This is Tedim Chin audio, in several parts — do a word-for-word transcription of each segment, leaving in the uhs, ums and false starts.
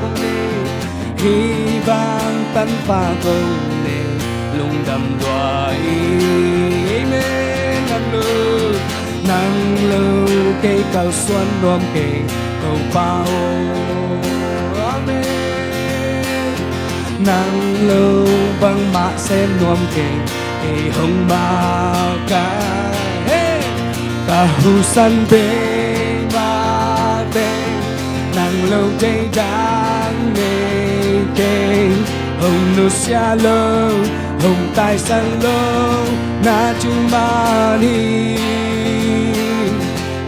kong nei, hih bang Tanpa kong nei, lungdam lua hi. Amen. Nang lo, nang lo kei kalsuan nuam kei, Topa aw. Amen. Nang lo bangmah sem nuam kei, kei hong makaih. Hey! Ka husan bei mah teng, nang lo deidang nei kei, hong nusia lo, hong taisan lo na ci man hi.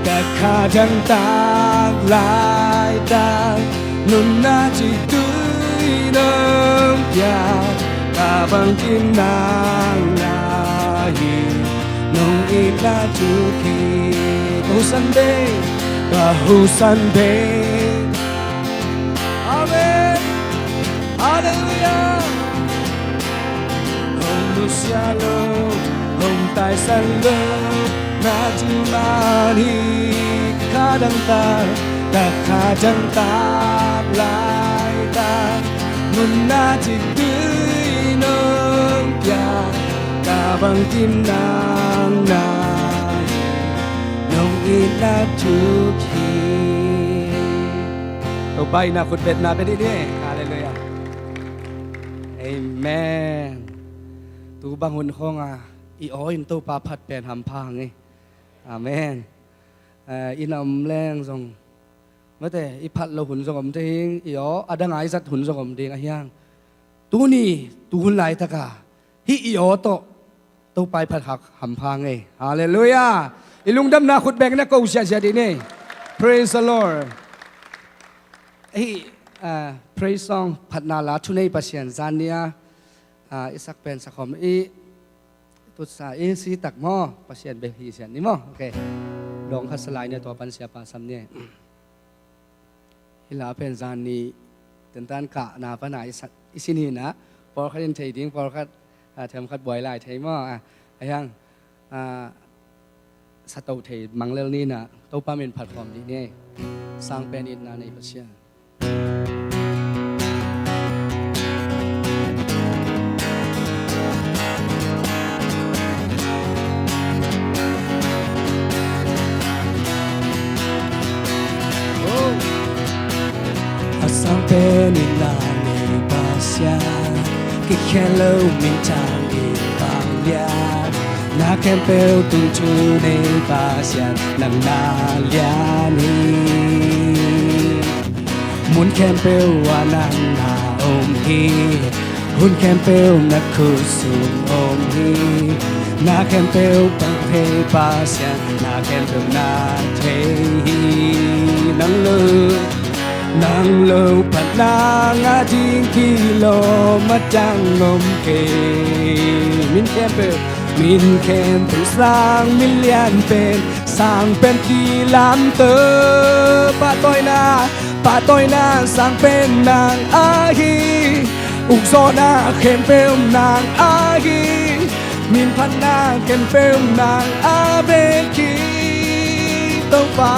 Ka kha dang tak laitak, nunna cih tui nong piak, ka bangkim nang na hi, nong itna thuk hi. Ka husan bei, ka husan bei. Amen. Halleluiah. Hong nusia lo, hong taisan lo na ci man hi. Ka kha dang tak, ka kha dang tak laitak, nunna cih tui nong piak, ka bangkim nang na hi, nong itna thuk hi. Topa in a khutbetna pia dih ni. Halleluiah. Amen. Tu bang hun khawng a i aw in Topa phat pen hampha hang e. Amen. Eh, i nam leng zong, mate, i phat lo hun zong om ding, i aw a dang a i zat hun zong om ding a hiang. Tuni tu hun laitaka hih i aw tawh Topa i phat hak hampha ngei. Halleluiah. I lungdamna khut bengin a ko siahsiah dih ni. Praise the Lord. Hih, ah, praise song phatna la thunei Pasian zan ni a, ah, i sak pen sakhom i tutsa i si tak maw, Pasian bek hi sian ni maw. Ok. Dawng khat salai ni a, tua pan siapa sam ni. Hih la pen zan ni tentan kahna pana i sa, i sin hi na, pawlkhat in thei ding, pawlkhat, ah, themkhat buai lai thei maw, ah, a hiang, ah, sa to thei mang lel ni na, Topa min phat khawm dih ni. Sang pen itna nei Pasian. A sang pen itna nei Pasian, kikhen lo minthang in vanglian, na khempeuh tungthu nei Pasian, nang na lian hi. Mun khempeuh ah nang na om hi. Hun khempeuh na khut sung om hi. Na khempeuh pang thei Pasian, na khempeuh na thei hi. Nang lo, nang lo phatna ngah ding kilawm a dang om kei. Min khempeuh, min khempeuh sang, min lian pen sang pen kilamto. Pahtawina, pahtawina sang pen nang ahi. Ukzawhna khempeuh nang ahi. Min phatna khempeuh nang a vek hi. Topa,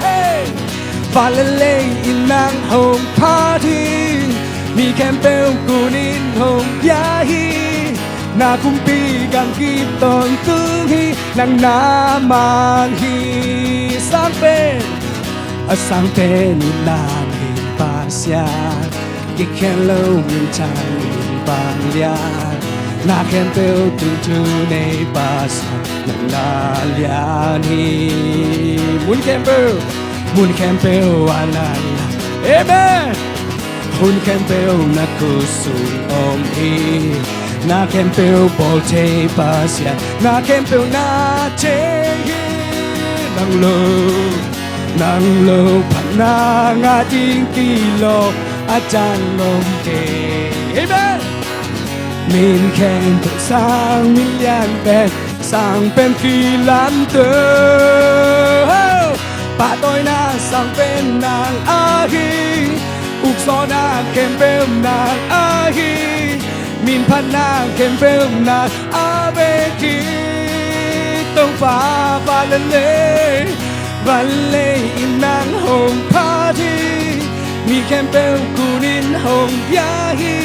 hey! Van le lei in nang hong phat hi. Mi khempeuh kun in hong pia hi. Na kumpi gam kip tawntung hi. Nang na mang hi. Sang pen, a sang pen itna nei Pasian, kikhen lo minthang in vanglian, na khempeuh tungthu nei Pasian, nang na lian hi. Mun khempeuh, mun khempeuh ah nang na, amen. Hun khempeuh na khut sung om hi. Na khempeuh bawl thei Pasian, na khempeuh na thei hi. Nang lo, nang lo phatna ngah ding kilawm a dang om kei. Amen. Min khempeuh sang, min lian pen sang pen kilamto. Pahtawina sang pen nang ahi. Ukzawhna khempeuh nang ahi. Min phatna khempeuh nang a vek hi. Topa, van le lei, van le lei in nang hong phat hi. Mi Khempeuh kunin hong pia hi.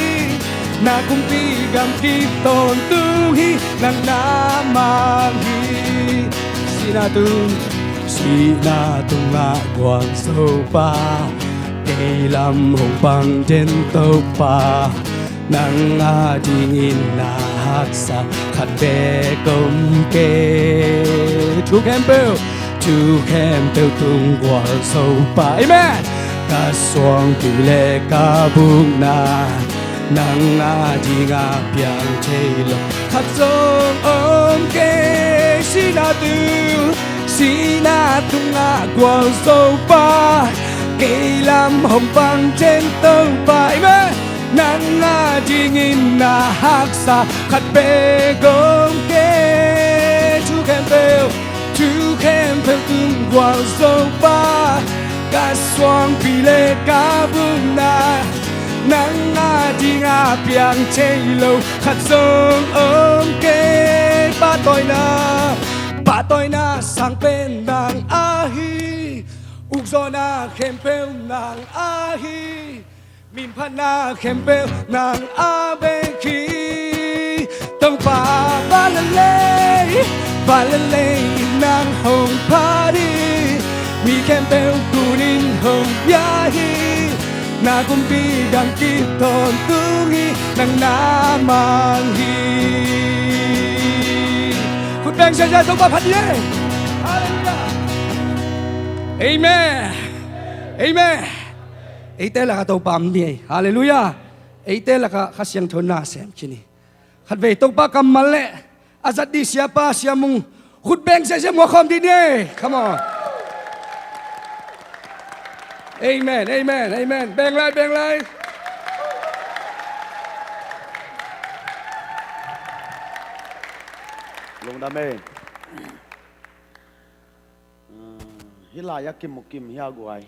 Na kumpi gam kip tawntung hi. Nang na mang hi. Sihna tung, sihna tungah gualzo pa, kei lam hong pang den Topa, nang a dingin na haksa khat bek om kei. Thu khempeuh, thu khempeuh tung gualzo pa. Amen. Ka suangpi le ka bukna, nang a dinga piang thei lo khat zong om kei. Sihna tung, sihna tungah gualzo pa, kei lam hong pang den Topa. Amen. Nang a dingin na haksa khat bek om kei. Thu khempeuh, thu khempeuh tung gualzo pa, ka suangpi le ka bukna, nang a dinga piang thei lo khat zong om kei. Pahtawina, pahtawina sang pen nang ahi. Ukzawhna khempeuh nang ahi. Minphatna khempeuh nang a bek hi. Topa, van le lei, van le lei in nang hong phat hi. Mi khempeuh kunin hong pia hi. Na kumpi gam kip tawntung hi. Nang na mang hi. Khut beng ziahziah, Topa phat hi. Halleluiah. Amen. Amen. Eite lakah Topa om ni ei. Halleluiah. Eite lakah Kha Siangtho na sem khin hi. Khatvei Topa kammal le a zat dih siapa Sia Mung khut beng ziahziah, muak khawm dih ni ei. Come on. Amen, amen, amen. Beng lai, beng lai. Lungdam ei. Hih lai-ah kimu kim hi a guai.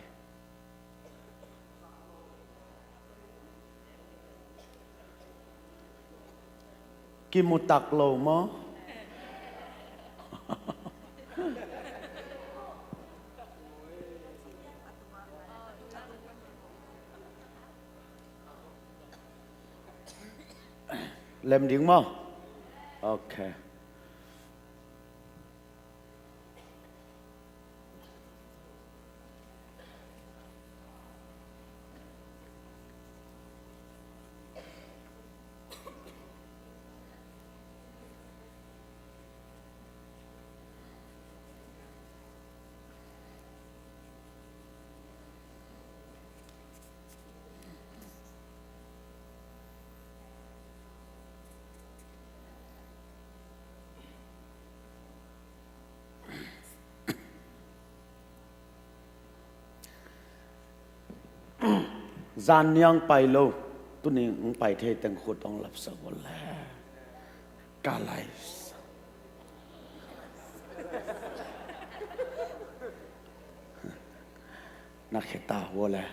Kimu tak lo maw? Lem ding maw? Ok. Zan niang pai lo, tuni hong pai thei teng khut hong lapsak uh le. Ka lai. Na kheta uh le.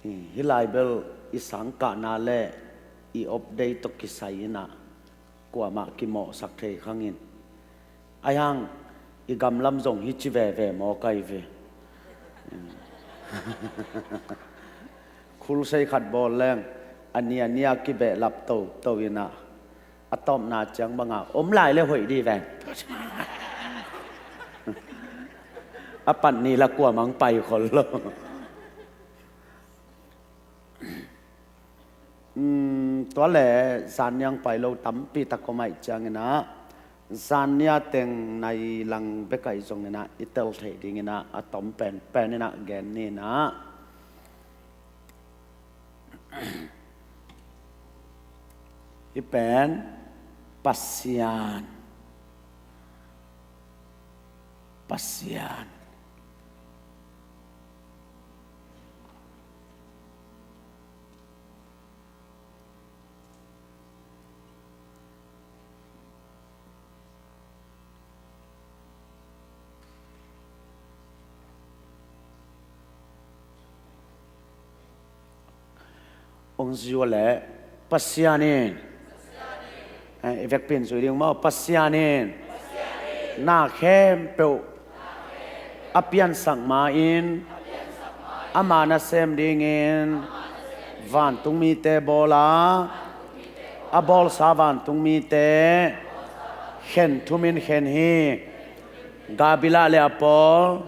Hih lai bel i sangkahna le i update tawh kisai inah kuamah kimawhsak thei khangin. Ahi hang i gamlam zong hi ci veve maw kai ve. Khulsei khat bawl leng a ni a ni a kibehlap toto inah a tawpna ciang banga om lai le hoih dih ven. A pat ni la kuamang pai khol lo. Tua le zan niang pai lo tampi tak om aih cianginah zan nia teng nai lang bek aih zonginah i tel theih dinginah a tom penpen inah gen ninah. Hih pen Pasian, Pasian. Hong zui uh leh Pasian in, eh, i vekpi in zui ding maw? Pasian in na khempeuh a piansak ma-in Ama nasem dingin vantungmite bawl a, a bawlsa vantungmite khen thumin khen hi. Gabriel le a pawl,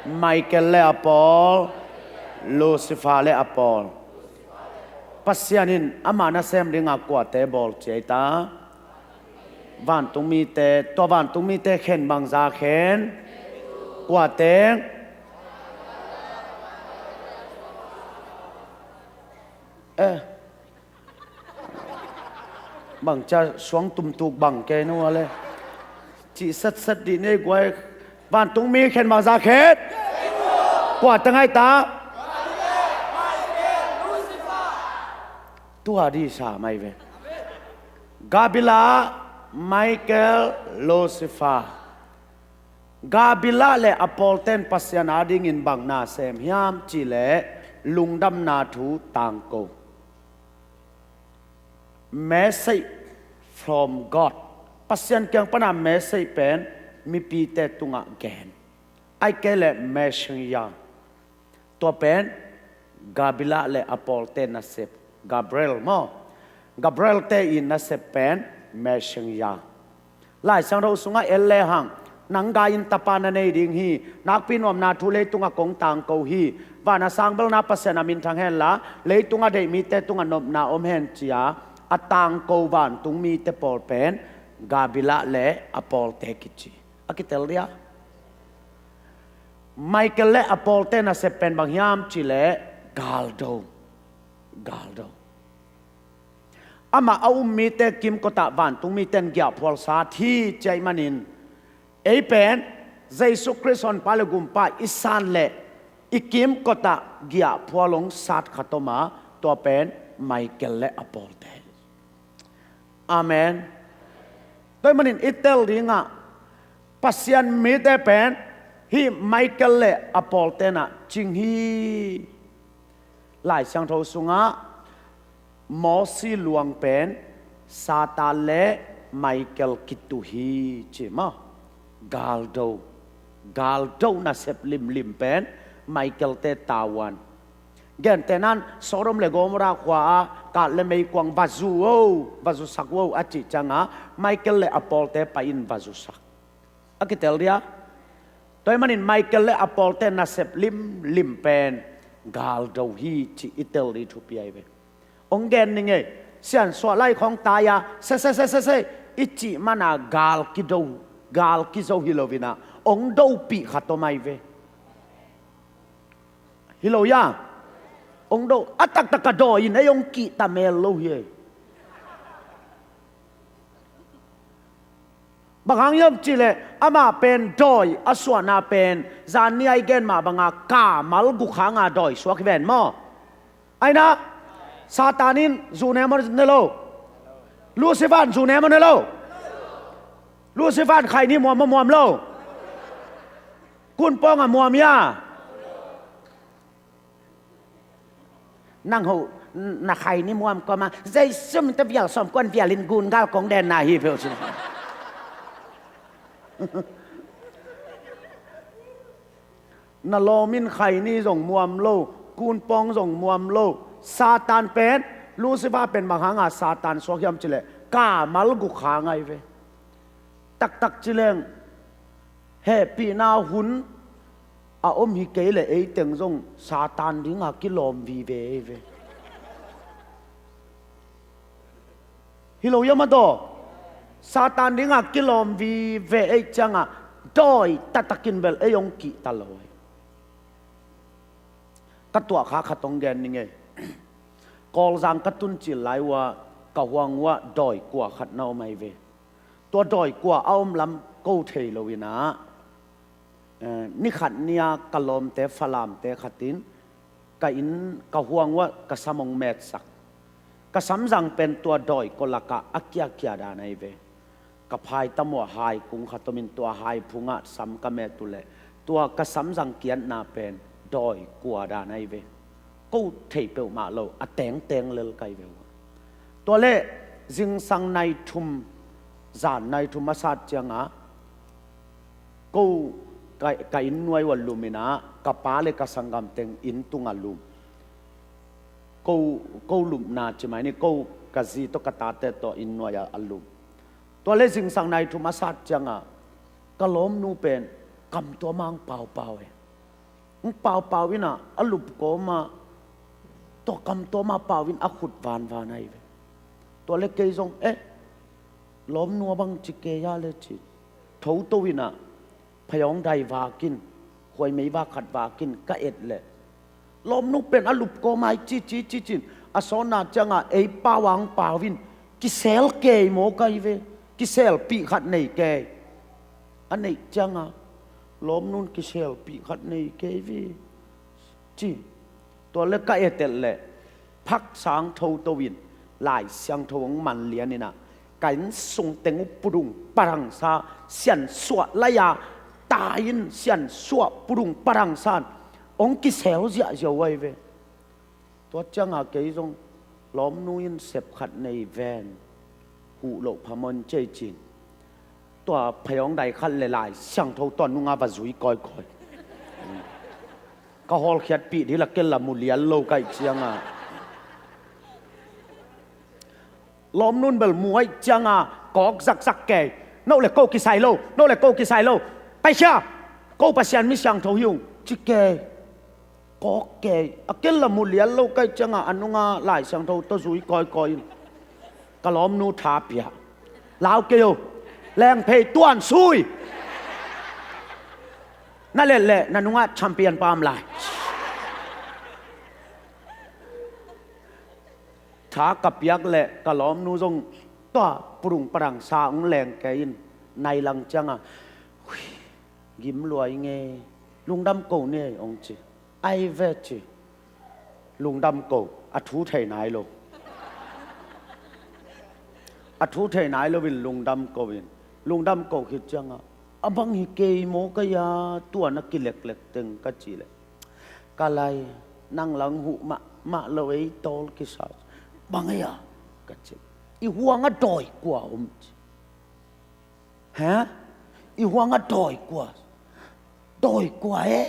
Michael le a pawl, Lucifer le a pawl. Pasian in ama nasem dinga kuate bawl ci ei ta? Vantungmite, tua vantungmite khen bangza khen? Kuate? Eh. Bang cia suang tumtuk bang kei no le. Cih satsak dih nei guai. Vantungmi khen bangza khen? Kuate ngai ta? Tua dih sa mai ve. Gabriel, Michael, Lucifer. Gabriel le a pawlten Pasian adingin bang nasem hiam cih leh lungdamna thu tangko. Message from God. Pasian kiang pana message pen mipite tungah gen. Ai kei leh messenger. Tua pen Gabriel le a pawlte nasep. Gabriel maw? Gabriel te in nasep pen messenger. Lai Siangtho sungah en lehang, nang gai in tapa na nei ding hi. Nakpi nuamna thu leitungah kong tangko hi. Vana sang belna Pasian a minthang henla, leitungah deih mite tungah nopna om hen cia a tangko vantungmite pawl pen Gabriel le a pawlte kici. A kitel dia? Michael le a pawlte nasep pen bang hiam cih leh galdo. Galdo. Amah a um mite kimkotah vantungmite in giahphual sat hi ci ahih manin, ei pen Jesu Khrist honpa le gumpa i san leh i kimkotah giahphual hong sat khat om a, tua pen Michael le a pawlte. Amen. Tua ahih manin i tel dingah Pasian mite pen hih Michael le a pawlten ah cing hi. Lai Siangtho sungah Mosi luang pen Satan le Michael kitu hi ci maw? Galdo. Galdo nasep limlim pen Michael te tavuan. Gentehna-in Sodom le Gomorrah khua-ah kat le meikuang va zu o, va zusak o a cih ciangah Michael le a pawlte pai-in va zusak. A kitel dia? Tua ahih manin Michael le a pawlte nasep limlim pen galdo hi cih i tel ding thupi ahi ve. Hong gen ning ei, siansuah lai khawng tai-a se se se se se i cih mana gal kido, gal kizo hi loinah hong dopih khat om ahi ve. Hi lo hia? Hong do, a taktak a dawi in ei hong kihta mel lo hi ei. Bang hang hiam cih leh amah pen dawi a suahna pen zan ni a i gen mah banga kamal guk hanga dawi suak hi ven maw? Aina, Satan in zu ne maw ne lo? Lucifer in zu ne maw ne lo? Lucifer in khaini muam maw muam lo? Kunpawng a muam hia? Nang ho na khaini muam kawma Jesu min tawh vial sawm kuan vialin gun gal kong denna hi peuh cin. Na lawmin khaini zong muam lo, kunpawng zong muam lo. Satan pen, Lucifer pen bang hanga Satan suak hiam cih leh kamal guk hang ahi ve. Taktak ci leng hehpihna hun a om hi kei leh eiteng zong Satan dinga kilawm vive ahi ve. Hi lo hiam a daw? Satan dinga kilawm vive ei ciangah dawi taktakin bel ei hong kihta lo ahi. Ka tuahkha khat hong gen ning ei. Kawlzang ka tun cil lai uh ah ka huang uh ah dawi kua khat na om ahi ve. Tua dawi kua a om lam ko thei loinah, eh, ni khat ni-a ka lawmte Falamte khatin ka inn ka huang uh ah ka sam hong metsak. Ka samzang pen tua dawi kua lakah a kiakia dan ahi ve. Ka phaitam uh ah hai kung khat omin tua hai phungah sam ka met uh leh tua ka samzang kiatna pen dawi kua dan ahi ve. Ko thei peuhmah lo, a tengteng lel ka hi ve uh ah. Tua leh zingsang nai thum, zan nai thum a sat ciangah ko ka, ka inn nuai uh a lum in ah, ka pa le ka sanggam teng inn tung a lum. Ko, ko lupna ci mai ni, ko ka zi tawh ka tate tawh inn nuai ah a lum. Tua le zingsang nai thum a sat ciangah ka lawmnu pen kam tuam ah hong paupau e. Hong paupau in ah a lup kawm ah, tua kam tuam ah pau in a khut vanvan ahi ve. Tua le kei zong, eh, lawmnu a bang ci kei a le ci, thoto in ah phayawng dai vak in, khuaimei vak khat vak in ka et leh, lawmnu pen a lup kawm ah ci ci ci cin, a sawtna ciangah ei pau ah hong pau in, kisel kei maw ka hi ve. Kiselpih khat nei kei. A neih ciangah lawmnu in kiselpih khat nei kei ve ci. Tua le ka et et leh, phak sang thoto in Lai Siangtho hong man lian in ah, ka inn sung teng uh pudung padang sa, siansuah lai-a tai in siansuah pudung padang sa in hong kisel ziahziah uh ahi ve. Tua ciangah kei zong, lawmnu in sep khat nei ven, huh loh phamawh in ci ei cin. Tua phayawng dai khat le Lai Siangtho tua nungah va zui kawikawi. Ka hawlkhiatpih ding la ken la mu lian lo ka hih ciangah. Lawmnu in bel mu ahih ciangah kawk zakzak kei. No le ko kisai lo, no le ko kisai lo. Paikhia, ko Pasian mi siangtho hi ung ci kei. Kawk kei. A ken la mu lian lo ka hih ciangah a nungah Lai Siangtho tawh zui kawikawi in ka lawmnu tha pia. Lau kei o. Lengphei tuan sui. Na let leh na nungah champion pa om lai. Tha ka piak leh ka lawmnu zong tua pudung padang sa hong leng kei in, nai lang ciangah, "Hui, gim lua ing e, lungdam ko ni ei," hong ci. Ai ve ci. Lungdam ko, a thu thei nai lo. A thu thei nai lo in lungdam ko in. Lungdam ko khit ciangah, "A bang hi kei maw ka hia, tua na kileklek teng?" ka cih leh, "Ka lai, nang lang huh mahmah lo ei tawl kisa." "Bang hia?" ka cih. "I huang ah dawi kua om?" ci. "Ha? I huang ah dawi kua? Dawi kua e?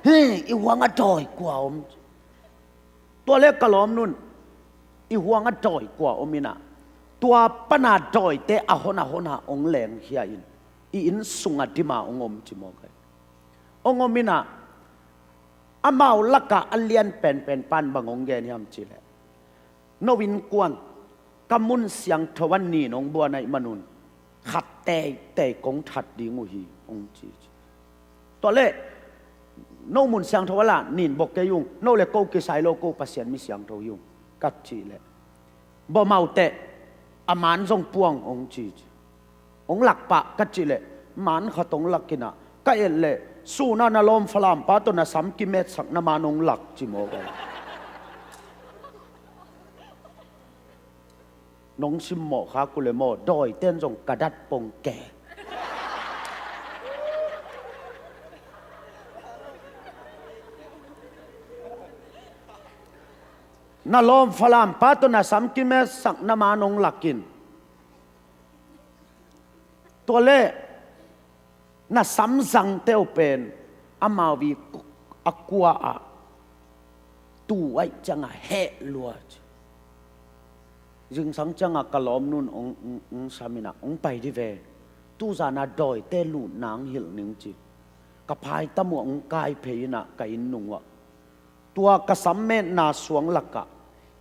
Hi, i huang ah dawi kua om?" Tua le ka lawmnu in, "I huang ah dawi kua om?" in ah, tua pan a dawite a hon a hon a hong lengkhia in, i inn sungah dim a hong om ci mawk ahi. Hong om in ah, amau lakah a lian penpen pa in bang hong gen hiam cih leh, "No innkuan, ka mun siangtho ah nin hong buan ahih manun khat teitei kong that ding uh hi," hong ci. Tua leh, "No mun siangtho ah la nin bawk kei ung, no le ko kisai lo, ko Pasian mi siangtho hi ung," ka cih leh, "Bawm auteh, a man zong puang," hong ci. "Hong lak pah," ka cih leh, man khat hong lak in ah, ka et leh, "Sun ah na lawm Falam pa tawh na sam kimetsakna man hong lak," ci mawk ahi. Nong simmawh khak uh leh maw, dawiten zong ka dat pong ke. "Na lawm Falam pa tawh na sam kimetsakna man hong lak in." Tua leh, "Na samzangte uh pen amau ii a kua ah tu ahih ciangah heh lua," ci. Zingsang ciangah ka lawmnu in hong, hong, hong sam in ah, "Hong pai dih ve. Tuzan a dawite lutna hong hilh ning," ci. Ka phaitam uh ah hong kai phei in ah ka inn nung uah, tua ka sammetna suang lakah,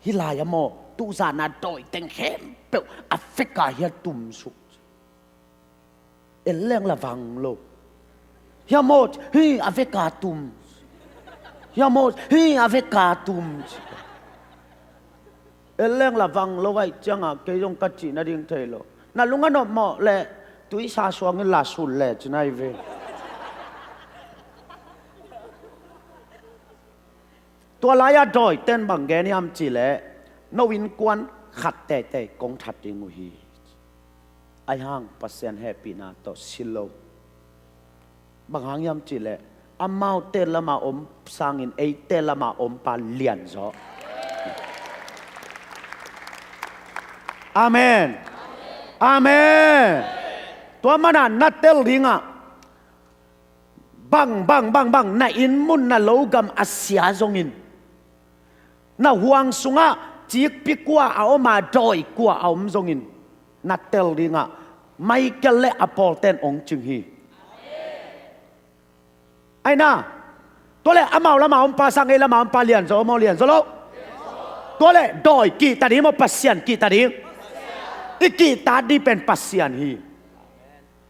"Hih lai ah maw, tuzan a dawi teng khempeuh a vek a hia tum suk," ci. En leng la vang lo. "Hia maw, hi, a vek a tum." "Hia maw, hi, a vek a tum." En leng la vang lo ahih ciangah kei zong ka cih nading thei lo. "Na lung a nop mawh leh tuisa suang in la sun le," ci nai ve. Tua lai-ah dawiten bang gen hiam cih leh, "No innkuan khat teitei kong that ding uh hi. Ahih hang Pasian hehpihna tawh si lo." Bang hang hiam cih leh, amaute lamah om sangin eite lamah om pa lianzaw. Amen. Amen. Tua manah na tel dingah, Bang, bang, bang, bang, na inn mun, na lo gam a sia zongin, na huang sungah cikpi kua a om a, dawi kua a om zongin, na tel dingah Michael le a pawlten hong cing hi. Aina, tua leh amau lamah om pa sang ei lamah om pa lianzaw maw, lianzaw lo? Tua leh dawi kihta ding maw, Pasian kihta ding? I kihta ding pen Pasian hi.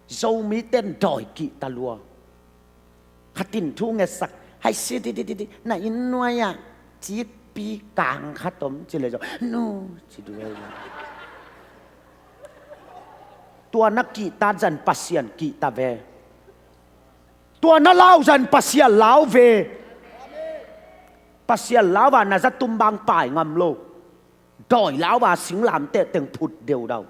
Zomite in dawi kihta lua. Khat in thu ngetsak, hai si di di di di, na inn nuai-ah cikpi kang khat om ci leh zong, nu, ci duai. Tua na kihta zah in Pasian kihta ve. Tua na lau zah in Pasian lau ve. Pasian lau a na za tum bang pai ngam lo. Dawi lau a singlamteh teng phut deudau.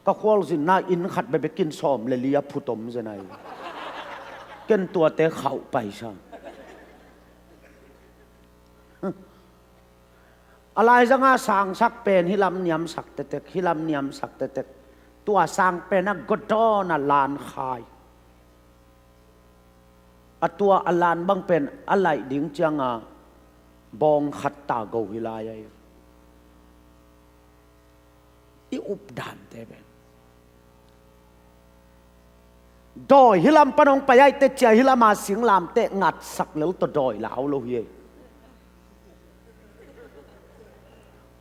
Ka khualzinna inn khat bekbek in sawm le li a phut om zen ahi. Ken tuate khauh paisa. A laizanga sangsak pen hih lam niamsak tektek, hih lam niamsak tektek. Tua sang pen a godawn a lan khai. A tua a lan bang pen a laih ding cianga bawng khat ta go hi lai ahi. I updante pen dawi hih lam pan hong pai aite cia hih lama singlamteh ngatsak lel tawh dawi lau lo hi ei.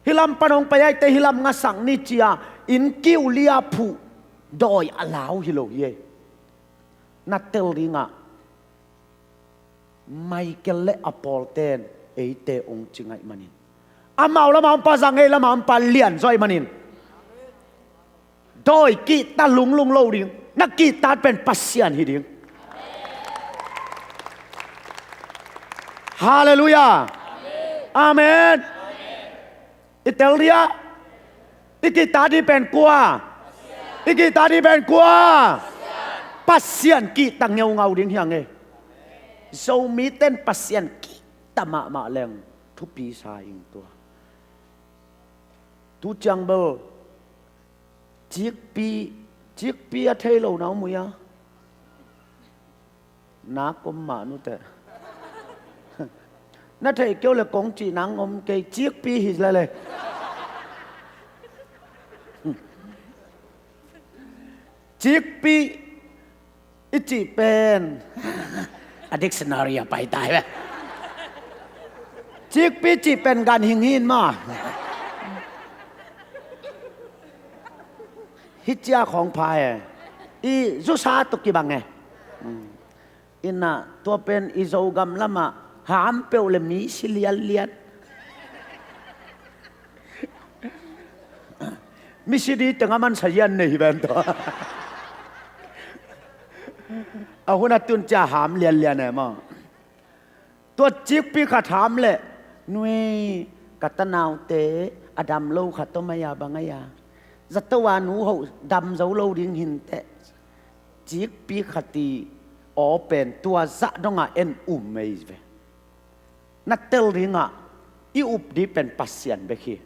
Hih lam pan hong pai aite hih lam ngasak ni cia inn kiu lia phuh dawi a lau hi lo hi ei. Na tel dingah Michael le a pawlten eite hong cing ahih manin, amau lamah om pa zang ei lamah om pa lianzaw ahih manin, dawi kihta lunglung lo ding. Na kihta pen Pasian hi ding. Halleluiah. Amen. I tel dia. I kihta ding pen kua? I kihta ding pen kua? Pasian kihta ngeungau ding hi hang e. Zomite in Pasian kihta mahmah leng thupi sa ing tua. Tu ciang bel cikpi, cikpi a thei lo na om uh ia? Na kom mah nute. Na theih keu le kong cih nang om kei, cikpi hi lele. Cikpi i cih pen a dictionary a pai tai ve. Cikpi cih pen ganhing hin maw? Hi cia khawng pha e. I zusa tuk kibang e. Inah tua pen i Zogam lamah ham peuh le mi si lianlian. Mi si di tengah man sazian nei hi ven tua. A hun a tun cia ham lianlian e maw? Tua cikpi khat ham leh, nui, ka tanaute a dam lo khat tawh mai-a bang ai-a, zato a nu hoh dam zo lo ding hinteh. Cikpi khat i aw pen tua zah dongah en um ei ve. Na tel dingah i up ding pen Pasian bek hi.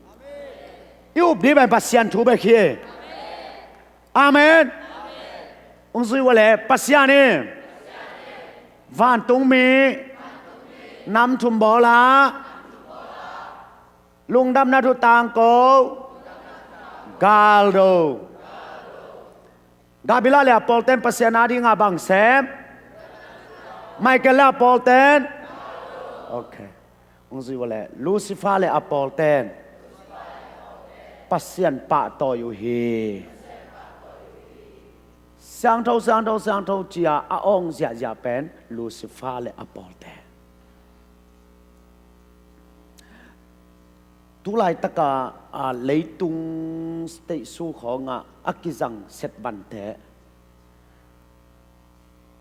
I up ding pen Pasian thu bek hi. Amen. Hong zui uh leh Pasian in vantungmi nam thum bawla lungdamna thu tangko galdo. Gabriel le a pawlten Pasian a dingah bang sem? Michael le a pawlten. Ok. Hong zui uh leh Lucifer le a pawlten Pasian pahtawi uh hi. Siangtho, siangtho, siangtho cia a awng ziahziah pen Lucifer le a pawlten. Tulaitaka a leitung state su khawngah a kizang setvante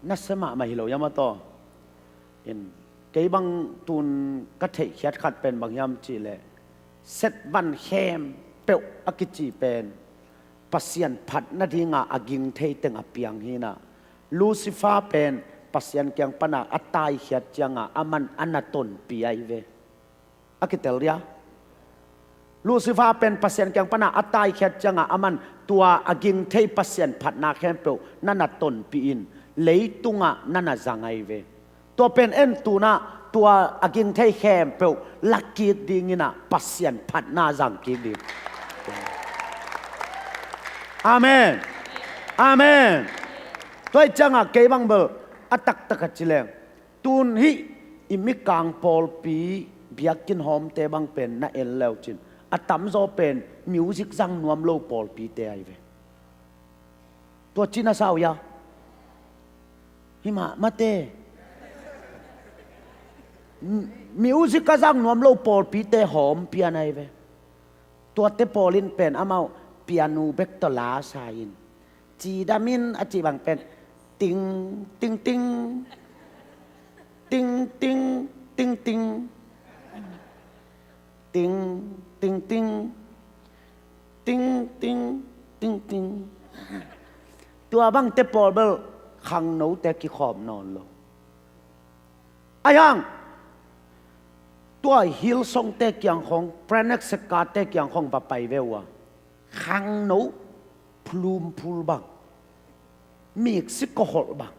nasia mahmah hi lo hiam a taw? In, kei bang tun ka theihkhiat khat pen bang hiam cihleh, setvan khempeuh a kici pen Pasian phat nadinga a ging thei teng a piang hinah, Lucifer pen Pasian kiang pana a taikhiat cianga aman a na tonpi ahi ve. A kitel dia. Lucifer pen Pasian kiang pana a taikhiat cianga aman tua a ging thei Pasian phatna khempeuh na na tonpih in, leitungah na na zang ahi ve. Tua pen en tunah tua a ging thei khempeuh lakkik dinginah Pasian phatna zangkik ding. Amen. Amen. Tua ih ciangah kei bang bel a taktak a ci leng, tun hih i Mikang pawlpi biakinn hawmte bang pen na en leucin a tamzaw pen music zang nuam lo pawlpite ahi ve. Tua cina sau ya. Himah mate. M-, music a zang nuam lo pawlpite hawm pian ahi ve. Tuate pawl in pen amau pianu bek tawh la sa in, cidam in a cih bang pen ting, ting, ting, ting, ting, ting, ting, ting, ting, ting, ting, ting, ting, ting. Tua bangte pawl bel khangnote kikhawm nawn lo. Ahi hang tua Hillsongte kiang khawng, Pranek Sekkate kiang khawng va pai ve uh a, khangno phulumphul bang, miksi koholh bang,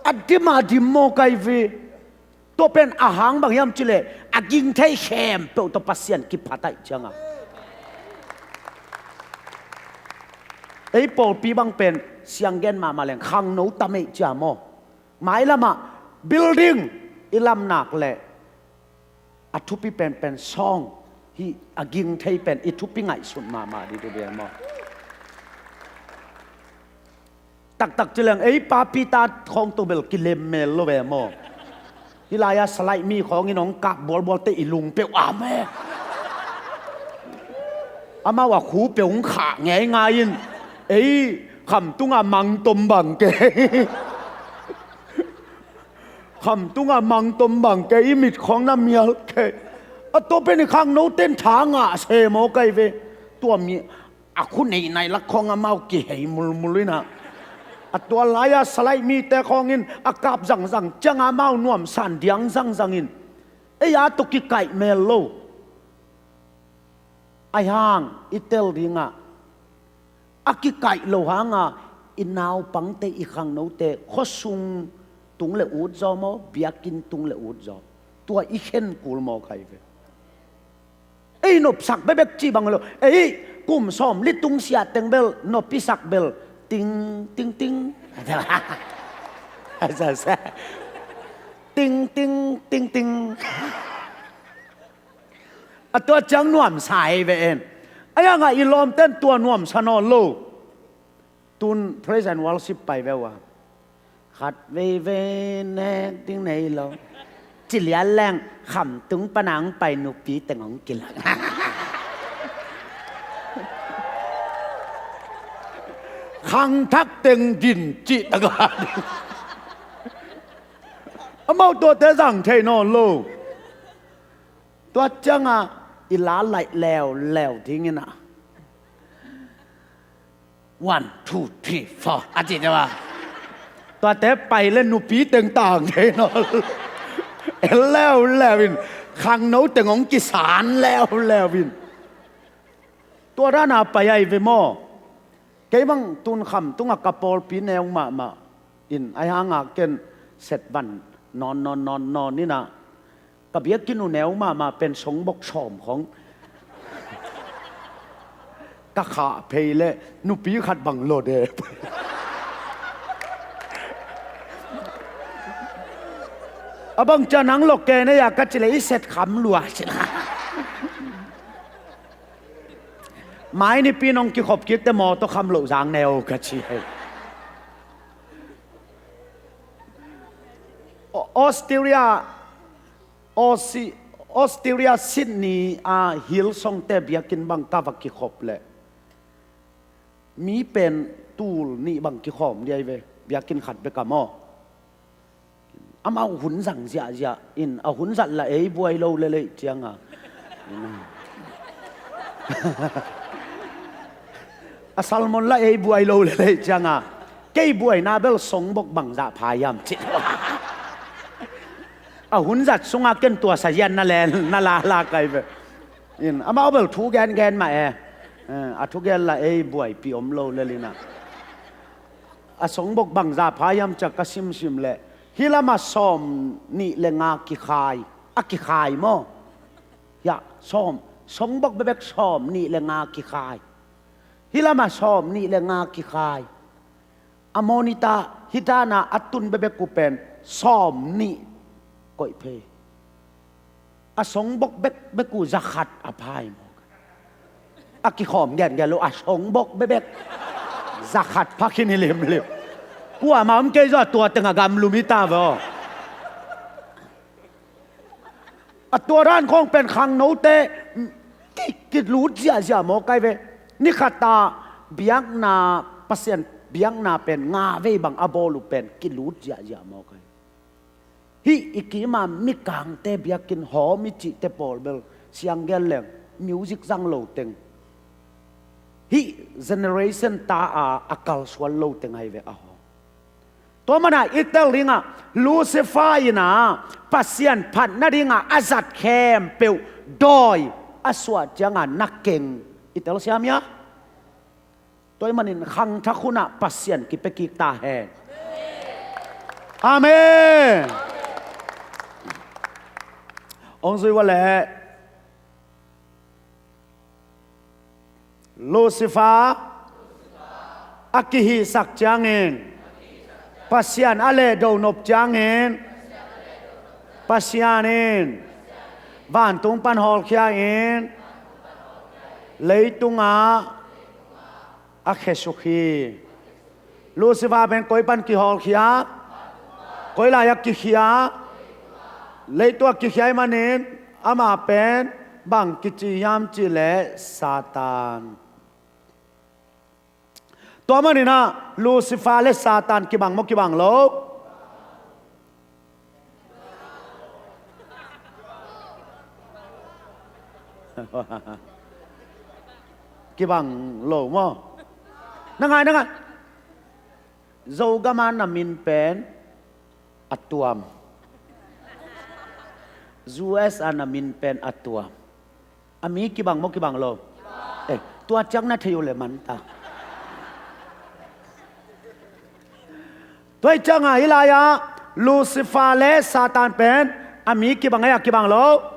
a dim a dim maw kai ve. Tua pen a hang bang hiam cileh a ging thei khempeuh tawh Pasian kiphat aih cianga, ei pawlpi bang pen sianggen mahmah leng khangno tam eih cia maw. Mailamah building i lamnak leh a thupi penpen sawng hi, a ging thei pen i thupi ngaihsut mahmah dih tu biang maw. Taktak cileng ei papi ta khawng tu bel kilem mel lo ve maw. Hih lai-a salai mi khawngin hong kap bualbualte i lung peuh a me. Amau a khu peuh hong khah ngeingai in ei khamtunga mangtom bang kei. Khamtunga mangtom bang kei, i mit khawng na mial kei. A tua pen i khangnoten tha ngah se maw kai ve. Tua mi a khu neihnaih lak khawng amau kihei mulmul inah, a tua lai-a salai mite khawngin a kap zangzang cianga amau nuamsan diang zangzangin ei a tawh kikaih mel lo. Ahi hang i tel dingah a kikaih lo hanga i naupangte, i khangnote khuasung tung le ut zaw maw, biakinn tung le ut zaw, tua i khen kul maw kai ve. Ei nopsak bebek cih bang lo, ei kum sawm li tung siahteng bel nopisak bel ting ting ting ting ting ting. A tua ciang nuamsa ei ve en. A yangah i lawmten tua nuamsa nawn lo. Tun praise and worship pai ve uh a, khat veivei nek ding nei lo. Cilian leng khamtung panang pai nupi teng hong kilak. Khangthak teng din cih taka amau tuate zang thei nawn lo. Tua cianga i la laih leuleu dingina one, two, three, four a ci deuh a. Tuate pai le nupi teng tang thei nawn lo. En leuleu in khangno teng hong kisaan leuleu in. Tua dana pai ahi ve maw. Kei bang tun khamtungah ka pawlpi neu mahmah in ahi hanga ken set van nawn nawn nawn nawn inah, ka biakinn uh neu mahmah pen songbok sawm khawng ka khah phei leh nupi khat bang lawdep. A bang cia nang lawken ei a ka ci leh i set kham lua cina. Mai nipi nong kikhop kik te mawtaw kham loh zang neu ka ci hei. Au-, Australia, Aussie, Australia Sydney a Hillsongte biakinn bang ka va kikhop leh mi pen tul nih bang kikhawm diai ve, biakinn khat bek a maw. Amau hun zang ziahziah in a hun zat la ei buai lo lelei cianga, a salmon la ei buai lo lelei cianga, kei buaina bel songbok bangzah pha hiam cih. A hun zat sunga ken tua sazian na len na lala kai ve. In amau bel thu gengen mah e. Eh, a thugen la ei buaipih om lo lel in ah. A songbok bangzah pha hiam ci-a ka simsim leh, hih lamah sawmnih le nga kikhai. A kikhai maw? Hiah sawm, songbok bekbek sawmnih le nga kikhai. Hih lamah sawmnih le nga kikhai. A monitor hih dana a tun bekbek uh pen sawmnih koih phei. A songbok bekbek uh zakhat a pha hi maw? A kikhawm gengen lo, a songbok bekbek zakhat pha khin hi limlim. Kuamah om kei zaw, tua teng a gamlum hi ta ve aw. A tua dan khawng pen khangnote ki, kilut ziahziah mawk ai ve. Ni khat a biakna, Pasian biakna pen nga vei bang a bawl uh pen kilut ziahziah mawk ai. Hih i kima mikangte biakinn hawm i cihte pawl bel siang gen leng music zang lo teng, hih generation ta a, a kalsuan lo teng ai ve a hawm. Tua mana i tel dingah Lucifer in ah Pasian phat nadingah a zat khempeuh dawi a suah ciangah na keng i tel siam hia? Tua ahih manin khangthak hunah Pasian kipia kik ta hen. Amen. Hong zui ua leh. Lucifer a kihihsak ciangin, Pasian a lehdo nop ciangin, Pasian in vantung pan hawlkhia in leitungah a khesuk hi. Lucifer pen koi pan kihawlkhia, koi lai-ah kikhia? Leitung ah kikhia ahih manin amah pen bang kici hiam cih leh Satan. Tua manin ah Lucifer le Satan kibang maw kibang lo? Kibang lo maw? Na ngai, na ngai. Zogam a na min pen a tuam. U S a na min pen a tuam. A mi kibang maw kibang lo? Eh, tua ciang na thei uh leh man ta. Tua ahih ciangah hih lai-ah Lucifer le Satan pen a mi kibang ei a kibang lo?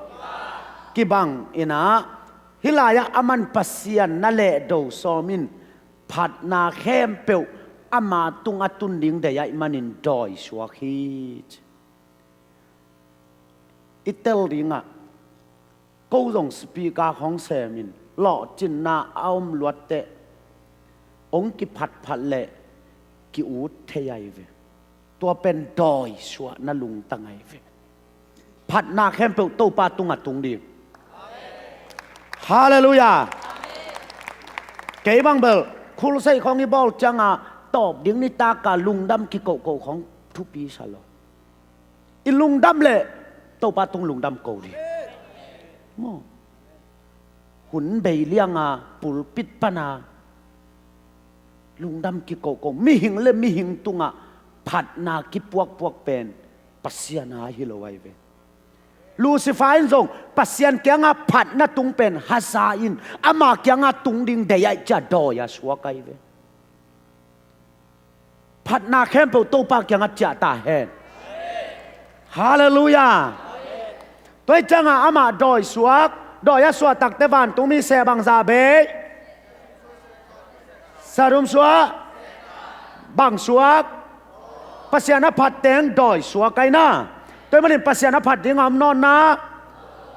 Kibang in ah, hih lai-ah aman Pasian na lehdo sawm in phatna khempeuh ama tung a tun ding deih ahih manin dawi suak hi ci. I tel dingah ko zong speaker khawng semin lawhcinna a om luatteh hong kiphatphat leh ki-ut thei ai ve. Tua pen dawi suahna lungtang ai ve. Phatna khempeuh Topa tungah tung ding. Halleluiah. Kei bang bel khulseih khawng i bawl ciangah tawp ding nitak a lungdam kikohkoh khawng thupi sa lo. I lungdam leh Topa tung lungdam ko ding. Maw? Hun bei lianga pulpit pana lungdam kikohkoh, mihing le mihing tungah phatna kipuakpuak pen Pasian a hi lo ai ve. Lucifer in zong Pasian kiangah phatna tung pen haza in ama kiangah tung ding deih ai cia dawi a suak ai ve. Phatna khempeuh Topa kiangah ciah ta hen. Halleluiah. Tua ahih ciangah amah dawi suak, dawi a suah takteh vantungmi seh bangzah bei? Sadum suak, bang suak? Pasian a phat teng dawi suak ai na. Tua ahih manin Pasian a phat ding a om nawn na?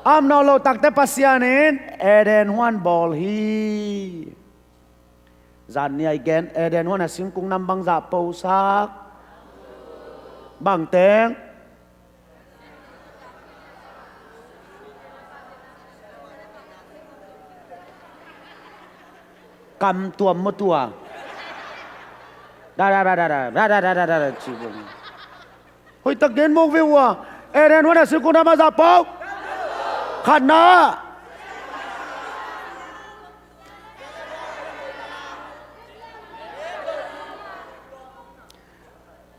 A om nawn lo takteh Pasian in Eden huan bawl hi. Zan ni a i gen, Eden huan a singkung nam bangzah posak? Bang teng? Kam tuam maw tua? Da da da da da da da da da da ci bung. Hoihtak gen mawk ve ua. Eden huan a singkung nam bangzah pok? Khatna.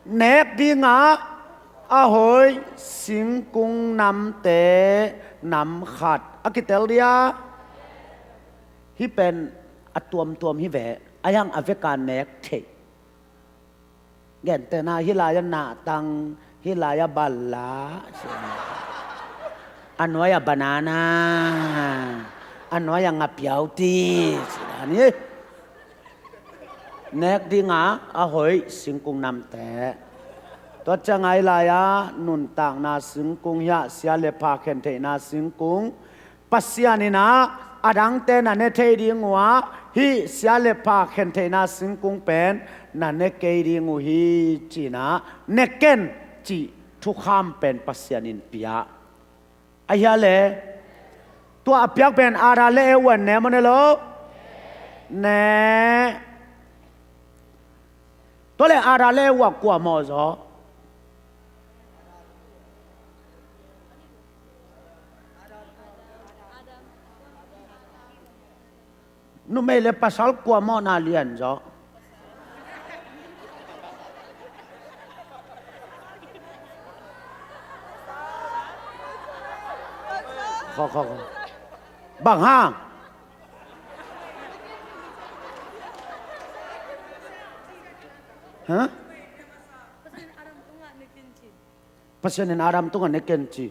Nek dingah a hoih singkung namte nam khat a kitel dia. Hih pen a tuamtuam hi ve. A hiang a veka nek theih. Gentehna hih lai-ah nahtang, hih lai-ah balla, a nuai-ah banana, a nuai-ah ngapiauti, ci dan hi. Nek dinga a hoih singkung namte. Tua cianga hih lai-ah nuntakna singkung hiah, sia le pha khentheihna singkung, Pasian in ah a dangte na ne thei ding uh a, hih sia le pha khentheihna singkung pen na ne kei ding uh hi, ci-in ah ne ken cih thukham pen Pasian in pia. A hia le, tua a piak pen Adam le Eva in ne maw ne lo? Ne. Tua le Adam le Eva kua mawh zaw? Numei le pasal kua mawhna lian zaw? Khaw, khaw, khaw. Bang hang? Hah? Pasian in Adam tungah ne ken ci.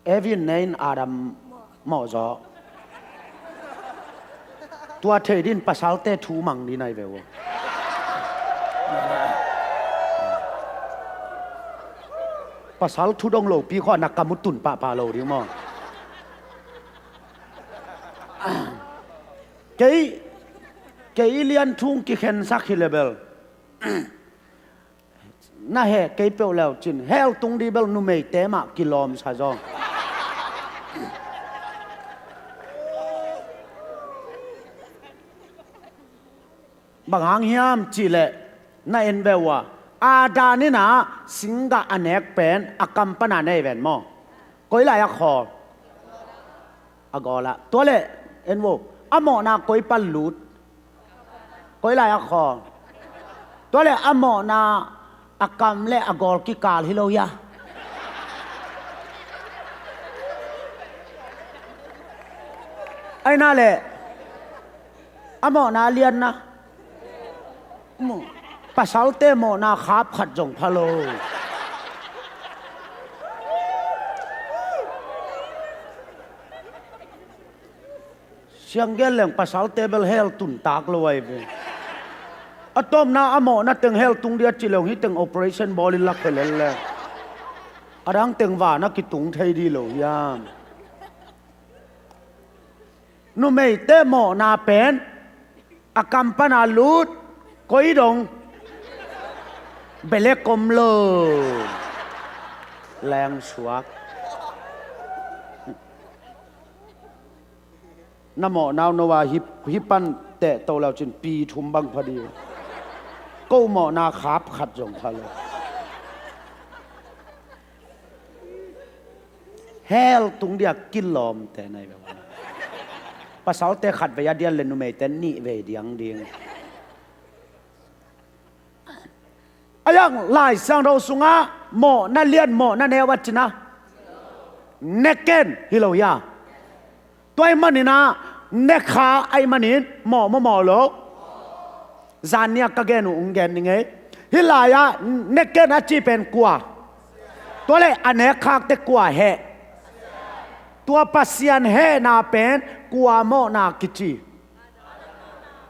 Evi in ne in Adam mawh zaw. Tua thei din pasalte thu mang ding ahi ve uh. Pasal thu dong lopi khawng na kam uh tun pahpah lo ding maw? Kei, kei lian thung kikhensak hi le bel. Na heh kei peuh leu cin, hell tung ding bel numeite mah kilawmsa zaw. Bang hang hiam cihleh, na en ve uh a, Adam in ah singgah a nek pen a kam pana nei ven maw? Koi lai-ah khawl? A gawlah. Tua leh, en vo, a mawhna koi pan lut? Koi lai-ah khawl? Tua leh a mawhna a kam le a gawl kikal hi lo hia? Aina leh a mawhna lianna. Pasalte mawhna khap khat zong pha lo. Siang gen leng pasalte bel hell tuntak lo ahi ve. A tawpna a mawhna teng hell tung ding a ci leng hih teng operation bawl in lak khe lel le. A dang teng van a kitung thei ding lo hiam? Numeite mawhna pen a kam pana lut, koi dong, belek om lo, leng suak. Na mawhna uh no a hih, hih pan teh to leu cin pi thum bang pha ding. Ko mawhna khap khat zong pha lo. Hell tung dia kilawmte nai ve. Pasalte khat vei a dian le numeite nih vei diang ding. A yang Lai Siangtho sungah mawhna lian mawhna neu a cina. Neken hi lo hia? Tua ahih manin ah, nekha ahih manin, mawh maw mawh lo? Zan nia ka gen uh ung gen ning ei. Hih lai-ah, neken a cih pen kua? Tua leh a nekkhakte kua heh? Tua Pasian hehna pen kua mawhna kici?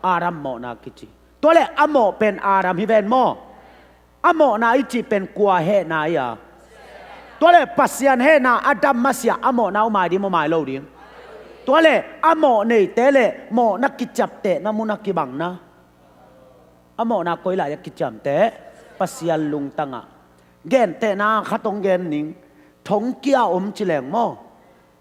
Adam mawhna kici. Tua leh a mawh pen Adam hi ven maw? A mawhna i cih pen kua hehna hi a? Tua leh Pasian hehna Adam masiah a mawhna uh mai ding maw mai lo ding? Tua leh a mawh neite leh mawhna kiciaptehna mun a kibangna. A mawhna koi lai-ah kiciamteh? Pasian lungtangah. Gentehna khat hong gen ning. Thongkia om ci leng maw?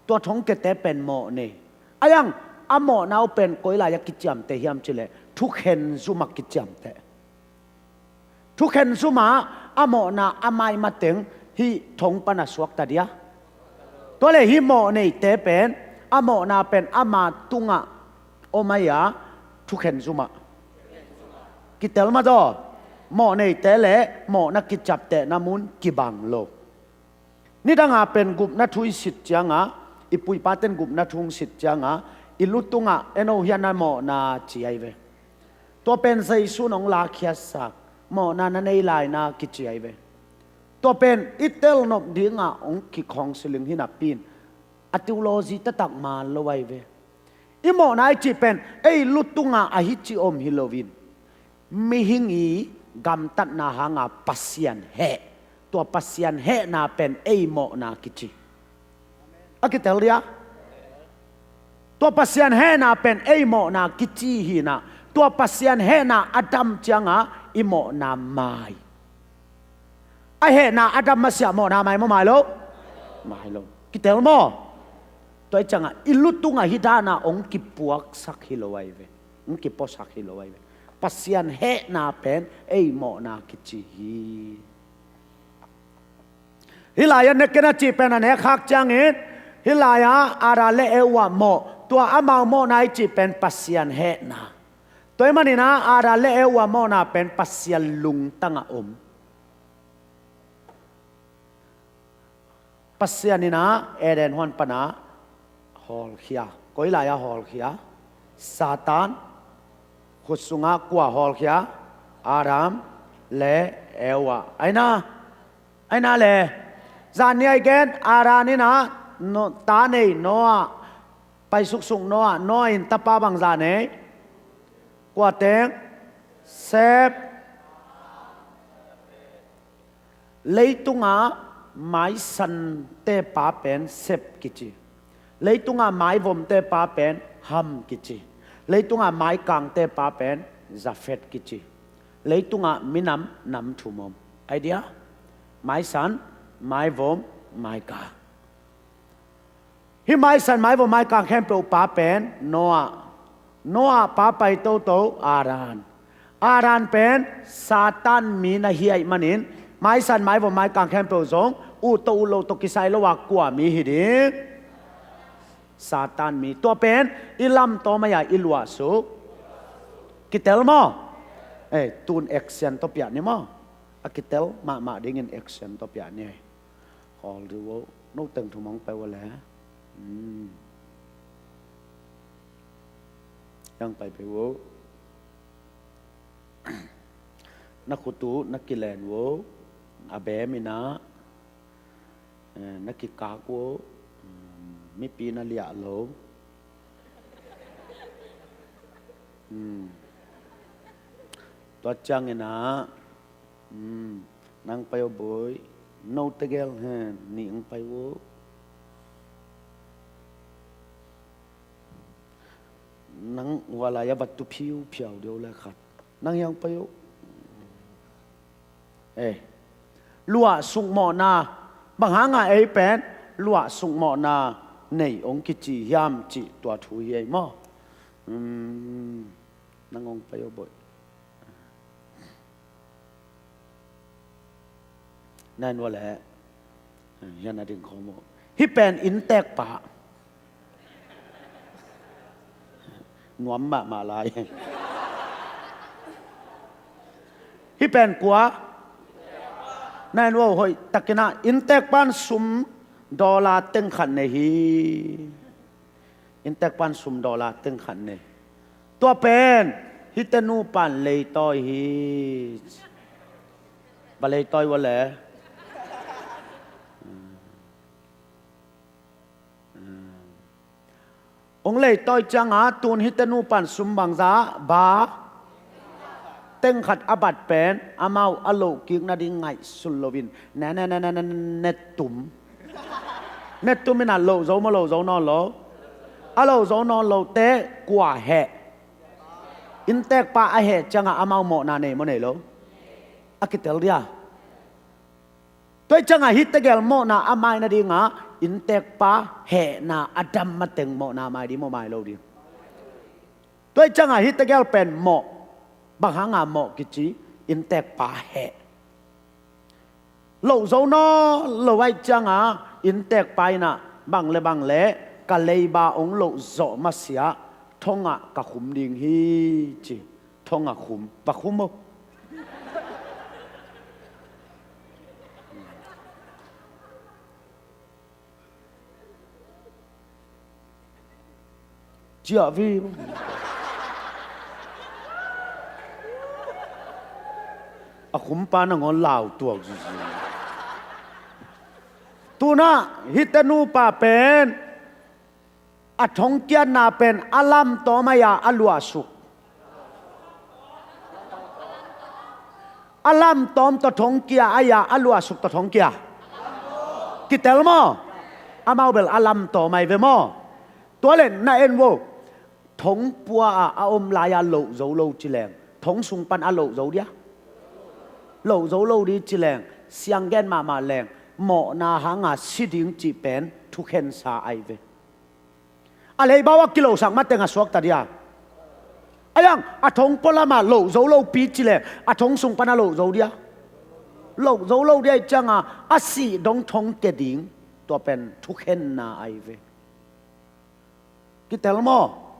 Tua thongkiate pen mawh nei. A yang a mawhna uh pen koi lai-ah kiciamteh hiam cih leh thukhen zumah kiciamteh. Thukhen zumah a mawhna a mai mateng hih thong pan a suakta dia. Tua leh hih mawh neite pen a mawhna pen ama tungah om ahi a, thukhen zumah. Kitel mah zaw, mawh neite leh mawhna kiciaptehna mun kibang lo. Nidanga pen gupna thu i sit cianga, i puipaten gupna thu hong sit cianga, I lu tungah eno hian a mawhna ci ahi ve. Tua pen Jesu'n hong lakhiatsak mawhna na nei laina kici ahi ve. Tua pen i telnop dingah hong kikhawng siling hi napi in a theology taktak man lo ahi ve. I mawhna i cih pen ei lu tungah ahi ci om hi loin mihing i gamtatna hanga Pasian heh, tua Pasian hehna pen ei mawhna kici. A kitel dia? Tua Pasian hehna pen ei mawhna kici hi-in ah, tua Pasian hehna a dam cianga i mawhna mai. A hehna a dam masiah mawhna mai maw, mai lo? Mai lo. Kitel maw? Tua hi cianga i lu tungah hi dana hong kipuaksak hi lo ahi ve. Hong kipuaksak hi lo ahi ve. Pasian hehna pen ei mawhna kici hi. Hih lai-ah nekin a cih pen a nek khak ciangin hih lai-ah Adam le Eva mawh, tua amau mawhna i cih pen Pasian hehna. Tua ahih manin ah Adam le Eva mawhna pen Pasian lungtangah om. Pasian in ah Eden huan panah hawlkhia. Koi lai-ah hawlkhia? Satan. Khut sungah kua hawlkhia? Adam le Eva. Aina, aina le. Zan ni a i gen, Adam in ah no-, ta nei Noah, pai suksuk Noah, Noah in tapa bangzah nei? Kua teng? Seth. Leitungah maisante pa pen Seth kici. Leitungah maivomte pa pen Ham kici. Leitungah maikangte pa pen Japheth kici. Leitungah minam nam thum om. Idea? Maisan, maivom, maikang. Hih maisan, maivom, maikang khempeuh pa pen Noah. Noah pa pai toto Adam. Adam pen Satan mi na hi ahih manin maisan, maivom, maikang khempeuh zong ut tawh ut loh tawh kisai lo a kua mi hi ding? Satan mi. Tua pen i lamtawm ahi a i luahsuk. Kitel maw? Ei, tun action tawh piah ni maw? A kitel mahmah dingin action tawh piah ni. Khawl dih uh. No teng thum hong pai uh le. Hmm. Hong pai peuh uh. Na khut uh na kilen uh. A bem in ah, eh, na kikak uh. Hmm. Mipi na liah lo. Hmm. Tua ciangin ah, hmm, nang pai uh boy, no tegel hen, nih hong pai uh. Nang hua lai-ah va tu phiuphiau deuh le khat. Nang hiang pai uh. Eh, luahsuk mawhna, bang hanga ei pen luahsuk mawhna nei hong kici hiam cih tua thu hi ei maw? Hmm, nang hong pai uh boy. Nan ua leh, hian a ding khawm uh. Hih pen innteekpa. Nuam mahmah lai. Hih pen kua? Nan ua uh, hoih takin ah innteekpa'n sum dollar teng khat nei hi. Innteekpa'n sum dollar teng khat nei. Tua pen hihte nupa'n leitawi hi. Va leitawi ua leh. Hong leitawi ciangah tun hihte nupa'n sum bangzah ba teng khat a bat pen amau a lohkik nading ngaihsun loin ne ne ne ne ne ne tum. Ne tum in ah loh zo maw, loh zo nawn lo? A loh zo nawn lote kua heh? Innteekpa a heh ciangah amau mawhna nei maw, nei lo? A kitel dia. Tua hi ciangah hih tegel mawhna a mai nadingah innteekpa hehna a dam mateng mawhna mai ding maw, mai lo ding? Tua hi ciangah hih tegel pen mawh. Bang hanga mawh kici? Innteekpa heh. Loh zo nawn lo ahih ciangah innteekpa in ah bang le bang le ka leiba hong loh zawh masiah thongah ka khum ding hi ci. Thongah khum. Va khum uh. Ciah vi. A khumpa nangawn lau tuak zizi. Tunah hihte nupa pen a thongkiatna pen a lamtawm ai-a a luahsuk. A lamtawm tawh thongkia ai-a a luahsuk tawh thongkia. Kitel maw? Amau bel a lamtawm ai ve maw? Tua le na en vo. Thongpua ah a om lai-a loh zo lo ci leng, thong sung pan a loh zo dia? Loh zo lo di ci leng, sianggen mahmah leng, mawhna hanga si ding cih pen thukhensa ai ve. A leibau a kilohsak mateng a suakta dia? Aiang, a thongpua lamah loh zo lo pi ci leng, a thong sung pan a loh zo dia? Loh zo lo dia ih cianga a sih dong thongkia ding, tua pen thukhenna ai ve. Kitel maw?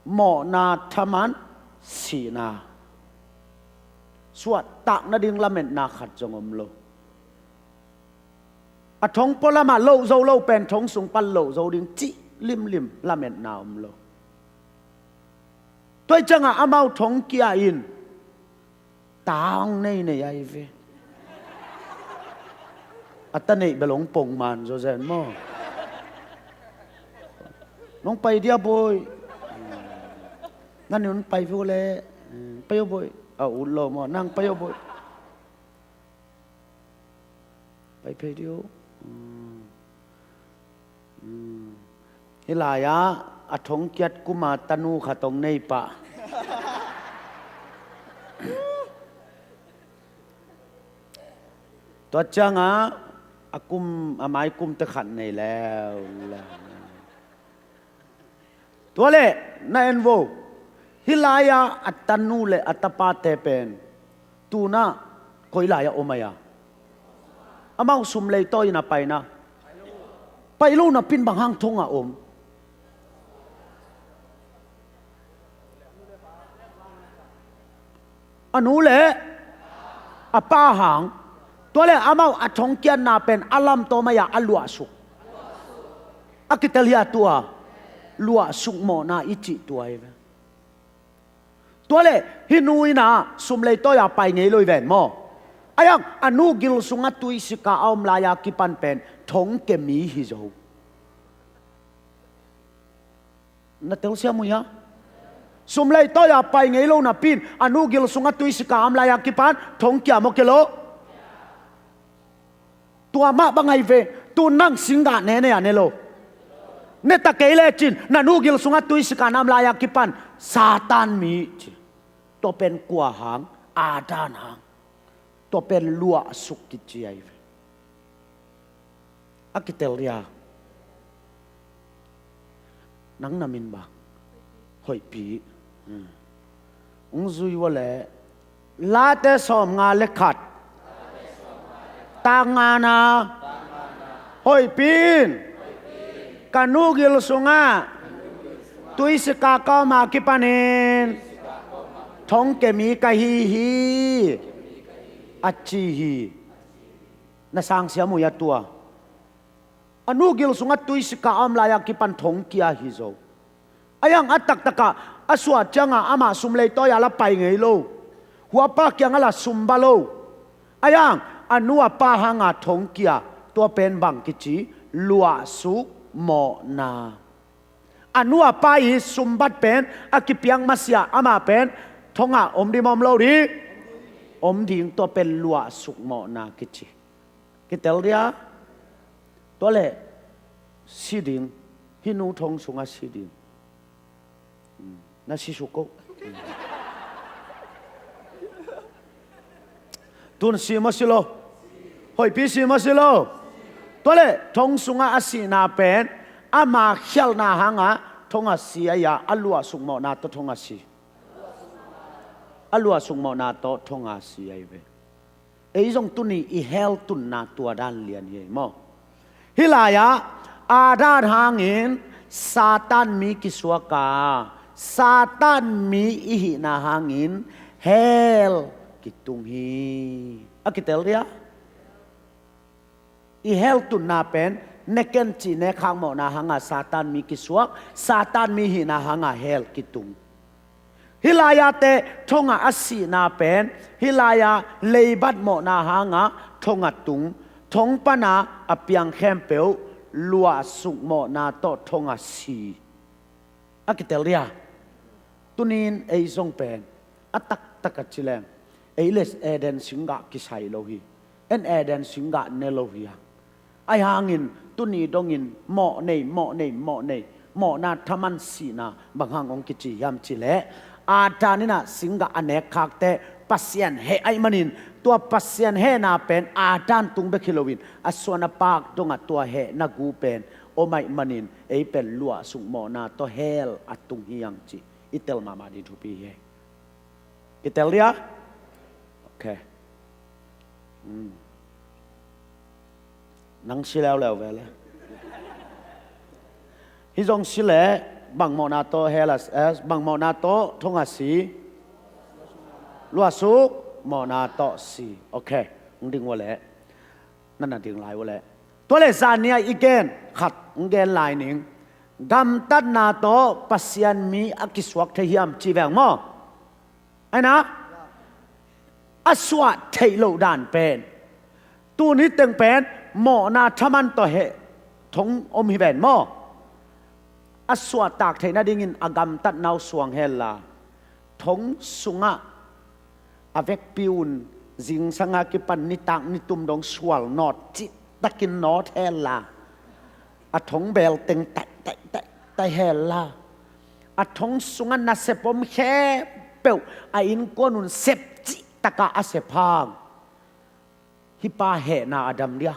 Mawhna thaman sihna. Suahtak nading lametna khat zong om lo. A thongpua lamah loh zo lo pen thong sung pan loh zo ding cih limlim lametna om lo. Tua ih ciangah amau thongkia in tang nei nei ai ve. A ta neih bel hong pong man zawzen maw? Nong pai dia boy? Nang nong pai vua le. Pai o boy. A ut lo maw? Nang pai o boy. Pai phei diu. Hih lai-ah a thongkiat kuma tanu khat hong nei pah. Tua ciangah a kum, a mai kumte khat nei leuleu. Tua le na en vo. Hih lai-ah a tanu le a tapate pen tunah koi lai-ah om ai-a? Amau sum leitawi-in a paina. Pai lo napi-in bang hang thongah om? A nu le a pa hang. Tua le amau a thongkiatna pen a lamtawm ai-a a luahsuk. A kitel hia tua? Luahsuk mawhna i cih tua hi ve. Tua le hih nu in a sum leitawi-a pai ngei lo hi ven maw? Aiang, a nu gil sungah tuisika a om lai-a kipan pen thongkia mi hi zo. Na telsiam uh hia? Sum leitawi-a pai ngei lo napi-in a nu gil sungah tuisika a om lai-a kipan thongkia maw kia lo? Tua mah bang ai ve. Tu nang singgah ne ne a ne lo. Ne ta kei lecin na nu gil sungah tuisika na om lai-a kipan Satan mi ci. Tua pen kua hang? Adam hang. Tua pen luahsuk kici ai ve. A kitel dia? Nang na min bang? Hoihpi. Hong zui ua le Late sawmnga le khat. Tangana. Hoihpi in ka nu gil sungah tuisika ka om a kipanin thongkia mi ka hi hi, a ci hi. Na sangsiam uh hia tua? A nu gil sungah tuisika a om lai-a kipan thongkia hi zo. Aiang, a taktakah a suah ciangah amah sum leitawi-a la pai ngei lo. Huapa kiangah la sumba lo. Aiang, a nu a pa hanga thongkia. Tua pen bang kici? Luahsuk mawhna. A nu a pa i sumbat pen a kipiak masiah amah pen thongah om ding maw om lo ding? Om ding. Tua pen luahsuk mawhna kici. Kitel dia? Tua le si ding. Hih nu thong sungah si ding. Na si suk ko. Tun si maw si lo? Hoihpi si maw si lo? Tua le thong sungah a sihna pen ama khialhna hangah thong a si ai-a, a luahsuk mawhna tawh thong a si. A luahsuk mawhna tawh thong a si ai ve. Ei zong tuni i hell tunna tua dan lian hi ei maw? Hih lai-ah Adam hangin Satan mi kisuak a, Satan mi i hihna hangin hell kitung hi. A kitel dia? I hell tunna pen Neken cih nekkhak mawhna hanga Satan mi kisuak, Satan mi hihna hanga hell kitung. Hih lai-a teh thonga a sihna pen, hih lai-a leibat mawhna hanga thonga tung, thong pana a piang khempeuh luahsuk mawhna tawh thonga si. A kitel dia. Tunin ei zong pen a taktak a ci leng, ei le Eden singgah kisai lo hi. En Eden singgah ne lo hi a. Ahi hangin tuni dongin mawh nei, mawh nei, mawh nei, mawhna thaman sihna bang hang hong kici hiam cih leh, Adam in ah singgah a nekkhak teh Pasian heh ahih manin, tua Pasian hehna pen Adam tung bek hi loin a suan a paak dongah tua hehna gu pen om ahih manin ei pen luahsuk mawhna tawh hell a tung hi hang cih i tel mahmah ding thupi hi. Kitel dia? Ok. Hmm. Nang si leuleu ve le. Hih zong si leh bang mawhna tawh hell a, eh, bang mawhna tawh thonga si? Luahsuk mawhna tawh si. Ok. Hong ding ua leh. Nan a ding lai ua leh. Tua leh zan ni-a i gen khat hong gen lai ning. Gamtatna tawh Pasian mi a kisuak thei hiam ci veng maw? Aina a suah theih loh dan pen, tuni teng pen mawhna thaman tawh heh thong om hi ven maw? A suahtak theih nadingin a gamtatna uh suang hella, thong sungah a vekpi un zingsanga kipan nitak nitum dong sual nawt cihtakin nawt hella, a thong bel teng taih taih taih taih hella, a thong sungah nasep om khempeuh a innkuan un sep cihtaka a sep hang, hih pa hehna a dam dia?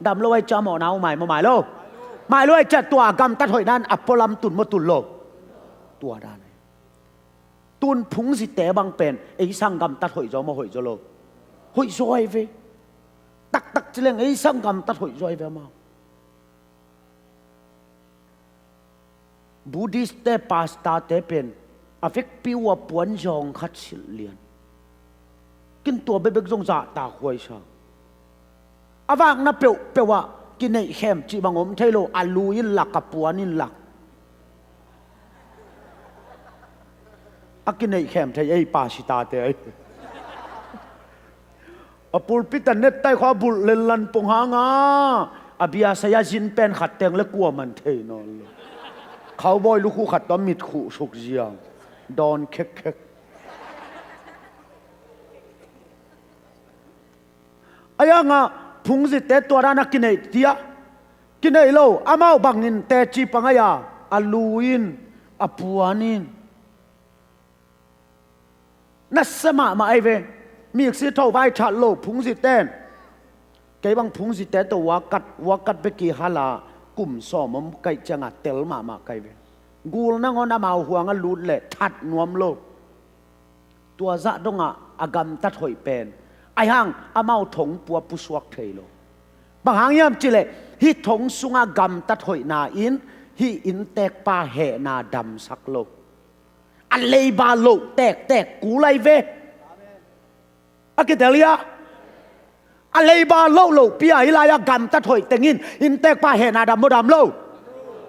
Dam lo ai cia mawhna uh mai maw, mai lo? Mai lo ai cia tua a gamtat hoihna in a pualam tun maw, tun lo? Tua dan ai. Tun phungzite bang pen ei sang gamtat hoih zaw maw, hoih zaw lo? Hoih zaw ai ve. Taktak ci leng ei sang gamtat hoih zaw ai ve amau. Buddhist te pastor te pen a vekpi uh a puan zawng khat silh lian. Kin tua bekbek zong zahtak huai sa. A vakna peuhpeuh ah kineihkhem cih bang om thei lo, a lu in lak, a puan in lak. A kineihkhem thei ei pastor te ai. A pulpit a net tai khua bulh lenlan pong hanga a biasai a zin pen khat teng le kua man thei nawn lo. Cowboy lukhu khat tawh mit khuh suk ziang. Dawn khekkhek. A yanga phungzite tua dana kineih tia? Kineih lo, amau bangin teci pangai a, a lu in, a puan in. Nasa mahmah ai ve. Miksi tho vai that lo phungziten. Kei bang phungzite tawh wakat, wakat beki hala kum sawm om kaih cianga tel mahmah kai ve. Gul nangawn amau huanga lut leh that nuam lo. Tua zah dongah a gamtat hoih pen, aihang amau thongpua pusuak thei lo. Bang hang hiam cihleh hih thong sunga gamtat hoihna in hih inntekpa hehna damsak lo. A leiba loh tektek kul ai ve. A kitel hia? A leiba loh loh pia hih lai-ah gamtat hoih tengin inntekpa hehna dam maw, dam lo?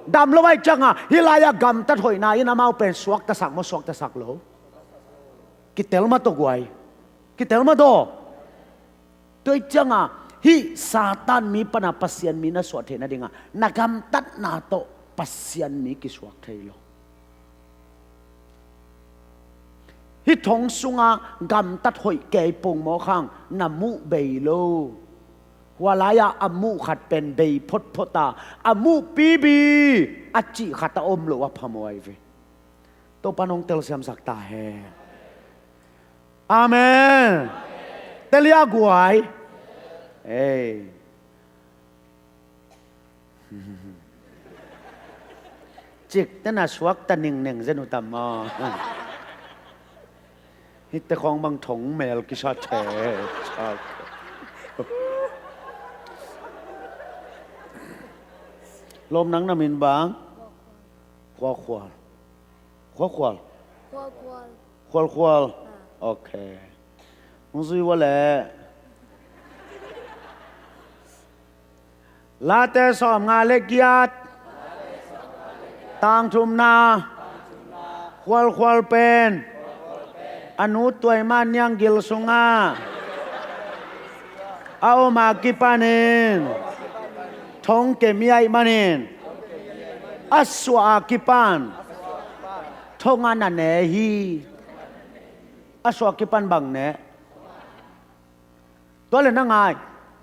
Dam lo ai cianga hih lai-ah gamtat hoihna in amau pen suaktasak maw, suaktasak lo? Kitel mah tawh guai. Kitel mah tawh. Tua ih cianga hih Satan mi pana Pasian mi na suah theih nadinga na gamtatna tawh Pasian mi kisuak thei lo. Hih thong sunga gamtat hoih kei pongmawk hang na muh bei lo. Hua lai-ah a muh khat pen bei photphot a, a muh pibi a cih khat a om lo a phamawh ai ve. Topa nong telsiamsak ta hen. Amen. Tel hia guai. Ei. Cik tena suak ta ningneng zen uh tam maw? Hihte khawng bang thong mel kisa the. Lawm, nang na min bang? Khuakhual. Khuakhual. Khuakhual. Khualkhual. Ah. Ok. Hong zui ua leh. Late sawmnga le giat, tang thumna, khualkhual pen a nu tuai man niang gil sungah a om a kipanin thong kem i aih manin a suah a kipan thong an a ne hi. A suah a kipan bang ne? Tua le na ngai,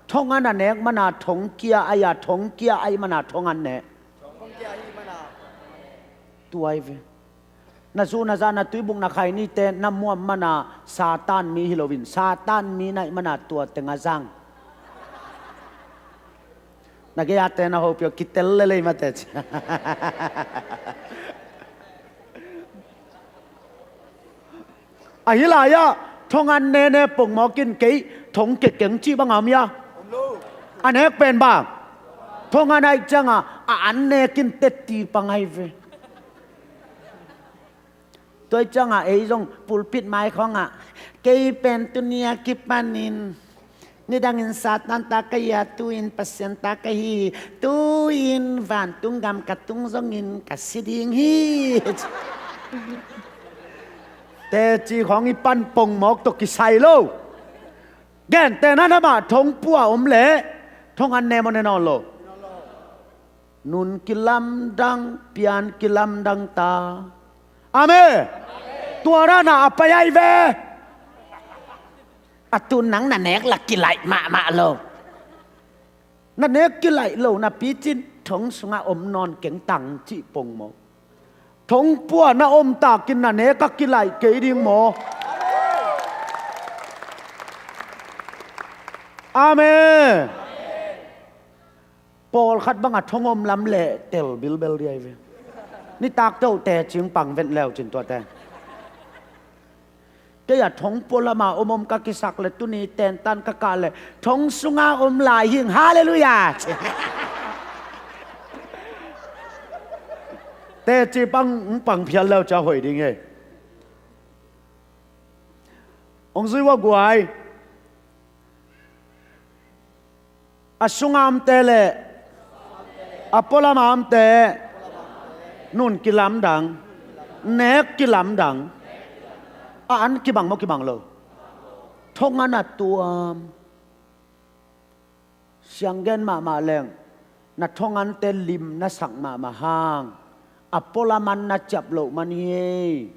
thong an a nek mana thong kia aih a, thong kia aih mana thong an ne. Tua aih ve. Na zu na za na tuibuk na khainite na muam mana Satan mi hi loin Satan mi na aih mana tua teng a zang. Na gei a te na hopih uh kitel lelei mate ci. Ahi lai-ah thong an nene pongmawk in kei thong kekeng cih bang a om hia? A nek pen bang thong an aih ciangah a an nek in tetti pang aih ve. Tua ciangah ei zong pulpit mai khawngah kei pen tuni a kipanin nidangin Satan ta ka hi a, tu-in Pasian ta ka hi. Tu-in vantung gam ka tung zongin ka si ding hi. Teci khawng i pan pongmawk tawh kisai lo. Gentehna namah thong pua om leh thong an ne maw ne nawn lo? Nun kilamdang, pian kilamdang ta. Amen. Tua rana a pai aih ve. A tu nang na nek la kilaih mahmah lo. Na nek kilaih lo napi cin thong sungah om nawn keng tang cih pongmawk. Thong pua na om takin na nek a kilaih kei ding maw? Amen. Pawlkhat bangah thong om lam leh tel bilbel diai ve. Nitak tawh tecing pang vet leu cin tuate. Kei a thong pua lama om om ka kisak le tuni tentan ka kah le thong sunga om lai hing, halleluiah. Teci pang hong pang phial leu cia hoih ding hi. Hong zui ua guai. A sunga omte le a pualama omte nun kilamdang, nek kilamdang. A an kibang maw kibang lo? Thong an a tuam. Sianggen mahmah leng na thong ante lim na sak mahmah hang a pualam an na ciap loh man hi.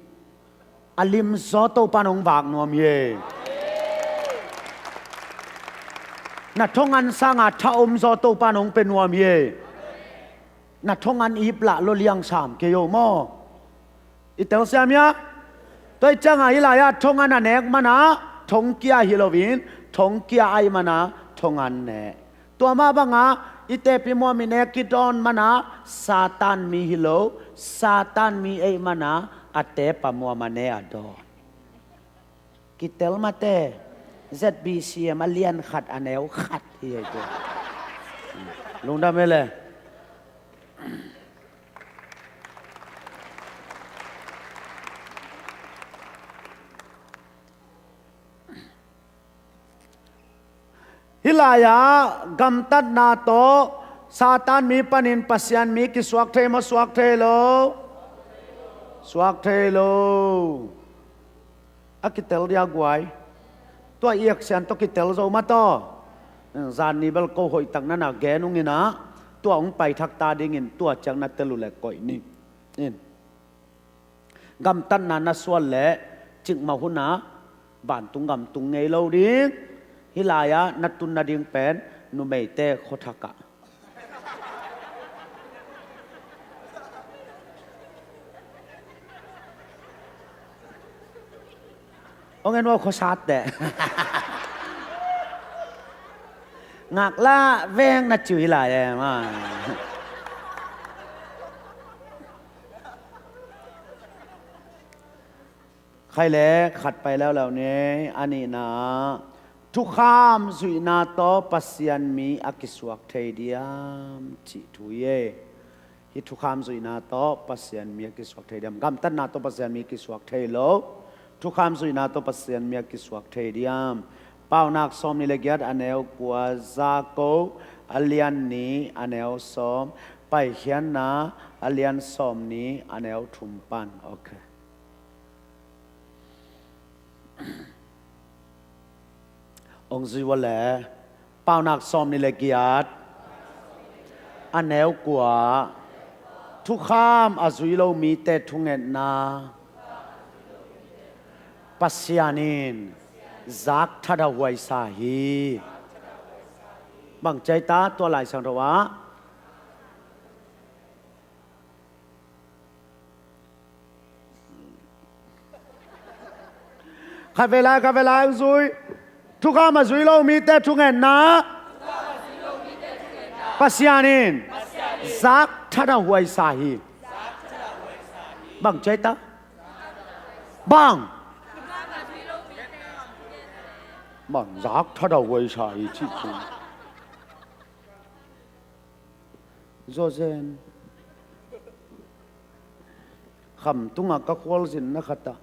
A lim zaw Topan hong vak nuam hi. Na thong an sanga tha om zaw Topan hong pe nuam hi. Na thong an ip lah lo liang sam kei o maw? I telsiam hia? Tua i ciangah hih lai-ah thong an a nek mana thong kia hi loin thong kia aih mana thong an ne. Tua mah bangah i tepi muam i nek i dawn mana Satan mi hi lo, Satan mi aih mana a tepa muam a ne a dawn. Kitel mate, Z B C M a lian khat a neu khat hi hei tua. Lungdam hi le. Hih lai-ah gamtatna tawh Satan mi panin Pasian mi kisuak thei maw, suak thei lo? Suak thei lo. A kitel dia guai. Tua i aksian tawh kitel zo mah taw. Zan ni bel ko hoihtak nana gen ung inah tua hong paithak ta dingin tua ciang na tel uh le koih ni. In. Gamtatna na sual leh cikmah hunah vantung gam tung ngei lo ding. Hih lai-ah na tun nading pen numeite khuathakah. Hong en ua khuasat teh. Ngaklah veng na ciu hi lai em a. Khai le khat pai leuleu ni, a nihna thukham zuihna tawh Pasian mi a kisuak thei diam cih thu hi e. Hih thukham zuihna tawh Pasian mi a kisuak thei diam? Gamtatna tawh Pasian mi kisuak thei lo. Thukham zuihna tawh Pasian mi a kisuak thei diam? Paunak sawmnih le giat a neu kua, Jakob a lian nih a neu sawm, Paikhiatna a lian sawmnih a neu thum pan. Ok. Ong zui ua le, Paunak sawmnih le giat a neu kua, thukham a zui lo mite thungetna Pasian in zak thadahhuai sa hi. Bang ci ai ta, tua Lai Siangtho ah? Khatvei lai, khatvei lai ong zui. Thukham a zui lo mite thungetna Pasian in zak thadahhuai sa hi. Bang ci ai ta? Bang. Bang zak thadahhuai sa hi ci. Zawzen. Khamtung ah ka khualzinna khat ah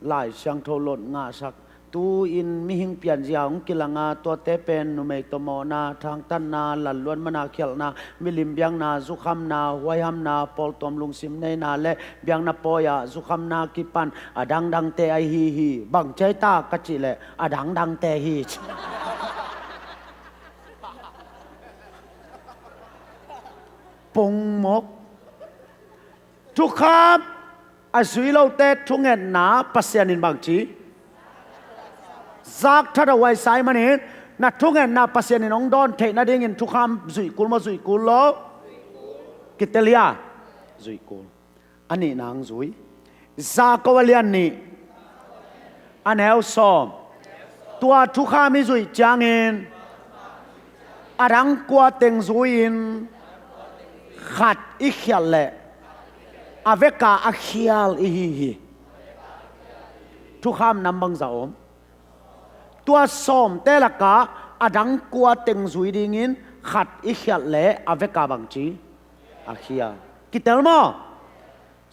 Lai Siangtho lot ngahsak. Tu-in mihing pianzia hong kilang a, tuate pen numei tawh mawhna, thangtatna, lalluan mana khialhna, milim biakna, zukhamna, huaihamna, pawltuam lungsim neina le biakna pawi ah zukhamna kipan a dangdangte ahi hi. Bang ci ai ta ka cih leh, a dangdangte hi ci. Pongmawk. Thukham a zui lote thungetna Pasian in bang ci? Zak thadahhuai sa ahih manin, na thungetna Pasian in hong dawn theih nadingin thukham zuih kul maw, zuih kul lo? Kitel hia? Zuih kul. A nihna ong zui. Jakob a lian nih a neu sawm. Tua thukham i zuih ciangin a dang kua teng zui-in khat i khialh leh a veka a khial i hi hi. Thukham nam bangzah om? Tua sawmte lakah a dang kua teng zui dingin khat i khialh leh a veka bang ci? A khial. Kitel maw?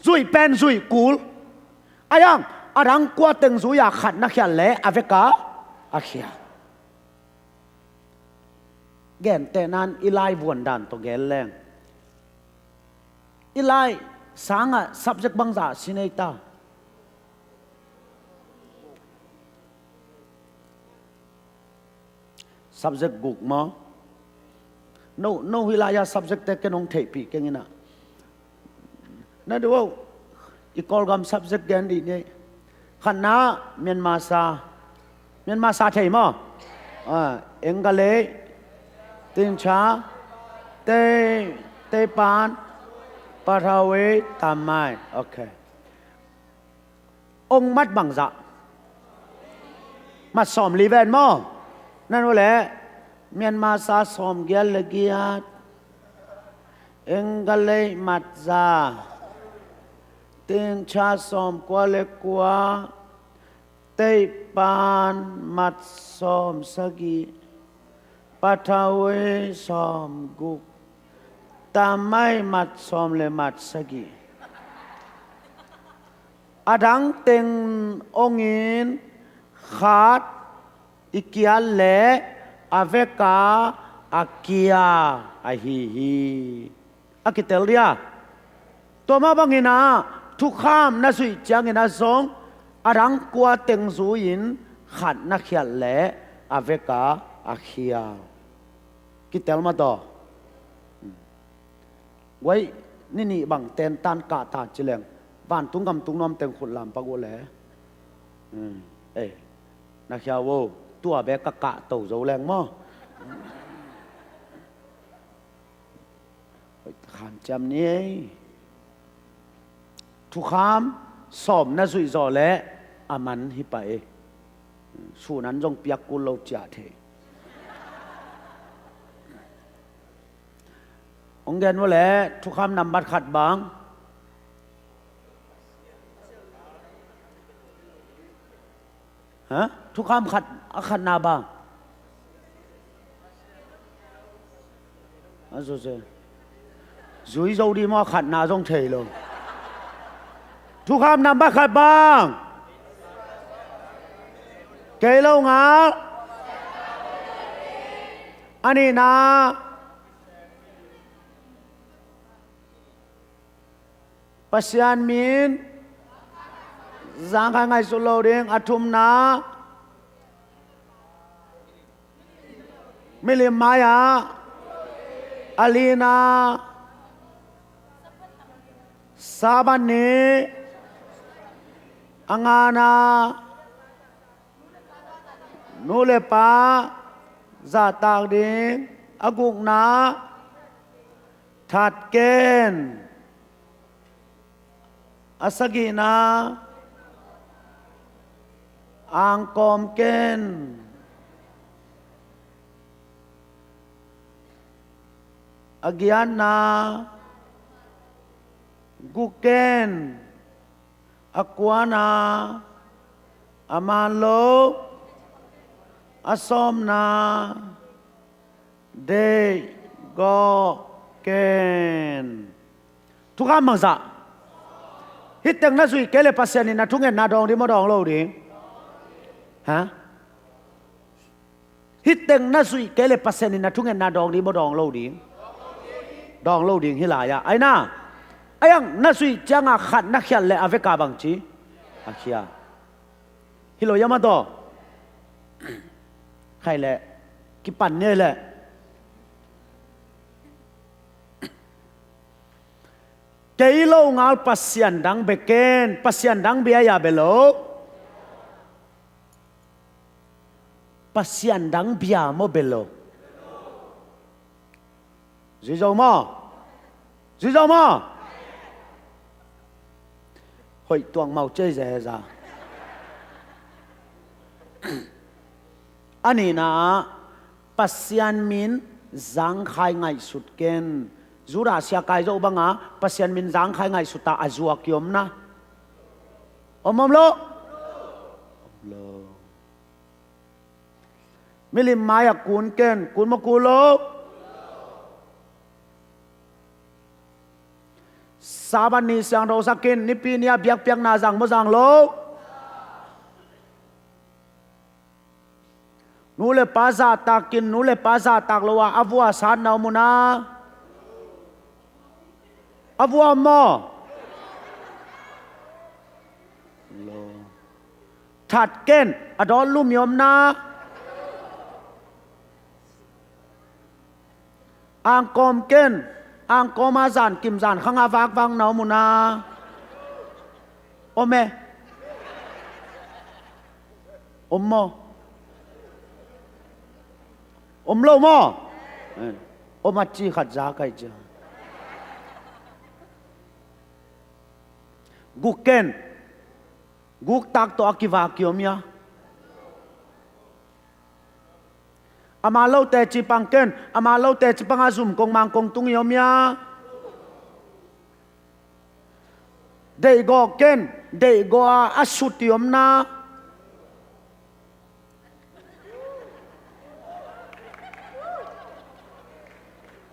Zuih pen zuih kul. Ahi zongin a dang kua teng zui-a khat na khialh leh a veka a khial. Gentehna-in i lai vuan dan tawh gen leng, i lai sangah subject bangzah si nei ta? Subject guk maw? No, no, hih lai-a subject te ken hong theihpih keng in ah. Na duh o, i Kawlgam subject gen dih ni. Khatna, Myanmar sa. Myanmar sa thei maw? Ah, English, Tingcha, Tei, Teipan, Pathawi, Tamai. Ok. Ong mat bangzah? Mat sawmli ven maw? Nan uh leh, Myanmar sa sawmgiat le giat, English mat za, Tingcha sawmkua le kua, Teipan mat sawmsagih, Pathawi sawmguk, Tamai mat sawm le mat sagih. A dang teng ong in khat i kial leh a veka a kia ahi hi. A kitel dia? Tua mah bangin ah thukham na zuih ciangin ah zong a dang kua teng zui-in khat na khialh leh a veka a khial. Kitel mah taw? Guai, ni nih bang tentan kah ta ci leng, vantung gamtung nuam teng khut lam pak uh le. Hmm. Eh, na khia uh, tua bek ka kah to zo leng maw? Khan ciam ni ei. Thukham sawm na zuih zawh leh a man hi pah ei. Sunan zong piak kul lo ciah thei. Ong gen uh leh thukham nambat khat bang? Ha? Thukham khat, a khatna bang? A zo ze. Zui zo di maw, a khatna zong thei lo. Thukham nambat khat bang? Kei lo ngal. A nihna, Pasian min zangkhai ngaihsut lo ding. A thumna, milim mai-ah. A lina, Sabbath ni. A ngana, nu le pa zahtak ding. A gukna, that ken. A sagihna, angkawm ken. A giatna, gu ken. A kuana, a man lo. A sawmna, deih gawh ken. Thukham bangzah. Hih teng na zuih kei leh Pasian in na thungetna dawng ding maw, dawng lo ding? Ha? Hih teng na zuih kei leh Pasian in na thungetna dawng ding maw, dawng lo ding? Dawng lo ding hi lai-ah. Aina, a iang na zuih ciangah khat na khialh leh a vekah bangci a khia. Hi lo ia mah taw. Khai leh kipan ni leh. Kei lo ngal pasian dang bia ken, pasian dang bia ia bia lo. Pasian dang bia maw, bia lo? Zui zo maw? Zui zo maw? Hoih tuang mau cei zeza. A nihna ah, Pasian min zangkhai ngaihsut ken. Judah sia kai zo banga Pasian min zangkhai ngaihsut a, a zuak i omna. Om om lo? Om lo. Milim mai-ah kun ken, kun maw, kun lo? Sabbath ni siangtho sak in, Nipi ni-ah biakpiakna zang maw, zang lo? Nu le pa zahtak in, nu le pa zahtak lo-a a vua sat na om uh na? A vua om maw? Lo. That ken, a dawt lum i om na? Angkawm ken, angkawm a zan kim zan khang a vakvak na om uh na? Om e? Om maw? Om lo maw? Eh, om a ci khat za kai cia. Guk ken, guk tak tawh a kivak i om ia? Ama lo teci pang ken, ama lo teci panga zum kong mang kong tung i om ia? Deihgawh ken, deihgawh a a sut i om na?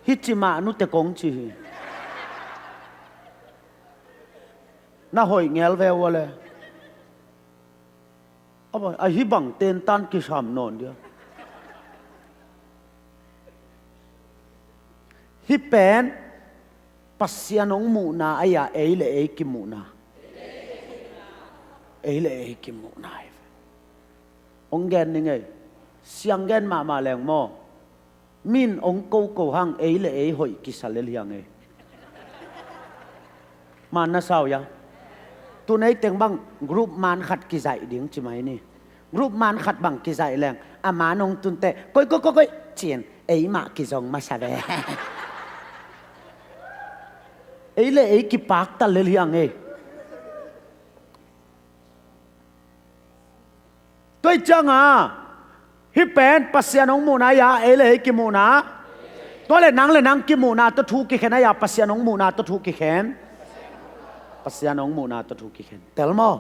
Hih ci mah nute kong ci hi. Na hoih ngel ve ua le. A bang, a hih bang tentan kisam nawn dia. Hih pen Pasian hong muhna ahi a, ei le ei kimuhna. Ei le ei kimuhna ahi ve. Hong gen ni ngei. Siang gen mahmah leng maw? Min hong koko hang, ei le ei hoih kisa lel hiang ei. Man na sau ia. Tun ei teng bang group man khat kizaih ding ci mai ni. Group man khat bang kizaih leng, a man hong tun teh, koi, koi, koi, koi, ci-in ei mah kizong masa ve. Ei le ei kipakta lel hiang ei. Tua ciangah hih pen Pasian hong muhna ia, ei le ei kimuhna. Tua le nang le nang kimuhna tawh thu kikhen ahi a, Pasian hong muhna tawh thu kikhen. Pasian hong muhna tawh thu kikhen. Tel maw?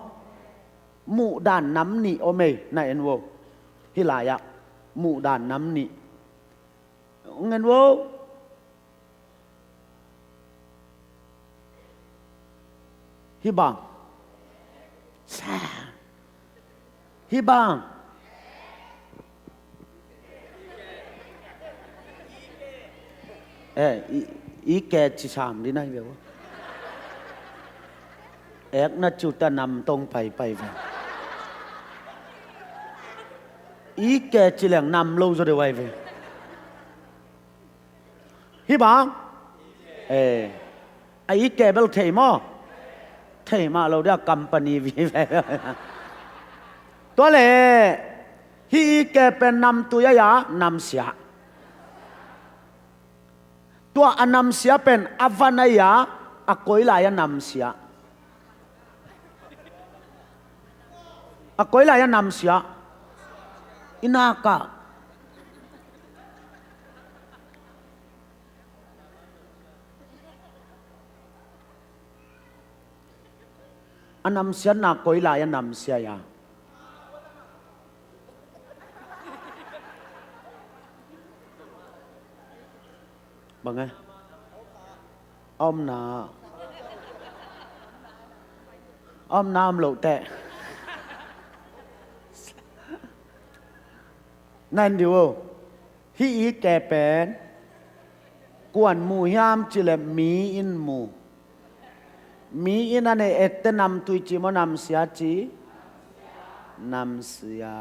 Muhdan nam nih om ei, na en vo. Hih lai-ah muhdan nam nih. Hong en vo. Hih bang. Sa. Hih bang. Eh, i, i ke ci sam di nai ve ua. Ek na ciu ta nam tong pai pai ve. I ke ci leng nam lo zaw de wai ve. Hi bang? Eh. A i ke bel thei maw? Thei mah lo dia company vive. Tua le hi i ke pen namtui a ya namsia. Tua a namsia pen a van a ya a koi lai a namsia. A koi lai a namsia. I nak ah a namsia na koi lai a namsia ya. Bang e? A omna. A omna om loh teh. Nan diu o. Hi i ke pen kuan mu hiam ci le mi in mu. Mi in a ne ette namtui ci maw namsia ci? Namsia.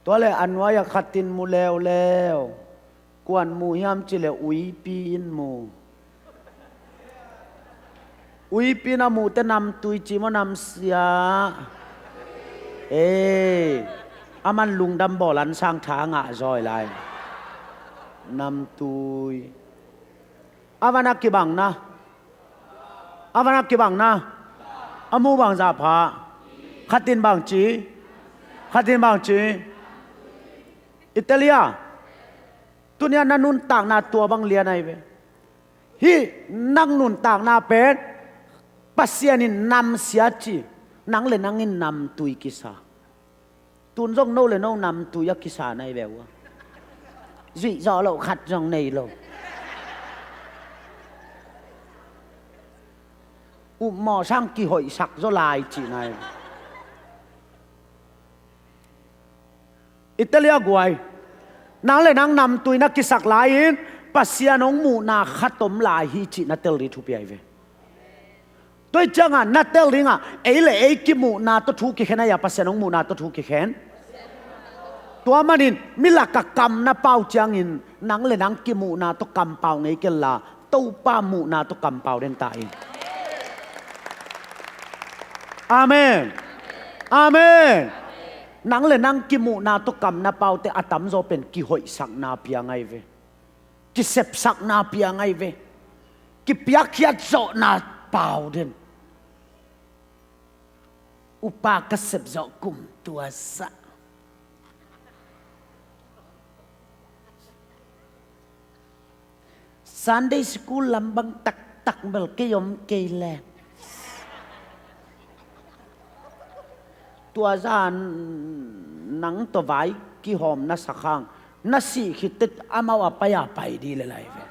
Tua le a nuai a khatin mu leuleu. Kuan mu hiam ci le uipi in mu. Uipi na mu te namtui ci maw namsia? Ei, a man lungdam bawl an sang tha ngah zawi lai. Namtui. A van a kibang na. A van a kibang na. A mu bang za pha. Khatin bang ci. Khatin bang ci. Italia. Tunia na nuntakna tua bang lian ai ve. Hi nang nuntakna pen Pasian in namsia ci. Nang le nang in namtui kisa. Tun zong no le no namtui a kisa nai ve ua. Zuih zawh loh khat zong nei lo. Upmawh sang kihoihsak zaw lai cih nai. Italia guai. Nang le nang namtui na kisak lai-in Pasian hong muhna khat om lai hi cih na tel dih thupi ai ve. Tua hi ciangah na tel dingah ei le ei kimuhna tawh thu kikhen ahi a Pasian hong muhna tawh thu kikhen. Tua manin milak a kam na pau ciangin nang le nang kimuhna tawh kampau ngei kenla Topa muhna tawh kampau den ta in. Amen. Amen. Nang le nang kimuhna tawh kam na paute a tamzaw pen kihoihsakna pia ngai ve. Kisepsakna pia ngai ve. Kipiakkhiat zawhna pau den. Upa ka sep zawh kum tua sah. Sunday school lam bang taktak bel kei om kei le. Tua zan nang tawh vai kihawm na sak hang na sih khit teh amau a pai a pai dih le lai ve.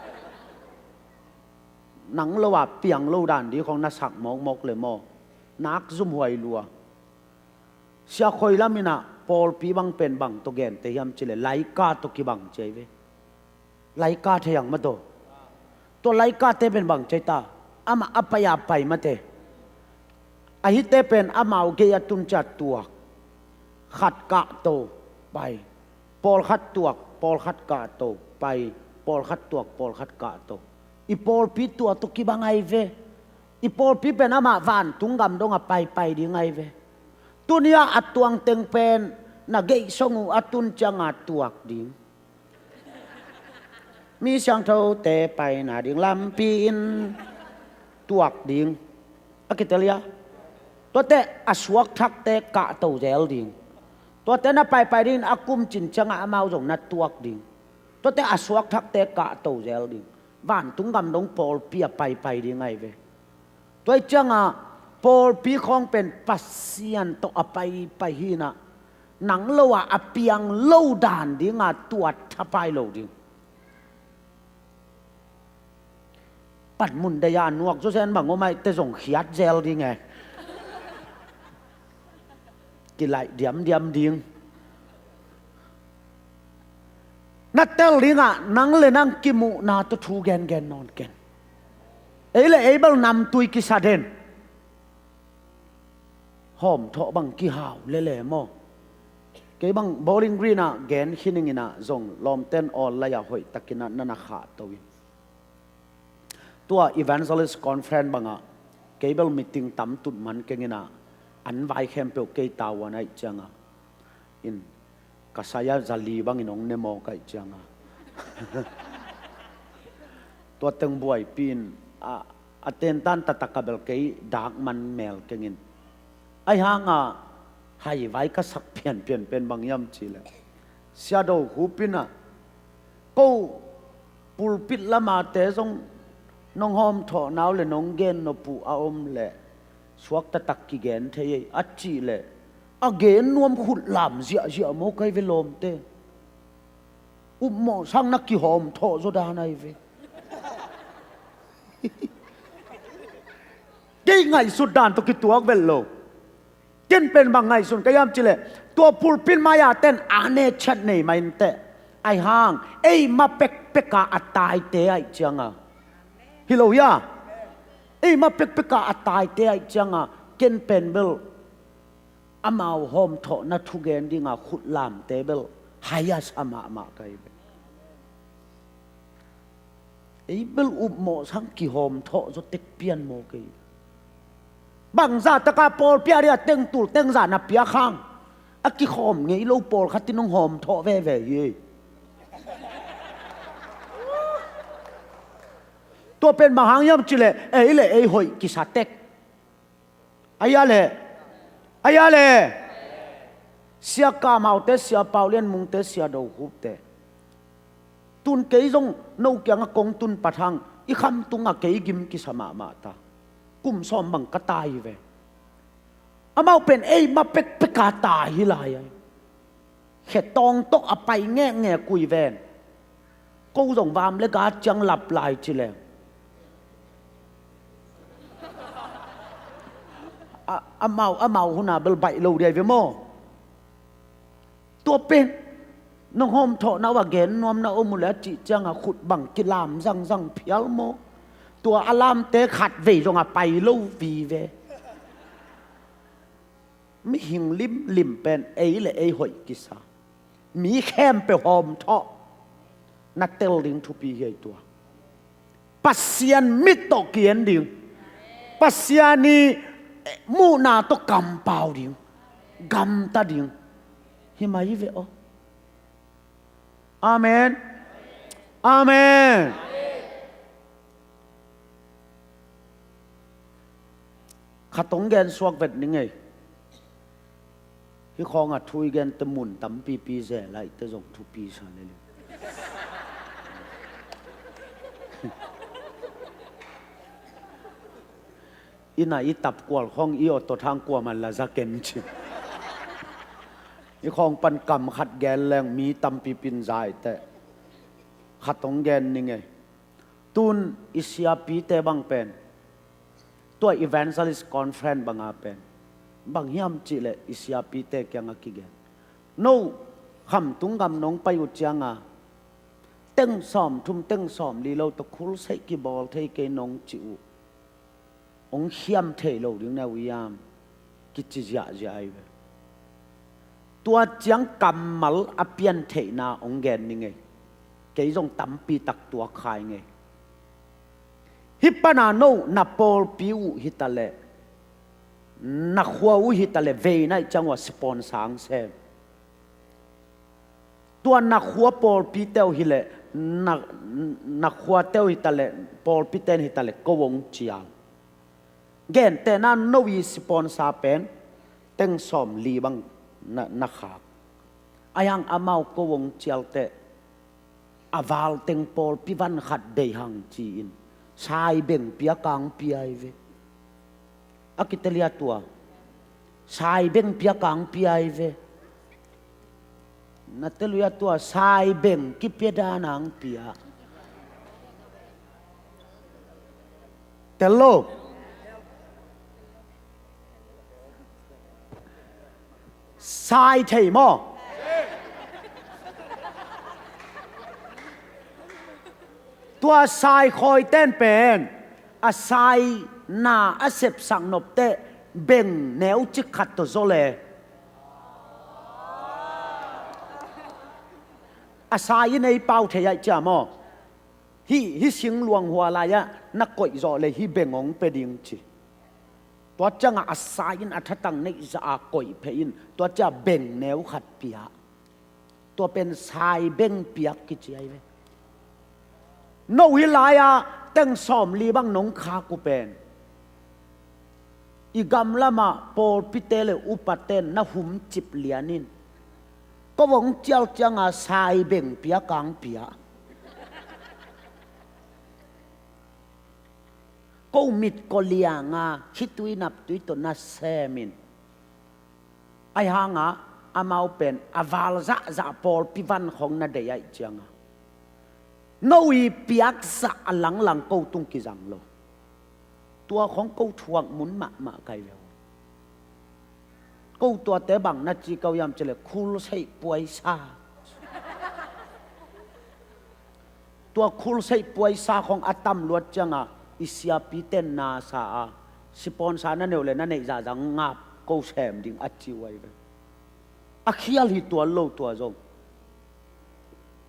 Nang lo a piang lo dan dih khong na sak mawkmawk le maw? Nak zumhuai lua. Sia khoi laminah pawlpi bang pen bang tawh gente hiam cileh laika tawh kibang ciai ve. Laika thei ang mataw. Tua laikate pen bang ciai ta? Amah a pai a pai mate. Ahite pen amau gei a tun cia tuak. Khat kahto pai. Pawlkhat tuak, pawlkhat kahto pai. Pawlkhat tuak, pawlkhat kahto. I pawlpi tua tawh kibang ai ve. I pawlpi pen amah vantung gam dong a paipai ding ai ve. Tunia a tuangteng pen na geih song uh a tun cianga tuak ding. Mi siangthote paina ding lampi in tuak ding. A kitelia. Tuate a suakthakte kahto zel ding. Tuate na paipai dingin a kumcin cianga amau zong na tuak ding. Tuate a suakthakte kahto zel ding. Vantung gam dong pawlpi a paipai ding ai ve. Tua hi cianga pawlpi khawng pen Pasian tawh a paipai hinah nang lo a a piang lo dan dinga tuat thapai lo ding. Patmun dei a nuak zawzen bang om aih te zong khiat zel ding e. Kilaih diamdiam ding. Na tel dingah nang le nang kimuhna tawh thu gengen nawn ken. Ei le ei bel namtui kisa den. Hawmthawh bang kihau lele maw? Kei bang Bowling Green ah gen khin ing in ah zong lawmten online ah hoihtakin ah na na khahto in. Tua evangelist conference bangah kei bel meeting tam tut man keng in ah an vai khempeuh kei tavuan ahih ciangah in ka saya zali bangin hong ne mawk ahih ciangah tua teng buaipi in a, a tentan taktak a bel kei dak man mel keng in. Ahi hangah haivai ka sak pianpian pen bang hiam cihleh Sia Do Khup in ah ko pulpit lamate zong nong hawmthawh nau le nong gen nop uh a om leh suak taktak kigen thei ei a cih leh a gen nuam khut lam ziahziah maw kai ve lawmte. Upmawh sang na kihawmthawh zaw dan ahi ve. Kei ngaihsut dan tawh kituak vet lo. Ken pen bang ngaihsun ka hiam cihleh tua pulpit mai-a ten a ne chat nei mah inteh. Ahi hang ei ma pekpeka a taite ahih cianga hi lo hia? Ei ma pekpeka a taite ahih cianga ken pen bel amau hawmthawhna thugen dinga khutlamte bel hai a sa mahmah ka hi ve. Ei bel upmawh sang kihawmthawh zaw tek pian maw kei. Bangzah taka pawlpi a dia tengtul tengzah na piak hang a kikhawm ngei lo pawlkhat in hong hawmthawh veve hi. Tua pen bang hang hiam cihleh ei le ei hoih kisa tek. Aia le, aia le. Sia Kam Haute, Sia Pau Lian Mungte, Sia Do Khupte. Tun kei zong no kiangah kong tun pat hang i khamtungah kei gim kisa mahmah ta. Kum sawm bang ka tai hi ve. Amau pen ei ma pekpeka tai hi lai ai. Khetawng tawh a pai ngekngek uh hi ven. Ko zong vam le ga ciang lap lai ci leng. A, amau, amau huna bel baih lo dia hi ve maw? Tua pen nong hawmthawhna uh a gen nuamna om uh le a cih cianga khut bang kilam zangzang phial maw? Tua a lamte khat vei zong a pai lo vive. Mihing limlim pen ei le ei hoih kisa. Mi khempeuh hawmthawh na tel ding thupi hi ei tua. Pasian mit tawh ki-en ding. Pasian i, eh, muhna tawh kampau ding. Gamta ding. Hi mai ve aw. Amen. Amen. Khat hong gen suak vet ning ei. Hih khawngah thu i gente mun tampipi ze laihte zong thupi sa lele. Inn ah i tap kual khawng i awt tawt hang kuaman la za ken ci. I khawng pan kam khat gen leng mi tampi pin za aiteh. Khat hong gen ning ei. Tun i siapite bang pen tua evangelist conference banga pen bang hiam cihleh i siapite kiangah kigen. No khamtung gam nong pai uh cianga teng sawm thum teng sawm li lo tawh khulseih kibawl thei kei nong ci uh. Hong khiam thei lo ding na uh hiam? Kici ziahziah ahi ve. Tua ciang kammal a pian theihna hong gen ning ei. Kei zong tampi tak tuak khai ngei. Hih pana no na pawlpi uh hitaleh na khua uh hitaleh veina ih ciang uh a sponsor hong sem. Tua na khua pawlpite uh hileh na, na khuate uh hitaleh pawlpite in hitaleh ko hong cial. Gentehna no i sponsor pen teng sawm li bang na, na khak. Ahi hang amau ko hong cial teh a val teng pawlpi van khat dei hang ci-in sai beng piak hong pia hi ve. A kitel hia tua? Sai beng piak hong pia hi ve. Na tel uh hia tua? Sai beng kipia dan hong pia. Tel lo. Sai thei maw? Tua saikhawi ten pen a saina a sepsak nopteh beng neucik khat tawh zaw le. A sai in ei pau thei aih cia maw? Hih, hih singluang hua lai-ah na koih zawh le hih beng hong pia ding ci. Tua ciangah a sai in a thatang neih zah a koih phei in tua ciah beng neu khat pia. Tua pen sai beng piak kici ahi ve. No hih lai-ah teng sawmli bang nong khak uh pen i gamlamah pawlpite le upaten na humcip lian in ko hong cial cianga sai beng piak ang pia. Ko mit ko lianga khitui naptui tawh na semin. Ahi hanga amau pen a val zahzah pawlpi van khong na deih aih cianga no i piakzah a langlang ko tung kizang lo. Tua khong ko thuak mun mahmah kai ve. Ko tuate bang na ci ko hiam cileh khulseih puaisa. Tua khulseih puaisa khong a tam luat cianga i siapiten nasa a siponsa na neuh le na neih zahzah ngap ko sem ding a ci uh ahi ve. A khial hi tuan lo tua zong.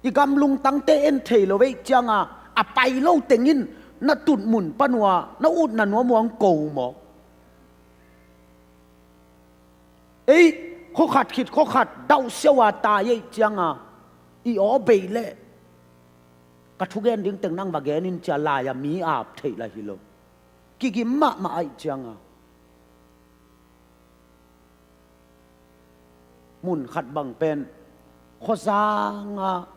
I gam lungtangte en thei lo veih cianga a pai lo tengin na tutmun panua na utna nuam uang ko maw? Ei, khuakhat khit khuakhat dauh siau a tai ei cianga i aw bei leh ka thugen ding teng nang va genin cia lai-a mi ap theih la hi lo. Kigim mahmah aih cianga mun khat bang pen khuazanga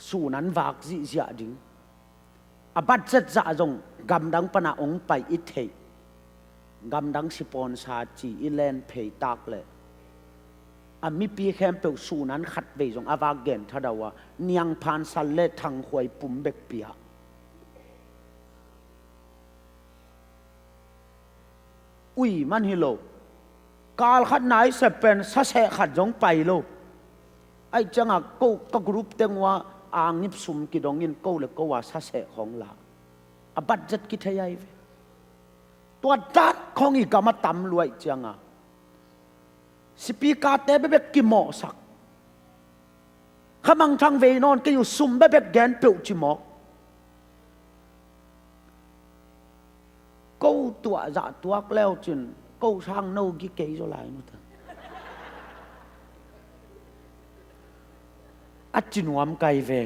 sunan vak zihziah ding. A budget zah zong gamdang pana ong pai i theih. Gamdang siponsa ci i len pheitak le a mipi khempeuh sunan khat vei zong a vak gen thadau a niangphan sal le thangkhuai pum bek pia. Ui man hi lo. Kal khat nai sep pen saseh khat zong pai lo. Aih cianga ko ka group teng ua a ngip sum kidongin ko le ko a saseh khong la. A budget kithei ai ve. Tua dat khong i gam a tam luaih cianga sipikate bebek kimawhsak. Khamangthang vei nawn kei uh sum bebek gen peuh cimawk. Ko tuah zah tuak leu cin ko sang no gi kei zaw lai nuta. A ci nuam kai ve.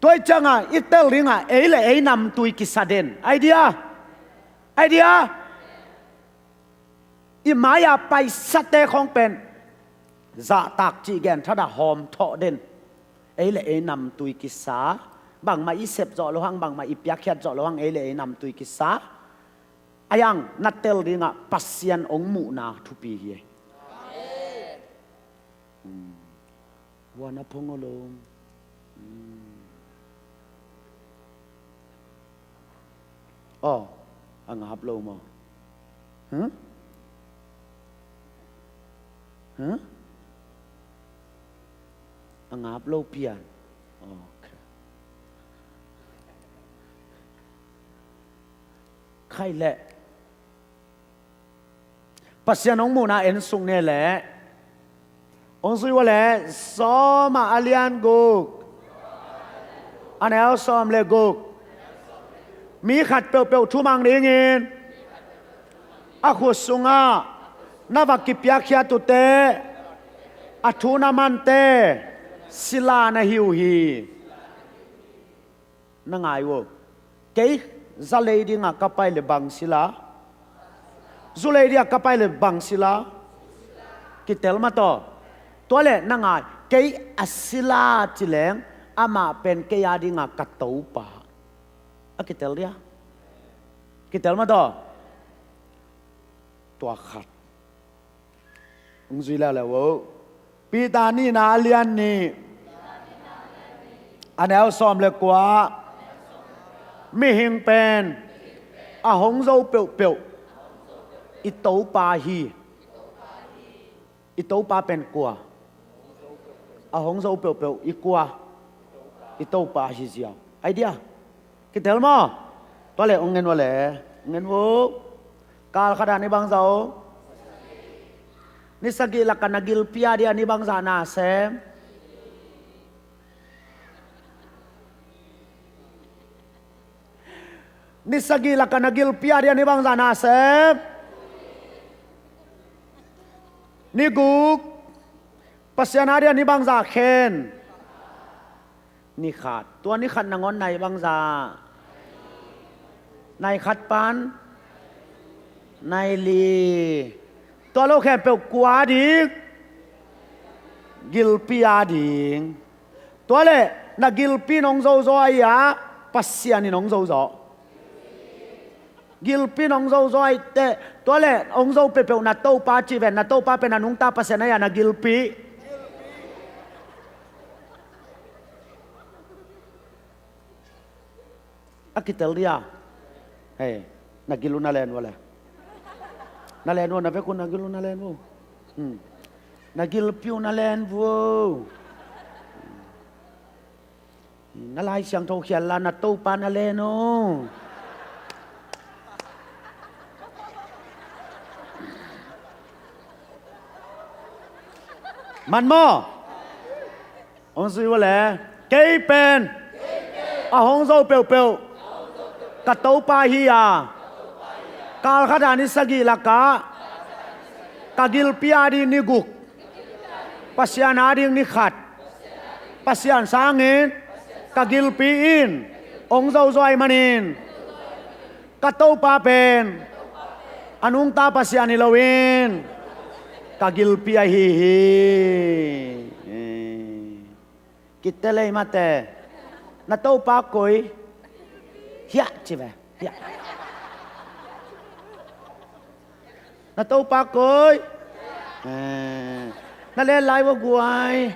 Tuai cianga i tel dinga ei le ei namtui kisa den. Idea. Idea. I mai-a paisate khong pen zahtak cih gen thada hawm thawh den. Ei le ei namtui kisa. Bangmah i sep zawh lo hang, bangmah i piakkhiat zawh lo hang, ei le ei namtui kisa. Ayang na tel dingah Pasian ong muhna thupi hi. Amen. Hmm. Wana phongo lo. Hmm. Oh, a ngap lo maw? Huh? Huh? A ngap lo pian. Okay. Khai leh Pasian hong muhna en suk ne leh hong zui ua leh Sawm ah a lian guk, a neu sawm le guk. Mi khat peuhpeuh thumang dingin a khut sungah na va kipiakkhiat uhte, a thu na mante sila na hi uh hi. Na ngai uh. Kei za lei dingah ka pai le bang sila, zu lei dingah ka pai le bang sila. Kitel mataw. Tua le na ngai, kei a sila ci leng amah pen kei a dingah ka Topa. A kitel dia? Kitel mataw. Tua khat. Hong zui leuleu uh. Peter nihna a lian nih, a neu sawm le kua. Mihing pen a hong zo peuhpeuh i Topa hi. I Topa pen kua? A hong zo peuhpeuh i kua? I Topa hi ziau. Ai dia. Kitel maw? Tua le ong ngen ua le. Ong ngen ua. Kal khat a ni bangza o. Ni sagih laka na gilpi a dia ni bangza na sem. Ni sagih laka na gilpi a dia ni bangza na sem. Ni guk. Pasian a dia ni bangza khen. Ni khat. Tua ni khat nangawn nai bangza. Nai khat pan. Nai li. Tua lo khempeuh kua ding? Gilpi a ding. Tua le na gilpi nong zozo ai a Pasian in nong zozo. Gilpi nong zozo ai teh, tua le ong zo peuhpeuh na Topa ci ven, na Topa pen a nungta Pasian ai a na gilpi. A kitel dia. Hei, na gil uh na len uh a le. Na len uh, na vek uh na gil uh na len uh. Hmm. Na gilpi uh na len uh. Na Lai Siangtho khial la na Topa na len uh. Man maw? Hong zui ua le. Kei pen a hong zo peuhpeuh ka Topa hi a, kal khat a ni sagih lakah ka gilpi a ding ni guk, Pasian a ding ni khat, Pasian sangin ka gilpi in hong zozo ai manin ka Topa pen a nungta Pasian hi loin ka gilpi ahi hi. Kitel ei mate. Na Topa koi? Hiah ci ve. Hiah. Na Topa koi? Eh, na len lai ua guai.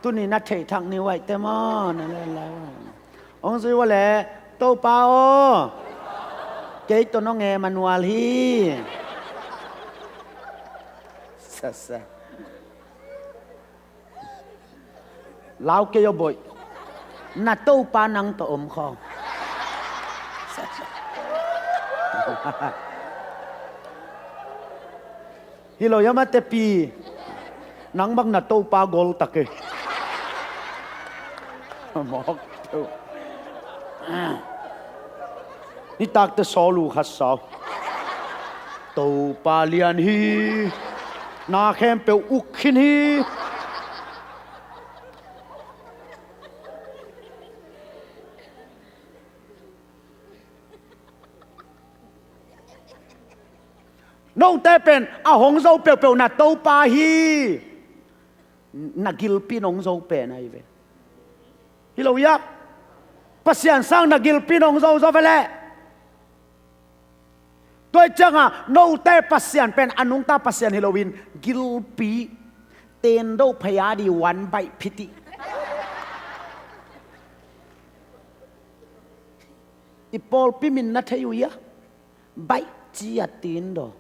Tuni na theih thak ni uaih te maw, na len lai ua. Hong zui ua le, Topa aw, kei tawh nong Emmanuel hi. Sa, sa. Lau kei aw boih. Na Topa nang tawh om khawng. Hi lo ia mate pi. Nang bang na Topa gol tak e. Mawk teu. Nitakte sawl uh khat sau. Topa lian hi. Na khempeuh uk khin hi. Note pen a hong zo peuhpeuh na Topa hi. Na gilpi nong zo pen ahi ve. Hi lo ia. Pasian sang na gilpi nong zo zo ve leh. Tua ciangah note Pasian pen a nungta Pasian hi loin gilpi, tendo phaya di wan baih phiti. I pawlpi min na thei uh ia. Baih ci a tin daw.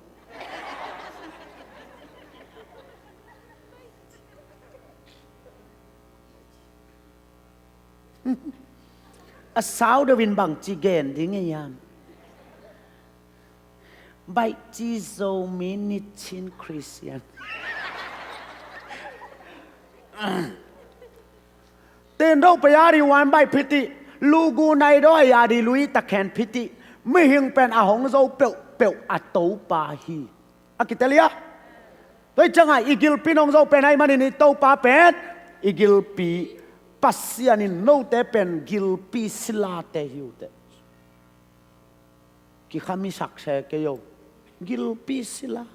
A sau deuh in bang ci gen ding ei hiam? Baih ci Zomi Nichin Christian. Tendo paya di wan baih phiti, lugu nai daw aya di lui takhen phiti, mihing pen a hong zo peuhpeuh a Topa hi. A kitel ia. Tua ciangah i gilpi nong zo pen ahi manin i Topa pen i gilpi Pasian in note pen gilpi silate hi uh teh. Kikhamisak se kei o. Gilpi sila.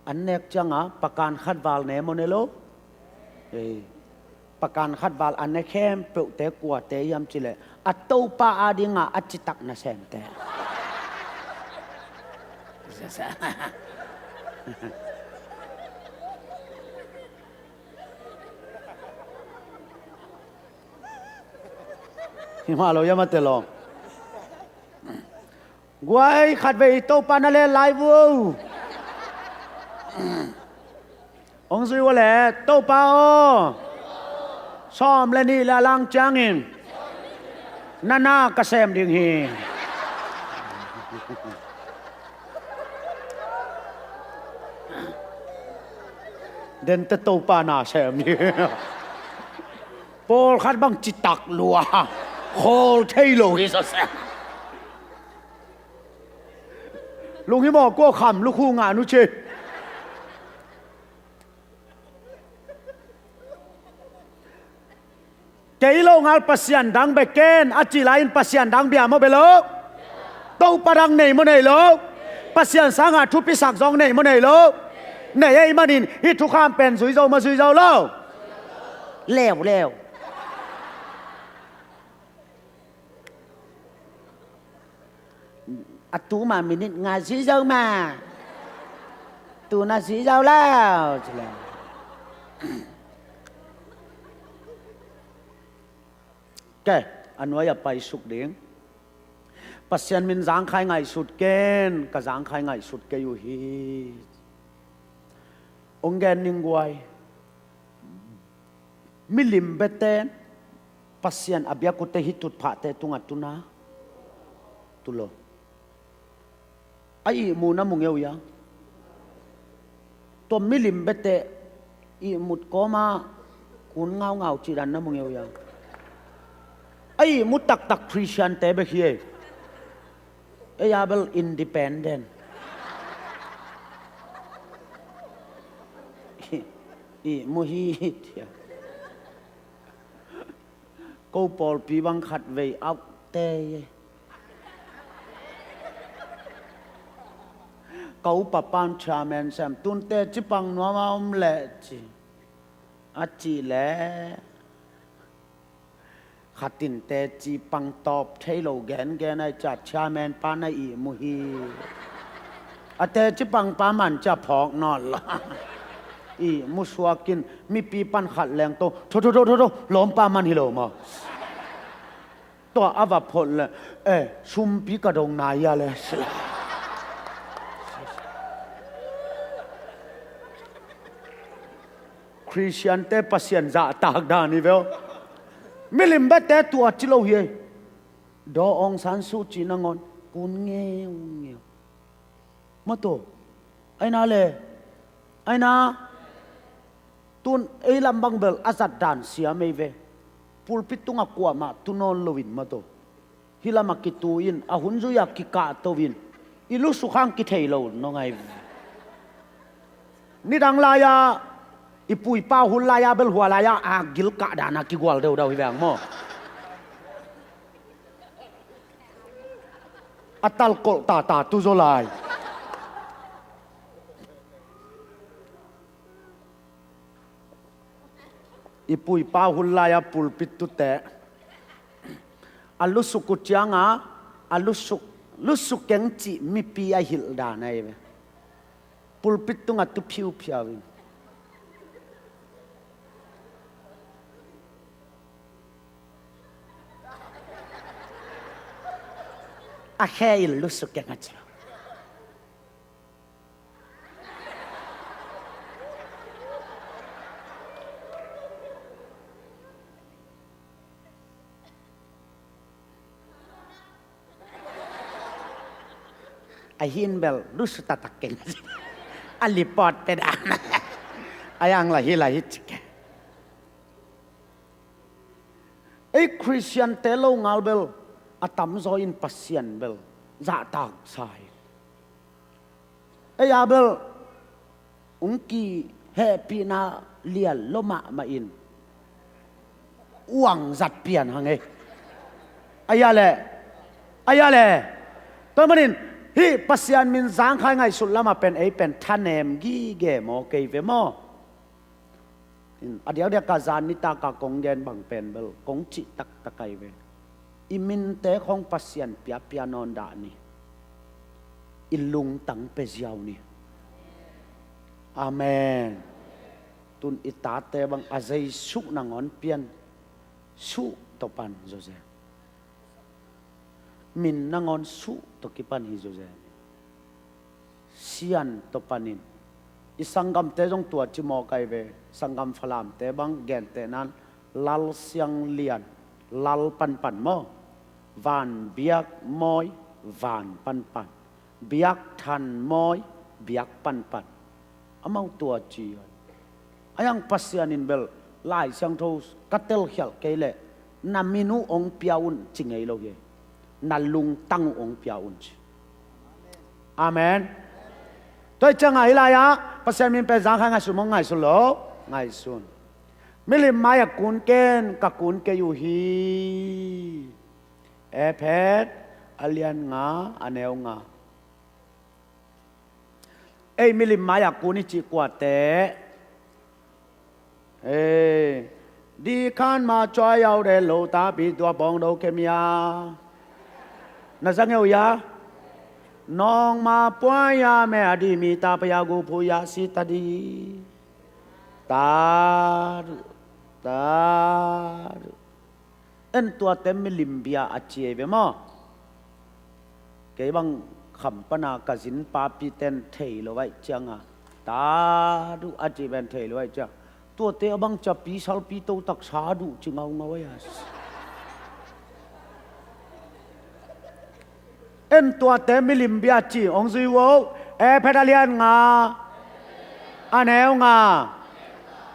An nek ciangah pakan khat val ne maw ne lo? Ei, pakan khat val a ne khempeuhte kuate hiam cileh a Topa adingah a citak nasemte. Hi mah lo ia mate lo. Guai, khatvei Topa na len lai vo. Hong zui ua leh, Topa aw, sawm le nih le a lang ciangin na na ka sem ding hi. Dente Topa na sem hi. Pawlkhat bang citak lua, khawl thei lo hi sawsia. Lunghimawh kua kham lukhu ngah nu ci. Kei lo ngal Pasian dang bia ken a cih lai-in Pasian dang bia maw bia lo? Topa dang nei maw nei lo? Pasian sangah thupisak zong nei maw nei lo? Nei ahih manin hih thukham pen zui zo maw zui zo lo? Leuleu. A tu ma minit nga zui zo ma. Tu na zui zo lo ci leh. Ke, a nuai a paisuk ding. Pasian min zangkhai ngaihsut ken, ka zangkhai ngaihsut kei uh hi. Hong gen ning guai. Milim biate Pasian a biak uhte hih tutphahte tungah tu na, tu lo. A ihmu na mu ngeu ia. Tua milim biate ihmut kawma kun ngaungau cih dan na mu ngeu ia. A ihmu taktak Christian-te bek hi ei. Ei a bel independent. Ihmu hi, tia. Ko pawlpi bang khatvei auhte hi. Ka upa pan chairman sem, tun teci pang nuam a om leh ci. A cih leh khat in teci pang tawp thei lo gengen ahih ciang chairman pa na ihmu hi. A teci pang pa man ciang phawk nawn lo. Ihmu suak in mipi pan khat leng to, tho, tho, tho, tho, tho, lawmpa man hi lo maw? Tua a va phot leh, eh, sumpi ka dong nai a leh. Christian-te Pasian zahtak dan hi ve aw. Milim biate tua ci lo hi ei. Daw Aung San Suu Kyi nangawn kun ngeungeu. Maw tua. Aina le. Aina. Tun ei lam bang bel a zat dan siam ei ve. Pulpit tungah kuamah tu nawn loin maw tua. Hih lamah kitu in, a hun zui-a kikahto in, i lusuk hang kithei lo nawn ngai. Nidang lai-a, i pu i pa hun lai-a bel hua lai-a, a gil kah dan a kigual deudau hi veng maw. A talkolh tata tu zaw lai. I pu i pa hun lai-a pulpit tute a lusuk uh ciangah, a lusuk, lusuk keng cih mipi a hilh dan ahi ve. Pulpit tungah tu phiuphiau in. A khe in lusuk keng a ci lo. A hin bel lusu taktak keng. A lipot pe dan. A yang la hi la hi cik. Ei Christian-te lo ngal bel a tamzaw in Pasian bel zahtak sa hi. Ei a bel ung kihehpihna lian lo mahmah in uang zat pian hang ei. Aia le, aia le. Tua manin hih Pasian min zangkhai ngaihsut lamah pen ei pen thanem gige maw kei ve maw? In, a diakdiak a zan nitak a kong gen bang pen bel kong cih taktak ahi ve. I minte khong Pasian piapia nawn dah ni. I lungtang pia ziau ni. Amen. Tun i tate bang a zei suh nangawn pian suh Topan Joseph. Min nangawn suh tawh kipan hi zawzen. Sian tawh panin i sanggamte zong tua ci mawk ai ve. Sanggam Falamte bang gentehnan Lal Sianglian, Lal panpan maw, Van Biak Mawi, Van panpan, Biak Than Mawi, Biak panpan. Amau tua ci a, a yang Pasian in bel Lai Siangtho ka telkhialh kei leh na min uh hong pia un ci ngei lo hi. Na lungtang uh hong pia un ci. Amen. Tua hi ciangah hih lai-ah Pasian min pen zangkhai ngaihsun maw, ngaihsun lo? Ngaihsun. Milim mai-ah kun ken, ka kun kei uh hi. Efet a lian nga, a neu nga. Ei, milim mai-ah kun i cih kuate? Ei, di khan ma cuai au de lo ta pi tua pawng do kemia. Na zang eu ya? Nong ma puai ya me a di mi ta pa ya gu phu ya si ta di. Ta du, ta du. En tuate milim bia a ci ei ve maw? Kei bang kham pana ka zin papi ten thei lo aih cianga, ta duh a ci ven thei lo aih ciang. Tuate a bang cia pi salpi to taksa duh ci ngaungau aih a. En tuate milim bia ci hong zui uh o. Efet a lian nga, a neu nga.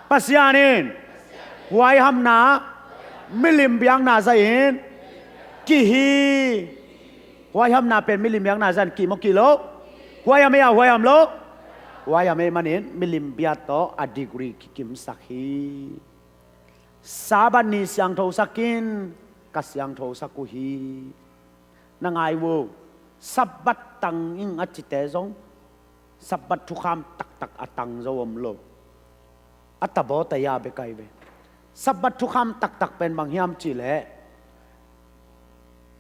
Pasian in huaihamna milim biakna zahin kih hi. Huaihamna pen milim biakna zahin kih maw, kih lo? Huaiham ei a, huaiham lo? Huaiham ei manin milim bia tawh a degree kikimsak hi. Sabbath ni siangthosak in, ka siangthosak uh hi. Na ngai uh, Sabbath tang ing a cite zong Sabbath thukham taktak a tang zo om lo. A tabaw taya bek ai ve. Sabbath thukham taktak pen bang hiam cihleh,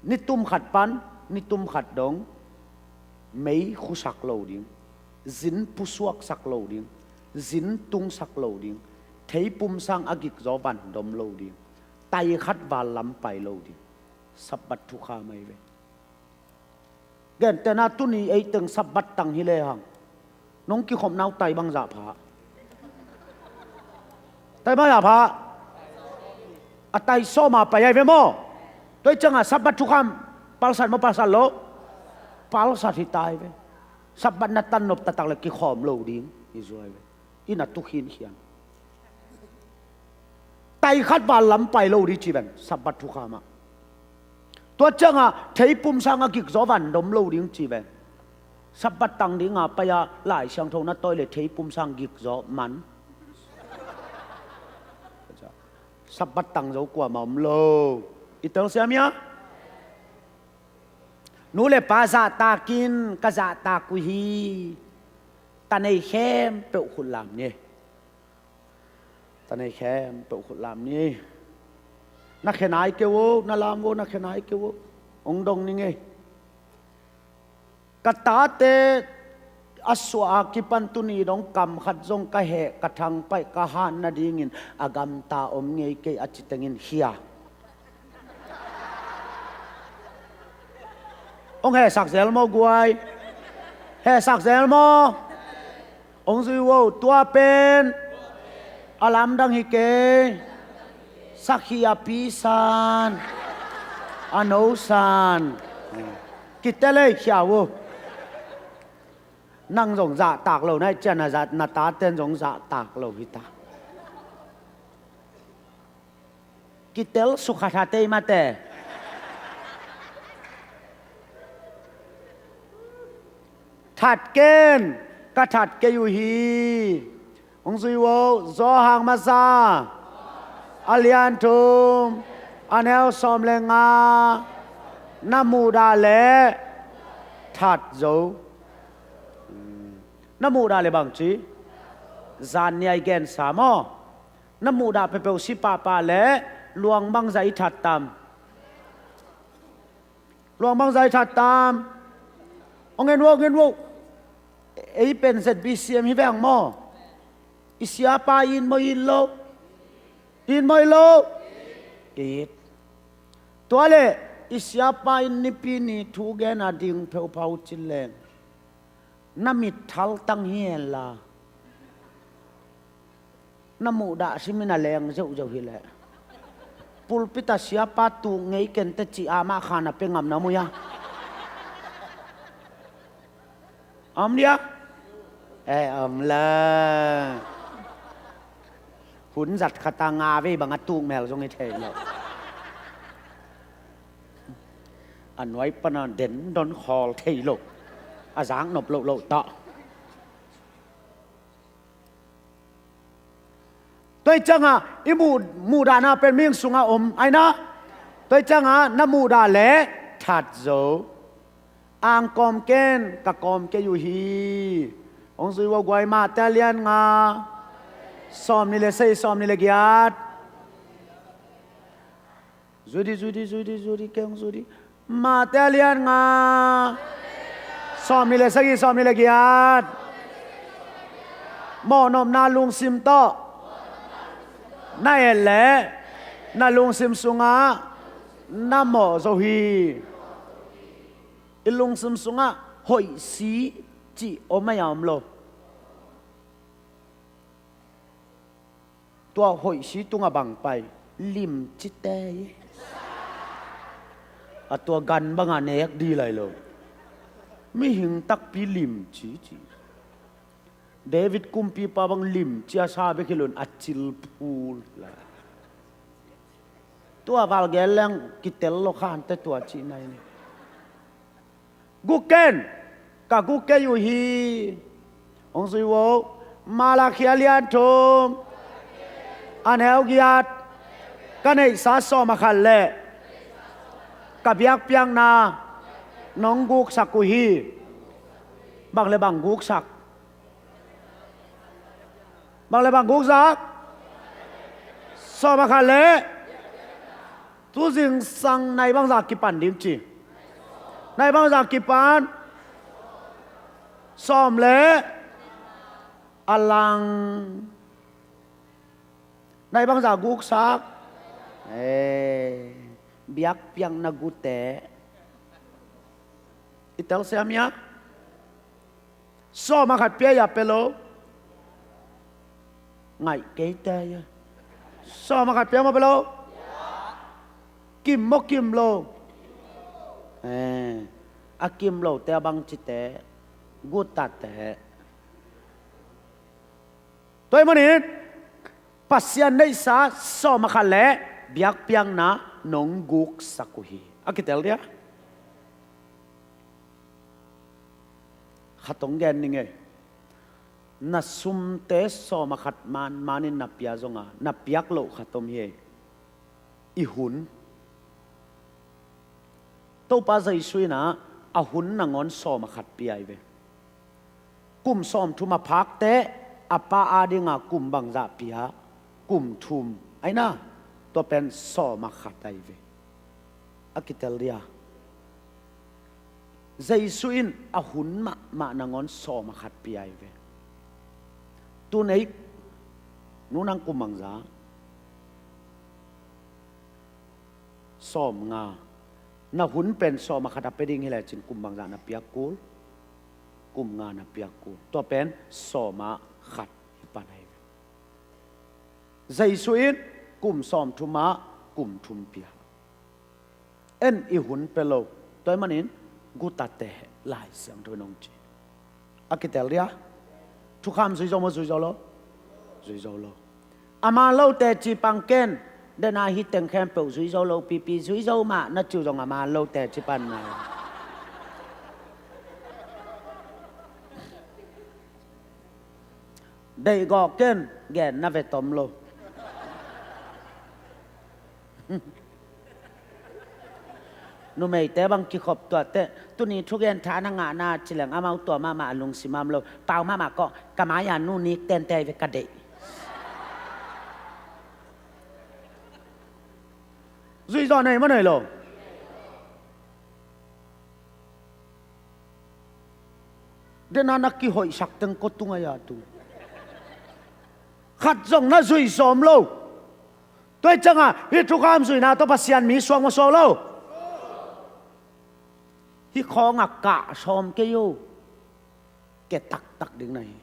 nitum khat pan nitum khat dong mei khusak lo ding, zin pusuaksak lo ding, zin tungsak lo ding, theipum sang a gikzaw van dom lo ding, tai khat val lam pai lo ding. Sabbath thukham ai ve. Gentehna tuni ei teng Sabbath tang hi lehang, nong kikhopna uh tai bangzah pha? Tai bangzah pha? A tai sawma pai ai ve maw? Tua hi ciangah Sabbath thukham palsat maw, palsat lo? Palsat hi tai ve. Sabbath na tan nop taktak le kikhawm lo ding hi zuai ve. Inn a tu khinkhian. Tai khat val lam pai lo ding ci ven, Sabbath thukham ah. Tua ciangah theipum sang a gikzaw van dom lo ding ci ven. Sabbath tang dinga pai-a Lai Siangtho na tawi le theipum sang gikzaw man. Sabbath tang zo kuamah om lo. I telsiam hia? Nu le pa zahtak in, ka zahtak uh hi. Ta nei khempeuh khut lam ni. Ta nei khempeuh khut lam ni. Na khe nai kei uh, na lam uh, na khe nai kei uh. Hong dong ni ngei. Ka tate a suah a kipan tuni dong kam khat zong ka heh, ka thangpaih, ka hat nadingin a gamta om ngei kei a ci tengin hia. Hong hehsak zel maw guai? Hehsak zel maw? Hong zui uh o, tua pen a lamdang hi kei. Sakhi a pi san, a no san. Kitel ei khia uh. Nang zong zahtak lo na hih ciang na zat, na taten zong zahtak lo hi ta. Kitel sukha thatei mate. That ken, ka that kei uh hi. Hong zui uh o, Zawhang masa a lian thum, a neu sawm le nga. Na muhdah le that zo. Na muhdah le bangci? Zan niai gensa maw? Na muhdah peuhpeuh si pahpah le luang bangzah i that tam? Luang bangzah i that tam? Hong en uh o, hong en uh o. Ei pen Z B C M hi veng maw? I siapa it maw, it lo? It maw, it lo? It. Tua le I siapa in Nipi ni thu gen a ding pheuphau ci leng, na mit thaltang hi henla, na muhdah simin a leng zeuhzeuh hileh, pulpit ah siapa tuk ngei kente cih amah khan a pia ngam na muia. A om dia? Eh, a om la. Hun zat khat a nga vei bang a tuk mel zong hi thei lo. A nuai pan a den don khawl thei lo. A zak nop loh loh tah. Tua hi ciangah i muh, muhdahna pen mihing sungah om aina. Tua hi ciangah na muhdah leh that zo. Ang kawm ken, ka kawm kei uh hi. Hong zui uh a guai, Mate a lian nga, sawm nih le sagih, sawm nih le giat. Zui di, zui di, zui di, zui di, kei hong zui di. Mate a lian nga, sawm nih le sagih, sawm nih le giat. Mawhnopna lungsim tawh na et leh na lungsim sungah na mawh zo hi. I lungsim sungah hoihsi cih om ahi a om lo? Tua hoihsi tungah bang pai? Limci te hi. A tua gan bangah nek di lai lo. Mihing takpi limci ci. David kumpipa bang limci a sa bek hi lo in a cil phul lai. Tua val gen leng kitel lo kha hante tua cihna in. Guk ken, ka guk kei uh hi. Hong zui vo. Malakhi a lian thum, a neu giat. Ka neihsa sawm a khat leh ka biakpiakna nong guksak uh hi. Bang le bang guksak? Bang le bang guksak? Sawm a khat leh. Tu zingsang nai bangzah kipan ding ci? Nai bangzah kipan? Sawm leh a lang. Nai bangzah guksak? Eh, biakpiakna gute. I telsiam hia? Sawm a khat pia hia, pia lo? Ngaih kei te hia? Sawm a khat pia maw, pia lo? Kim maw, kim lo? Eh, a kim lote a bang cite? Gutate. Tua ahih manin Pasian neihsa sawm a khat leh biakpiakna nong guksak uh hi. A kitel dia? Khat hong gen ning ei. Na sumte sawm a khat manmanin na pia zonga, na piak loh khat om hi ei. I hun. Topa Jesu in ah a hun nangawn sawm a khat pia hi ve. Kum sawmthum a phak teh a Pa adinga kum bangzah pia? Kum thum. Aina, tua pen sawm a khat ahi ve. A kitel dia? Jesu in a hun mahmah nangawn sawm a khat pia hi ve. Tun ei, nu nang kum bangzah? Sawmnga. Na hun pen sawm a khat a pia ding hi lecin kum bangzah na piak kul? Kum nga na piak kul. Tua pen sawm a khat hi pan ahi ve. Jesu in kum sawmthum ah kum thum pia. En, i hun pia lo. Tua ahih manin gutate, Lai Siangtho in hong ci. A kitel dia? Thukham zui zo maw, zui zo lo? Zui zo lo. A man lo teci pang ken. Dena hih teng khempeuh zui zo lo pipi, zui zo mah na ci uh zong a man lo teci pan na. Deihgawh ken, gen na ve tom lo. Numeite bang kikhop tuah teh, tuni thugen tha na ngahna ci leng amau tua mahmah a lungsim a om lo. Pau mahmah kawh, ka mai-a nu nik tente hi ve ka deih. Zuih zawh nei maw nei lo? Dena na kihoihsak teng kua tung a ya tu. Khat zong na zuih sawm lo. Tua hi ciangah hih thukham zuihna tawh Pasian mi suak maw, suak lo? Hih khawngah kah sawm kei uh. Ke taktak ding na hi.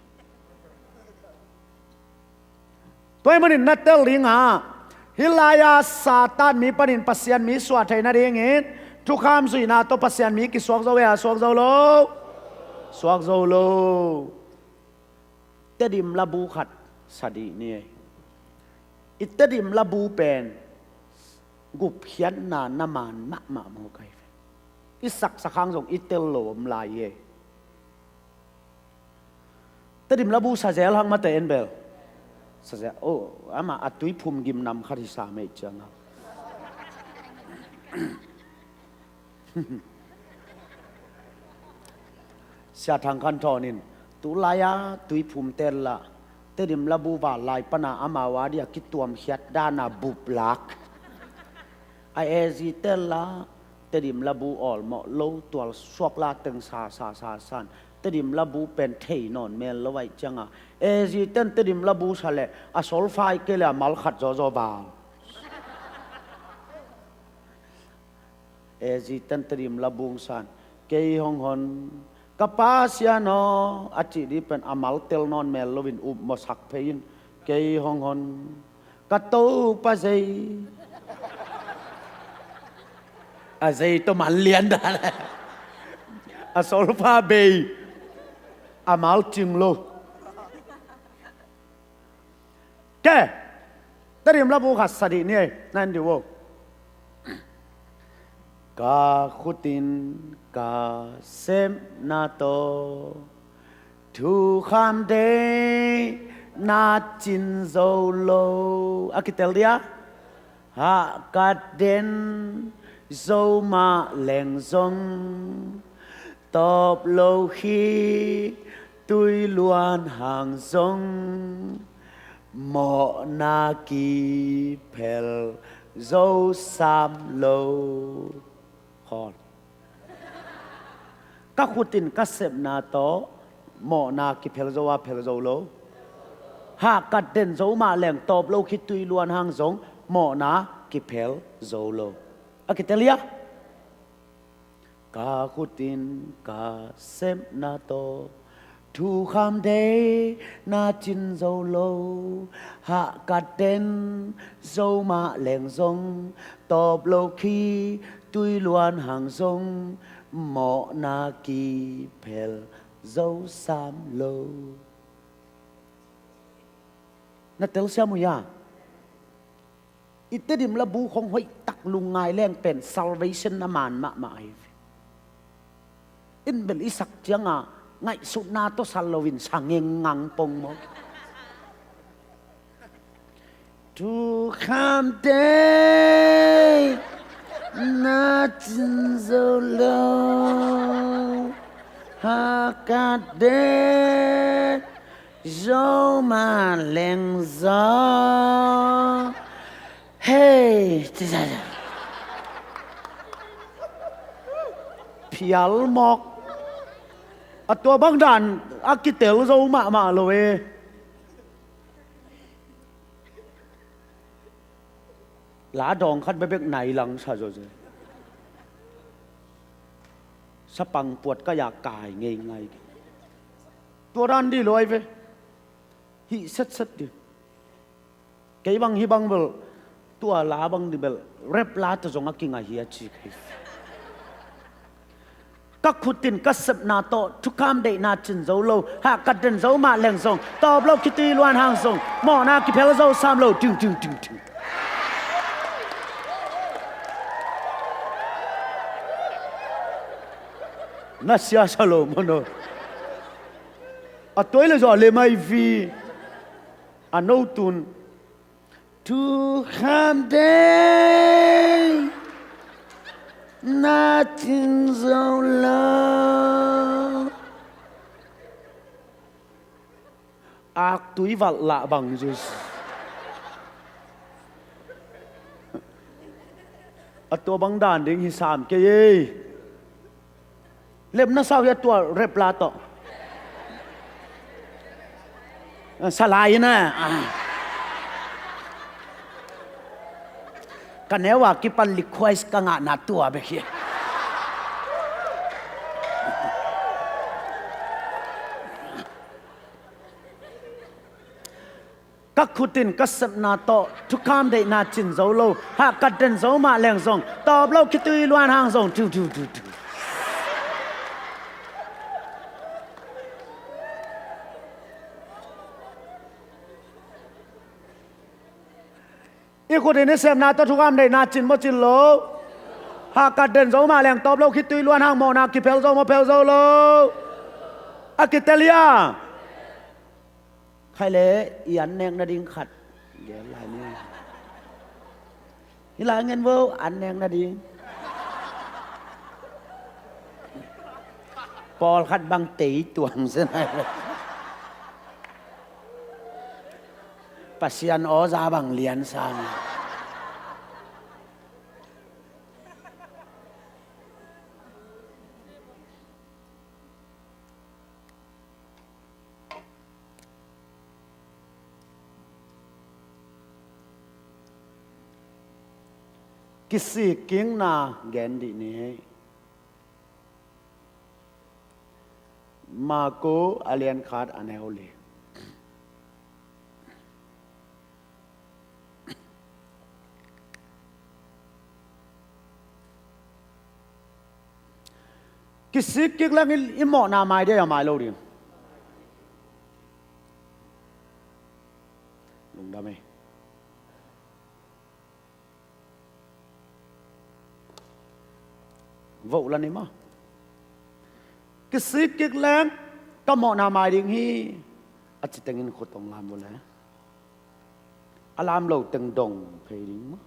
Tua ahih manin na tel dingah, hih lai-a Satan mi panin Pasian mi suah theih nadingin thukham zuihna tawh Pasian mi kisuak zo hia, suak zo lo? Suak zo lo. Tedim labu khat sa dih ni ei. I Tedim labu pen gupkhiatna na man mahmah mawk ahi ve. I saksak hang zong i tel lo om lai ei. Tedim labu sa zel hang mate en bel. Sa zel, oh, amah a tuiphum gimnam khat hi sa mei ciangah. Sia Thang Khan Thawn in, tu lai-a tuiphum tel lah, Tedim labu val lai pana amau a dia kituamkhiat dana bup lak. A ezi tel lah, Tedim labu awlmawh lo tual suak la teng sa, sa, sa, san. Tedim labu pen thei nawn mel lo aih cianga. Ezi ten Tedim labu sa leh, a solfa ih kei leh a mal khat zawzaw val. Ezi ten Tedim labu hong san. Kei hong hon. Ka Pasian aw, a cih dih pen a mal tel nawn mel loin upmawhsak phei in. Kei hong hon. Ka Topa zei. A zei tawh man lian dan. A solfa bei. A mal cing lo. Ke. Tedim labu khat sa dih ni ei. Na en dih uh. Ka khut in ka sepna tawh thukham deihna cin zo lo. A kitel dia? Hahkat den zo mah leng zong tawp lo khi tui luan hang zong mawhna kiphel zo sam lo. Khawl. Ka khut in ka sepna tawh mawhna kiphel zo a phel zo lo. Hahkat den zo mah leng tawp lo khi tui luan hang zong mawhna kiphel zo lo. A kitel hia? Ka khut in ka sepna tawh thukham deihna cin zo lo. Hahkat den zo mah leng zong tawp lo khi tui luan hang zong mawhna kiphel zo sam lo. Na telsiam uh hia? I Tedim labu khong hoihtak lungngai leng pen salvation na man mahmah ahi ve. In bel i sak cianga ngaihsutna tawh sal loin sa ngengngang pong maw? Thukham deihna cin zo lo. Hahkat den zo mah leng zo. Hei. Phial mawk. A tua bang dan a kitel zo mahmah lo e. La dawng khat bekbek nai lang sa zawzaw. Sapang puat kai-a kai ngeingai. Tua dan dih lo ahi ve. Hih setset dih. Kei bang hih bang bel tua la bang dih bel rep la tawh zong a kinga hi a ci kei. Ka khut in ka sepna tawh thukham deihna cin zo lo, hahkat den zo mah leng zong tawp lo khi tui luan hang zong mawhna kiphel zo sam lo. Ting, ting, ting, ting. Na sia sa lo maw no? A tuai le zaw a lem ahi vi. A no tun. Thukham deihna cin zo lo. Aktui valh lah bang zis. A tua bang dan ding hi sam kei ei. Lemna sau hi a tua rep la tawh. Salai na. Ka neu a kipan likhuais ka ngahna tua bek hi. Ka khut in ka sepna tawh thukham deihna cin zo lo, hahkat den zo mah leng zong, tawp lo khitui luan hang zong, tiu, tiu, tiu, tiu. I khut in i sepna tawh thukham deihna cin maw cin lo? Hahkat den zo mah leng tawp lo khitui luan hang mawhna kiphel zo maw phel zo lo? A kitel hia? Khai le i an nek nading khat gen lai ni. Hi lai ngen vo, an nek nading. Pawlkhat bang tei tuang se nai. Pasian aw za bang lian sang. Kisikkikna gen dih ni. Marku a lian khat a neu li. Kisikkik leng i, i mawhna mai ding a mai lo ding. Lungdam e. Voh la ni maw? Kisikkik leng ka mawhna mai ding hi. A ci tengin khut hong lam vo le. A lam lo teng dong phei ding maw?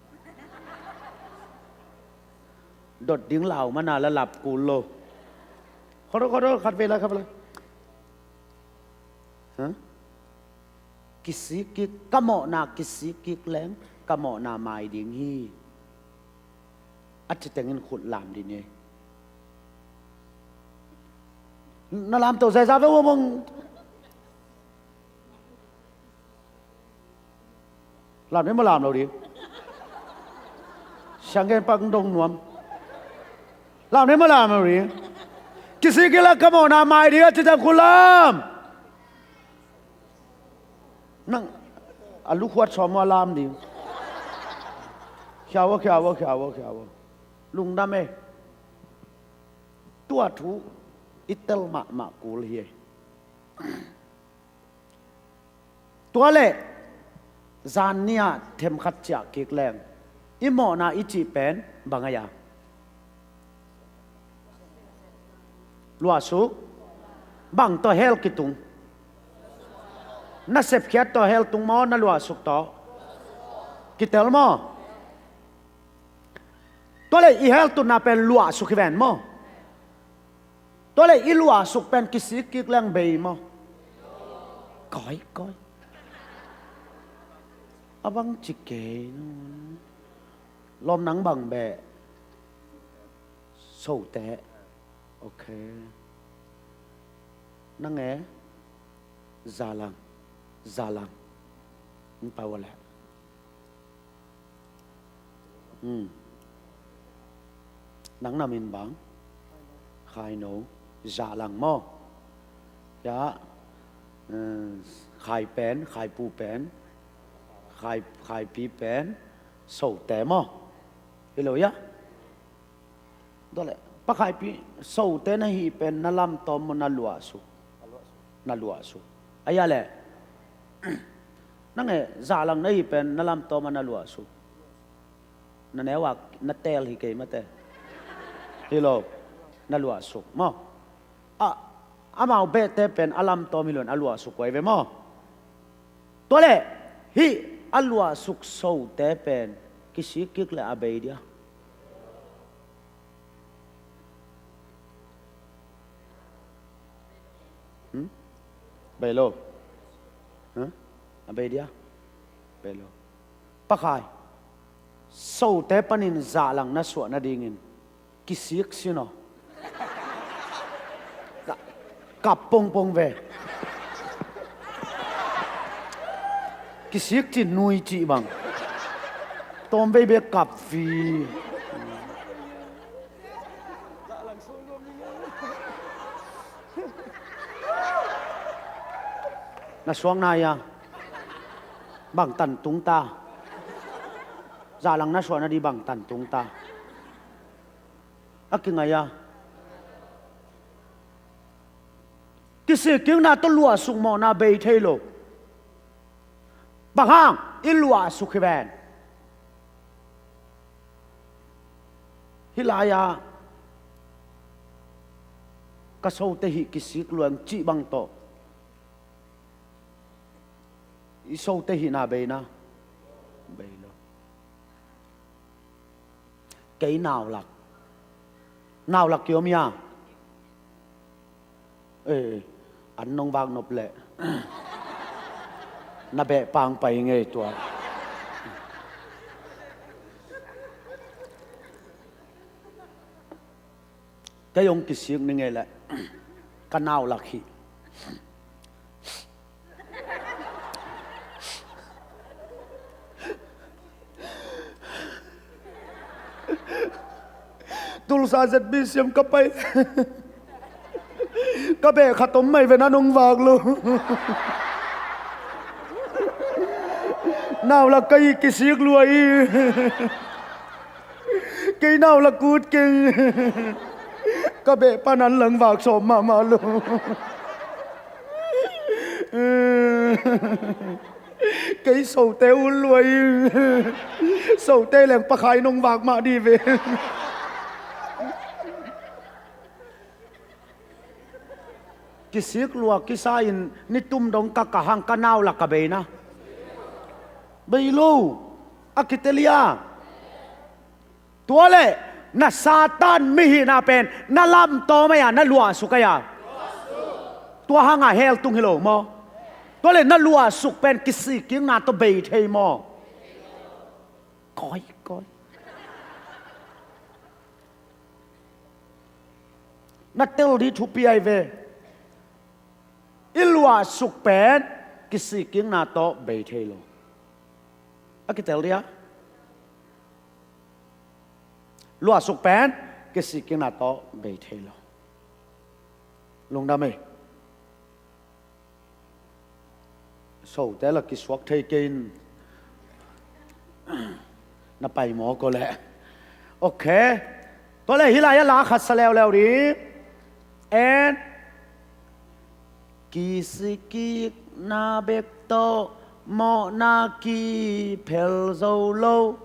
Dot ding lau mana la lap kul lo. Khodo, khodo, khat vei la, khat vei la. Hah? Kisikkik, ka mawhna kisikkik leng ka mawhna mai ding hi. A ci tengin khut lam dih ni. Na lam to zaiza ve uamong. Lam ni maw lam lo dih. Sianggen pak dong nuam. Lam ni maw lam lo dih. Kisikkik leng ka mawhna mai ding a ci teng khut lam. Nang a lukhuat sawm uh a lam ding. Khia vo, khia vo, khia vo, khia vo. Lungdam e. Tua thu i tel mahmah kul hi e. Tua leh zan ni-a themkhat ciah kik leng i mawhna i cih pen bang a ia? Luahsuk. Bang tawh hell kitung? Na sepkhiat tawh hell tung maw, na luahsuk tawh? Kitel maw? Tua leh i hell tunna pen luahsuk hi ven maw? Tua leh i luahsuk pen kisikkik leng bei maw? Koi, koi. A bang ci kei. Lawm, nang bang beh? Sote. Ok. Nang e? Zalang. Zalang. Nang pau a leh. Hmm. Nang na min bang? Khaino. Zalang maw? Ya. Eh, Khaipen, Khaipu pen, Khai, Khaipi pen, Sote maw? Hi lo ya? Tua leh, Pa Khaipi, Sote na hih pen na lamtawm maw, na luahsuk? Na luahsuk. A hia leh, nang e, Zalang na hih pen na lamtawm maw, na luahsuk? Na neu a na teel hi kei mate. Hi lo, na luahsuk maw? A, amau behte pen a lamtawm hi lo in a luahsuk uh ahi ve maw? Tua leh, hih a luahsuk Sote pen kisikkik leh a bei dia? Hmm? Bei lo. Huh? A bei dia? Bei lo. Pa Khai, Sote panin Zalang na suah nadingin kisik sin aw. Ka, kap pongpong ve. Kisik cih nui cih bang. Tawmvei bek kap fi. Na suak na hia? Bang tan tung ta? Zahlang na suah nading bang tan tung ta? A kingai a. Kisikkikna tawh luahsuk mawhna bei thei lo. Bang hang? I luahsuk hi ven. Hih lai-ah ka sote hih kisik lua ing cih bang tawh i sote hihna bei na? Bei lo. Kei naulak, naulak kiom hia? Eh, an nong vak nop leh na beh pang pai ngei tua. Kei hong kisik ni ngei leh ka naulak hi. Tulsa Z B C M ka pai. Ka beh khat om mai ve, na nong vak lo. Naulak ka hi, kisik lua hi. Kei naulak kut keng. Ka beh pan an lang vak sawm mahmah lo. Kei sote ut lua hi. Sote leng pakhai nong vak mah di ve. Kisik lua kisa in nitum dong ka kah hang ka naulak ka bei na? Bei lo. A kitel hia? Tua leh na Satan mihihna pen na lamtawm ai a, na luahsuk ai a? Tua hanga hell tung hi lo maw? Tua leh na luahsuk pen kisikkikna tawh bei thei maw? Koi, koi. Na tel ding thupi ai ve. I luahsuk pen kisikkikna tawh bei thei lo. A kitel dia? Luahsuk pen kisikkikna tawh bei thei lo. Lungdam ei. Sote la kisuak thei kei in. Na pai maw ko leh? Ok. Tua leh hih lai-ah la khat sa leuleu ding. En. Kisikkikna bek tawh mawhna kiphel zo lo.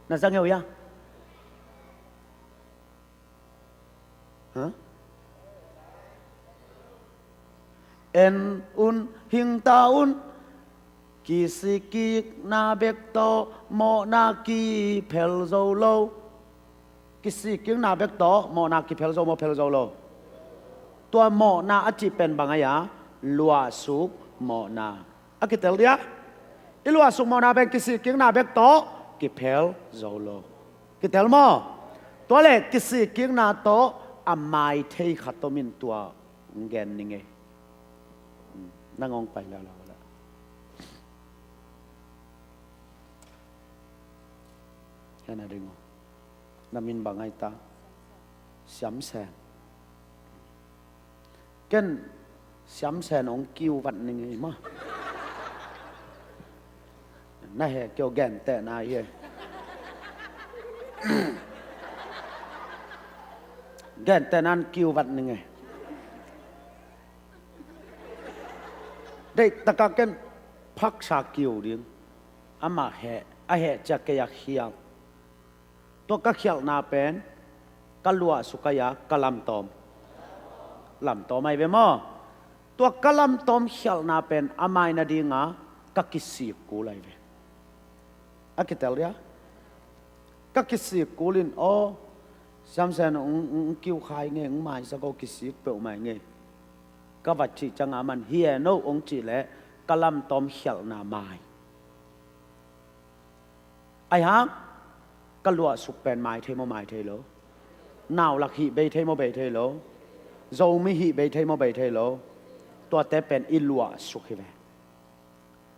Na za ngeu hia? Ha? En un, hing ta un. Kisikkikna bek tawh mawhna kiphel zo lo. Kisikkikna bek tawh mawhna kiphel zo maw, phel zo lo? Tua mawhna a cih pen bang ai a? Luahsuk mawhna. A kitel dia? I luahsuk mawhna pen kisikkikna bek tawh kiphel zo lo. Kitel maw? Tua leh kisikkikna tawh a mai thei khat om in, tua hong gen ning ei. Nang hong pai leuleu la. Hena ding aw. Na min bang ai ta? Siamsen. Ken Siamsen hong kiu vat ning ei maw. Na heh kei aw, gentehna hi e. Gentehna in kiu vat ning ei. Deih taka ken phaksa kiu ding. Amah heh, a heh ciang kei a khial. Tua ka khialhna pen ka luahsuk ai a, ka lamtawm? Lamtawm ai ve maw? Tua ka lamtawm khialhna pen a mai nadinga ka kisik kul ai ve. A kitel dia? Ka kisik kul in, aw, Siamsen hong, hong, hong kiu khai ngei, hong maisak aw, kisik peuhmah ngei. Ka va cih cianga aman hi e no hong cih leh ka lamtawm khialhna mai. Ai hang, ka luahsuk pen mai thei maw, mai thei lo? Naulak hih bei thei maw, bei thei lo? Zomi hih bei thei maw, bei thei lo? Tuate pen i luahsuk hi ve.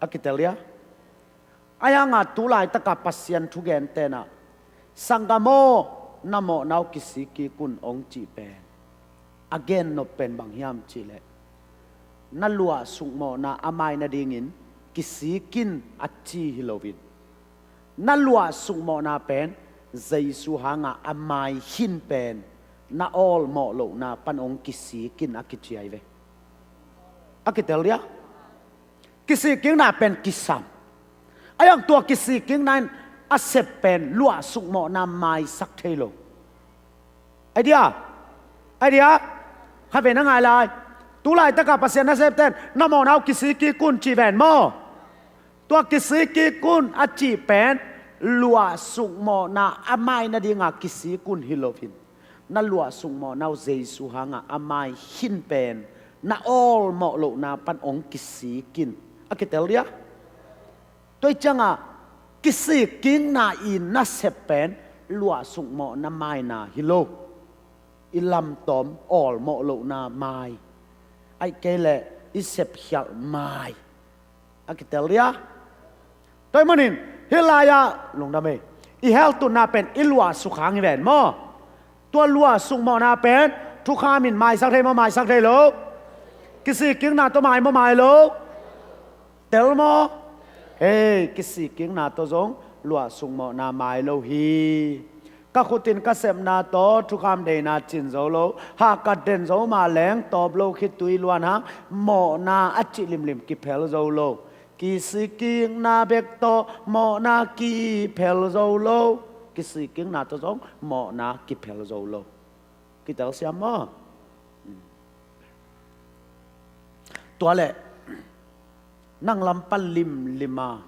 A kitel dia? Ai hanga tu laitaka Pasian thugente na, sanggam aw, na mawhna uh kisik kik un hong cih pen a gennop pen bang hiam cih leh, na luahsuk mawhna a mai nadingin kisik in a ci hi loin, na luah sukmawhna pen Jesu hanga a mai khin pen na awlmawh lohna pan hong kisik in a kici ahi ve. A kitel dia? Kisikkikna pen kisam. A hiang tua kisikkikna in a sep pen luah sukmawhna maisak thei lo. Ai dia? Ai dia? Khat vei na ngai lai. Tu laitaka Pasian nasepten na mawhna uh kisikkik un ci ven maw? Tua kisikkik un a cih pen luah sukmawhna a mai nadinga kisik un hi loin, na luah sukmawhna uh Jesu hanga a mai khin pen na awlmawh lohna pan hong kisik in. A kitel dia? Tua hi cianga kisikkikna i nasep pen luah sukmawhna maina hi lo. I lamtawm awlmawh lohna mai, ahih kei leh i sepkhialh mai. A kitel dia? Tua ahih manin hih lai-ah lungdam ei, i heltutna pen i luah suk hang hi ven maw? Tua luah sukmawhna pen thukham in maisak thei maw, maisak thei lo? Kisikkikna tawh mai maw, mai lo? Tel maw? Hei, kisikkikna tawh zong luah sukmawhna mai lo hi. Ka khut in ka sepna tawh thukham deihna cin zo lo, hahkat den zo mah leng tawp lo khitui luan hang mawhna a cih limlim kiphel zo lo. Kisikkikna bek tawh mawhna kiphel zo lo. Kisikkikna tawh zong mawhna kiphel zo lo. Kitel siam maw? Tua leh nang lam pan limlima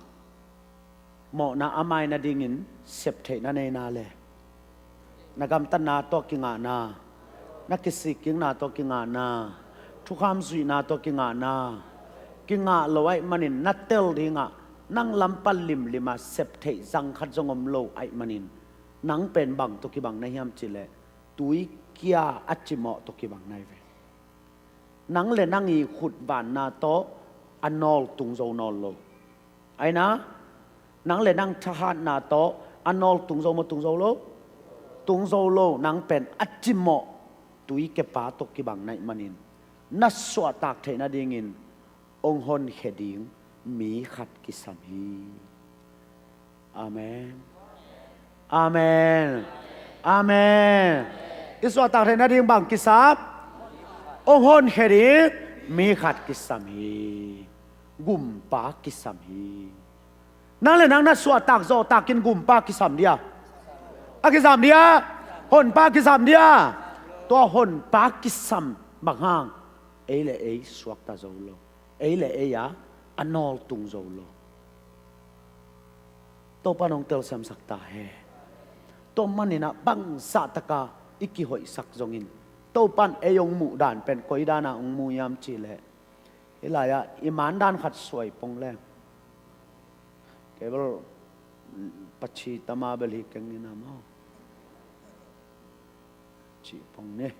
mawhna a mai nadingin sep theih na neina le, na gamtatna tawh kingahna, na kisikkikna tawh kingahna, thukham zuihna tawh kingahna, kingah lo ahih manin na tel dingah nang lam pan limlima sep theih zang khat zong om lo ahih manin, nang pen bang tawh kibang na hiam cih leh, tuikia a cimawh tawh kibang na hi ve. Nang le nang i khutvanna tawh a nawl tung zo nawn lo. Aina, nang le nang thahatna tawh a nawl tung zo maw, tung zo lo? Tung zo lo. Nang pen a cimawh tuikepa tawh kibang na hih manin, na suahtak theih nadingin hong honkhia ding mi khat kisam hi. Amen. Amen. Amen. I suahtak theih nading bang kisam? Hong honkhia ding mi khat kisam hi. Gumpa kisam hi. Nang le nang na suahtak zawhtakin gumpa kisam dia? A kisam dia? Honpa kisam dia? Tua honpa kisam bang hang? Ei le ei suakta zo lo. Ei le ei a a nawl tung zo lo. Topan hong telsiamsak ta hen. Tua maninah bangzahtaka i kihoihsak zongin, Topan ei hong muh dan pen koi dana hong mu hiam cih leh, hih lai-ah i man dan khat suai pong leng, kei bel pachi tama bel hi keng ina maw? Cih pong ni.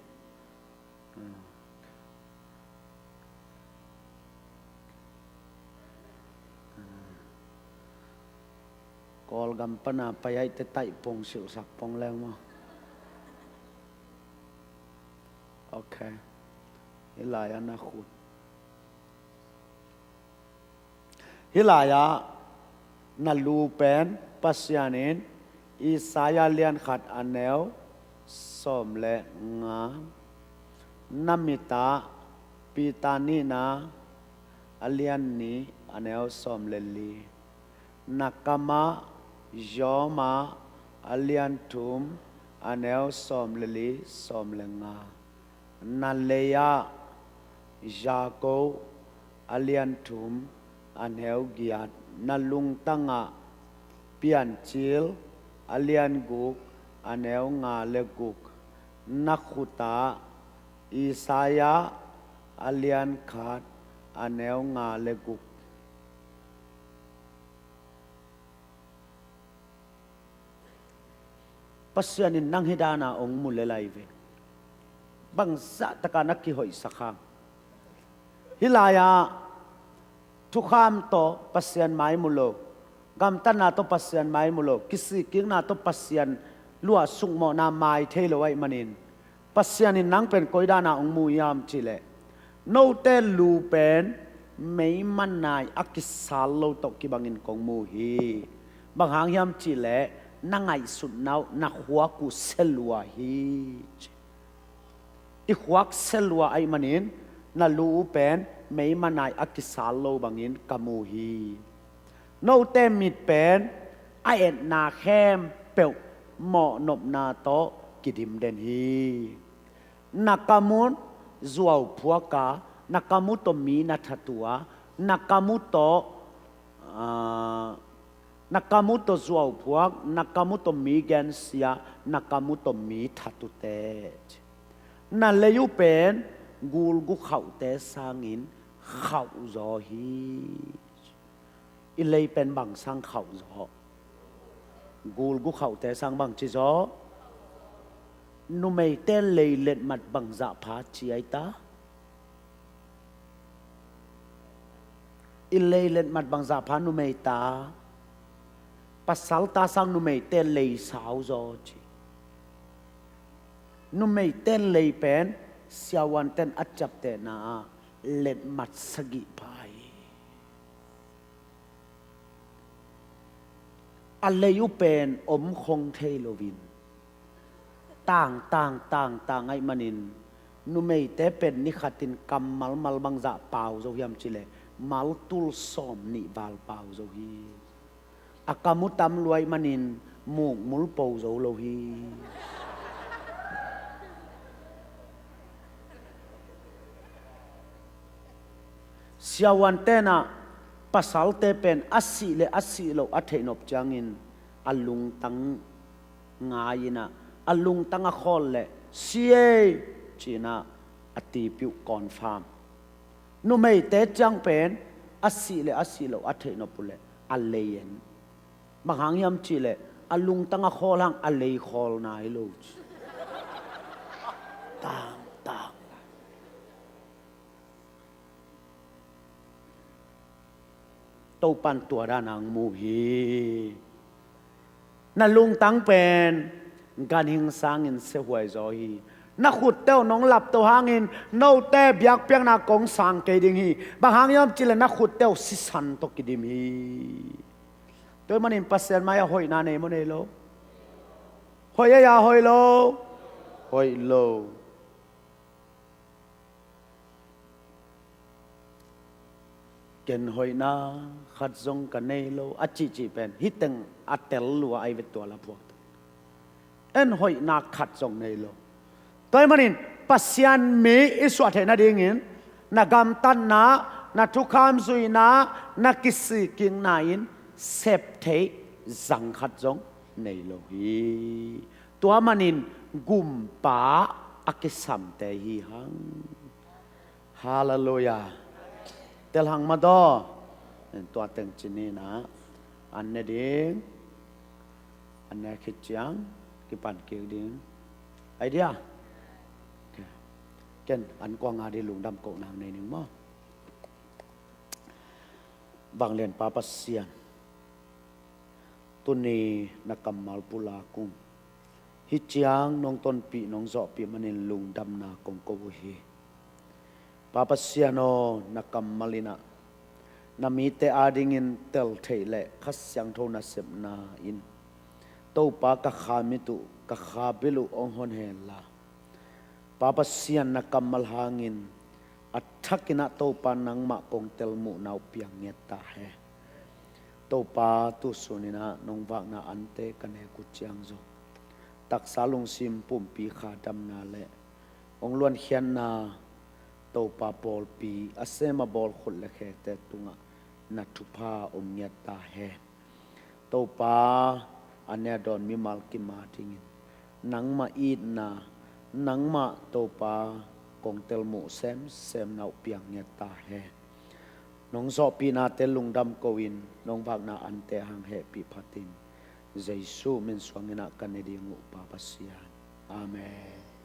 Kawlgam pana pai aihte taih pong silhsak pong leng maw? Ok. Hih lai-ah na khut. Hih lai-ah na lu pen Pasian in Isaiah lian khat a neu sawm le nga, na mitah Peter nihna a lian nih a neu sawm le li, na kamah Rom ah a lian thum a neu sawm le li, sawm le nga, na lei-ah Jakob a lian thum a neu giat, na lungtangah Piancil a lian guk a neu nga le guk, na khutah Isaiah a lian khat a neu nga le guk. Pasian in nang hih dana hong mu lel ahi ve. Bangzahtaka na kihoihsak hang. Hih lai-ah thukham tawh Pasian mai mu lo, gamtatna tawh Pasian mai mu lo, kisikkikna tawh Pasian luah sukmawhna mai thei lo ahih manin, Pasian in nang pen koi dana hong mu hiam cih leh, note lu pen meimanai a kisal lo tawh kibangin kong mu hi. Bang hang hiam cihleh na ngaihsutna uh na khuak uh sia lua hi. I khuak sia lua ahih manin na lu uh pen meimanai a kisal lo bangin ka mu hi. Note mit pen a etna khempeuh mawhnopna tawh kidim den hi. Na kam uh zuau phuak a, na kam uh tawh mi na that uh a, na kam uh tawh, ah, na kam uh tawh zuau phuak, na kam uh tawh mi gensia, na kam uh tawh mi that uh teh. Na lei uh pen gulgu khauhte sangin khauh zaw hi. I lei pen bang sang khauh zaw? Gulgu khauhte sang bang ci zaw? Numeite lei letmat bangzah pha ci ai ta? I lei letmat bangzah pha numei ta? Pasal ta sang numeite lei sau zaw ci. Numeite lei pen siavuanten a ciaptehna ah letmat sagih pha hi. A lei uh pen om khong thei loin tang tang tang tang ahih manin numeite pen ni khatin kammal mal bangzah pau zo hiam cihleh mal tul sawm nih val pau zo hi. A kam uh tam lua ahih manin mukmul po zo lo hi. Siavuanten ah pasalte pen a sih le a sih loh a theihnop ciangin a lungtang ngai-in ah a lungtang a khawl leh si ei ci-in ah a tipi uh confirm. Numeite ciang pen a sih le a sih loh a theihnop uh leh a lei en. Bang hang hiam cihleh a lungtang a khawl hang a lei khawl nai lo ci. Tang tang. Topan tua dan hang mu hi. Na lungtang pen ganhing sangin siahuai zaw hi. Na khutte uh nong lapto hangin note biakpiakna kong sang kei ding hi. Bang hang hiam cihleh na khutte uh sisan tawh kidim hi. Tua ahih manin Pasian mai-ah hoihna nei maw nei lo? Hoih ei a hoih lo? Hoih lo. Ken hoihna khat zong ka nei lo a cihcih pen hih teng a tel lua ai ve tua la phuak. En hoihna khat zong nei lo. Tua ahih manin Pasian mi i suah theih nadingin na gamtatna, na thukham zuihna, na kisikkikna in sep theih zang khat zong nei lo hi. Tua manin gumpa a kisamte hi hang. Halleluiah. Tel hang mah daw. Tua teng ci ni na. An ne ding. An ne khit ciang kipan kik ding. Idea. Ken an kuang a di lungdam kohna nei ning maw? Vanglian Pa Pasian, tuni na kammal pulak ung. Hih ciang nong tonpih nong zawhpih manin lungdamna kong ko uh hi. Pa Pasian aw, na kammal in ah na mite adingin tel theih leh Kha Siangtho nasepna in Topa ka kha mit uh, ka kha bil uh hong hon hen la. Pa Pasian na kammal hangin a thakin ah Topa nangmah kong telmuhna uh piang ngiat ta hen. Topa tu sunin ah nong vakna ante ka nek uh ciang zong taksa lungsim pumpi khadamna le hong luankhiatna Topa pawlpi a sem a bawl khut le khete tungah na thupha om ngiat ta hen. Topa a ne a dawn mimal kim adingin nangmah itna, nangmah Topa kong telmuh semsemna uh piang ngiat ta hen. Nong zawhpihnate lungdam ko-in nong vakna ante hang hehpih phatin Jesu min suangin ah ka ne ding uh Pa Pasian. Amen.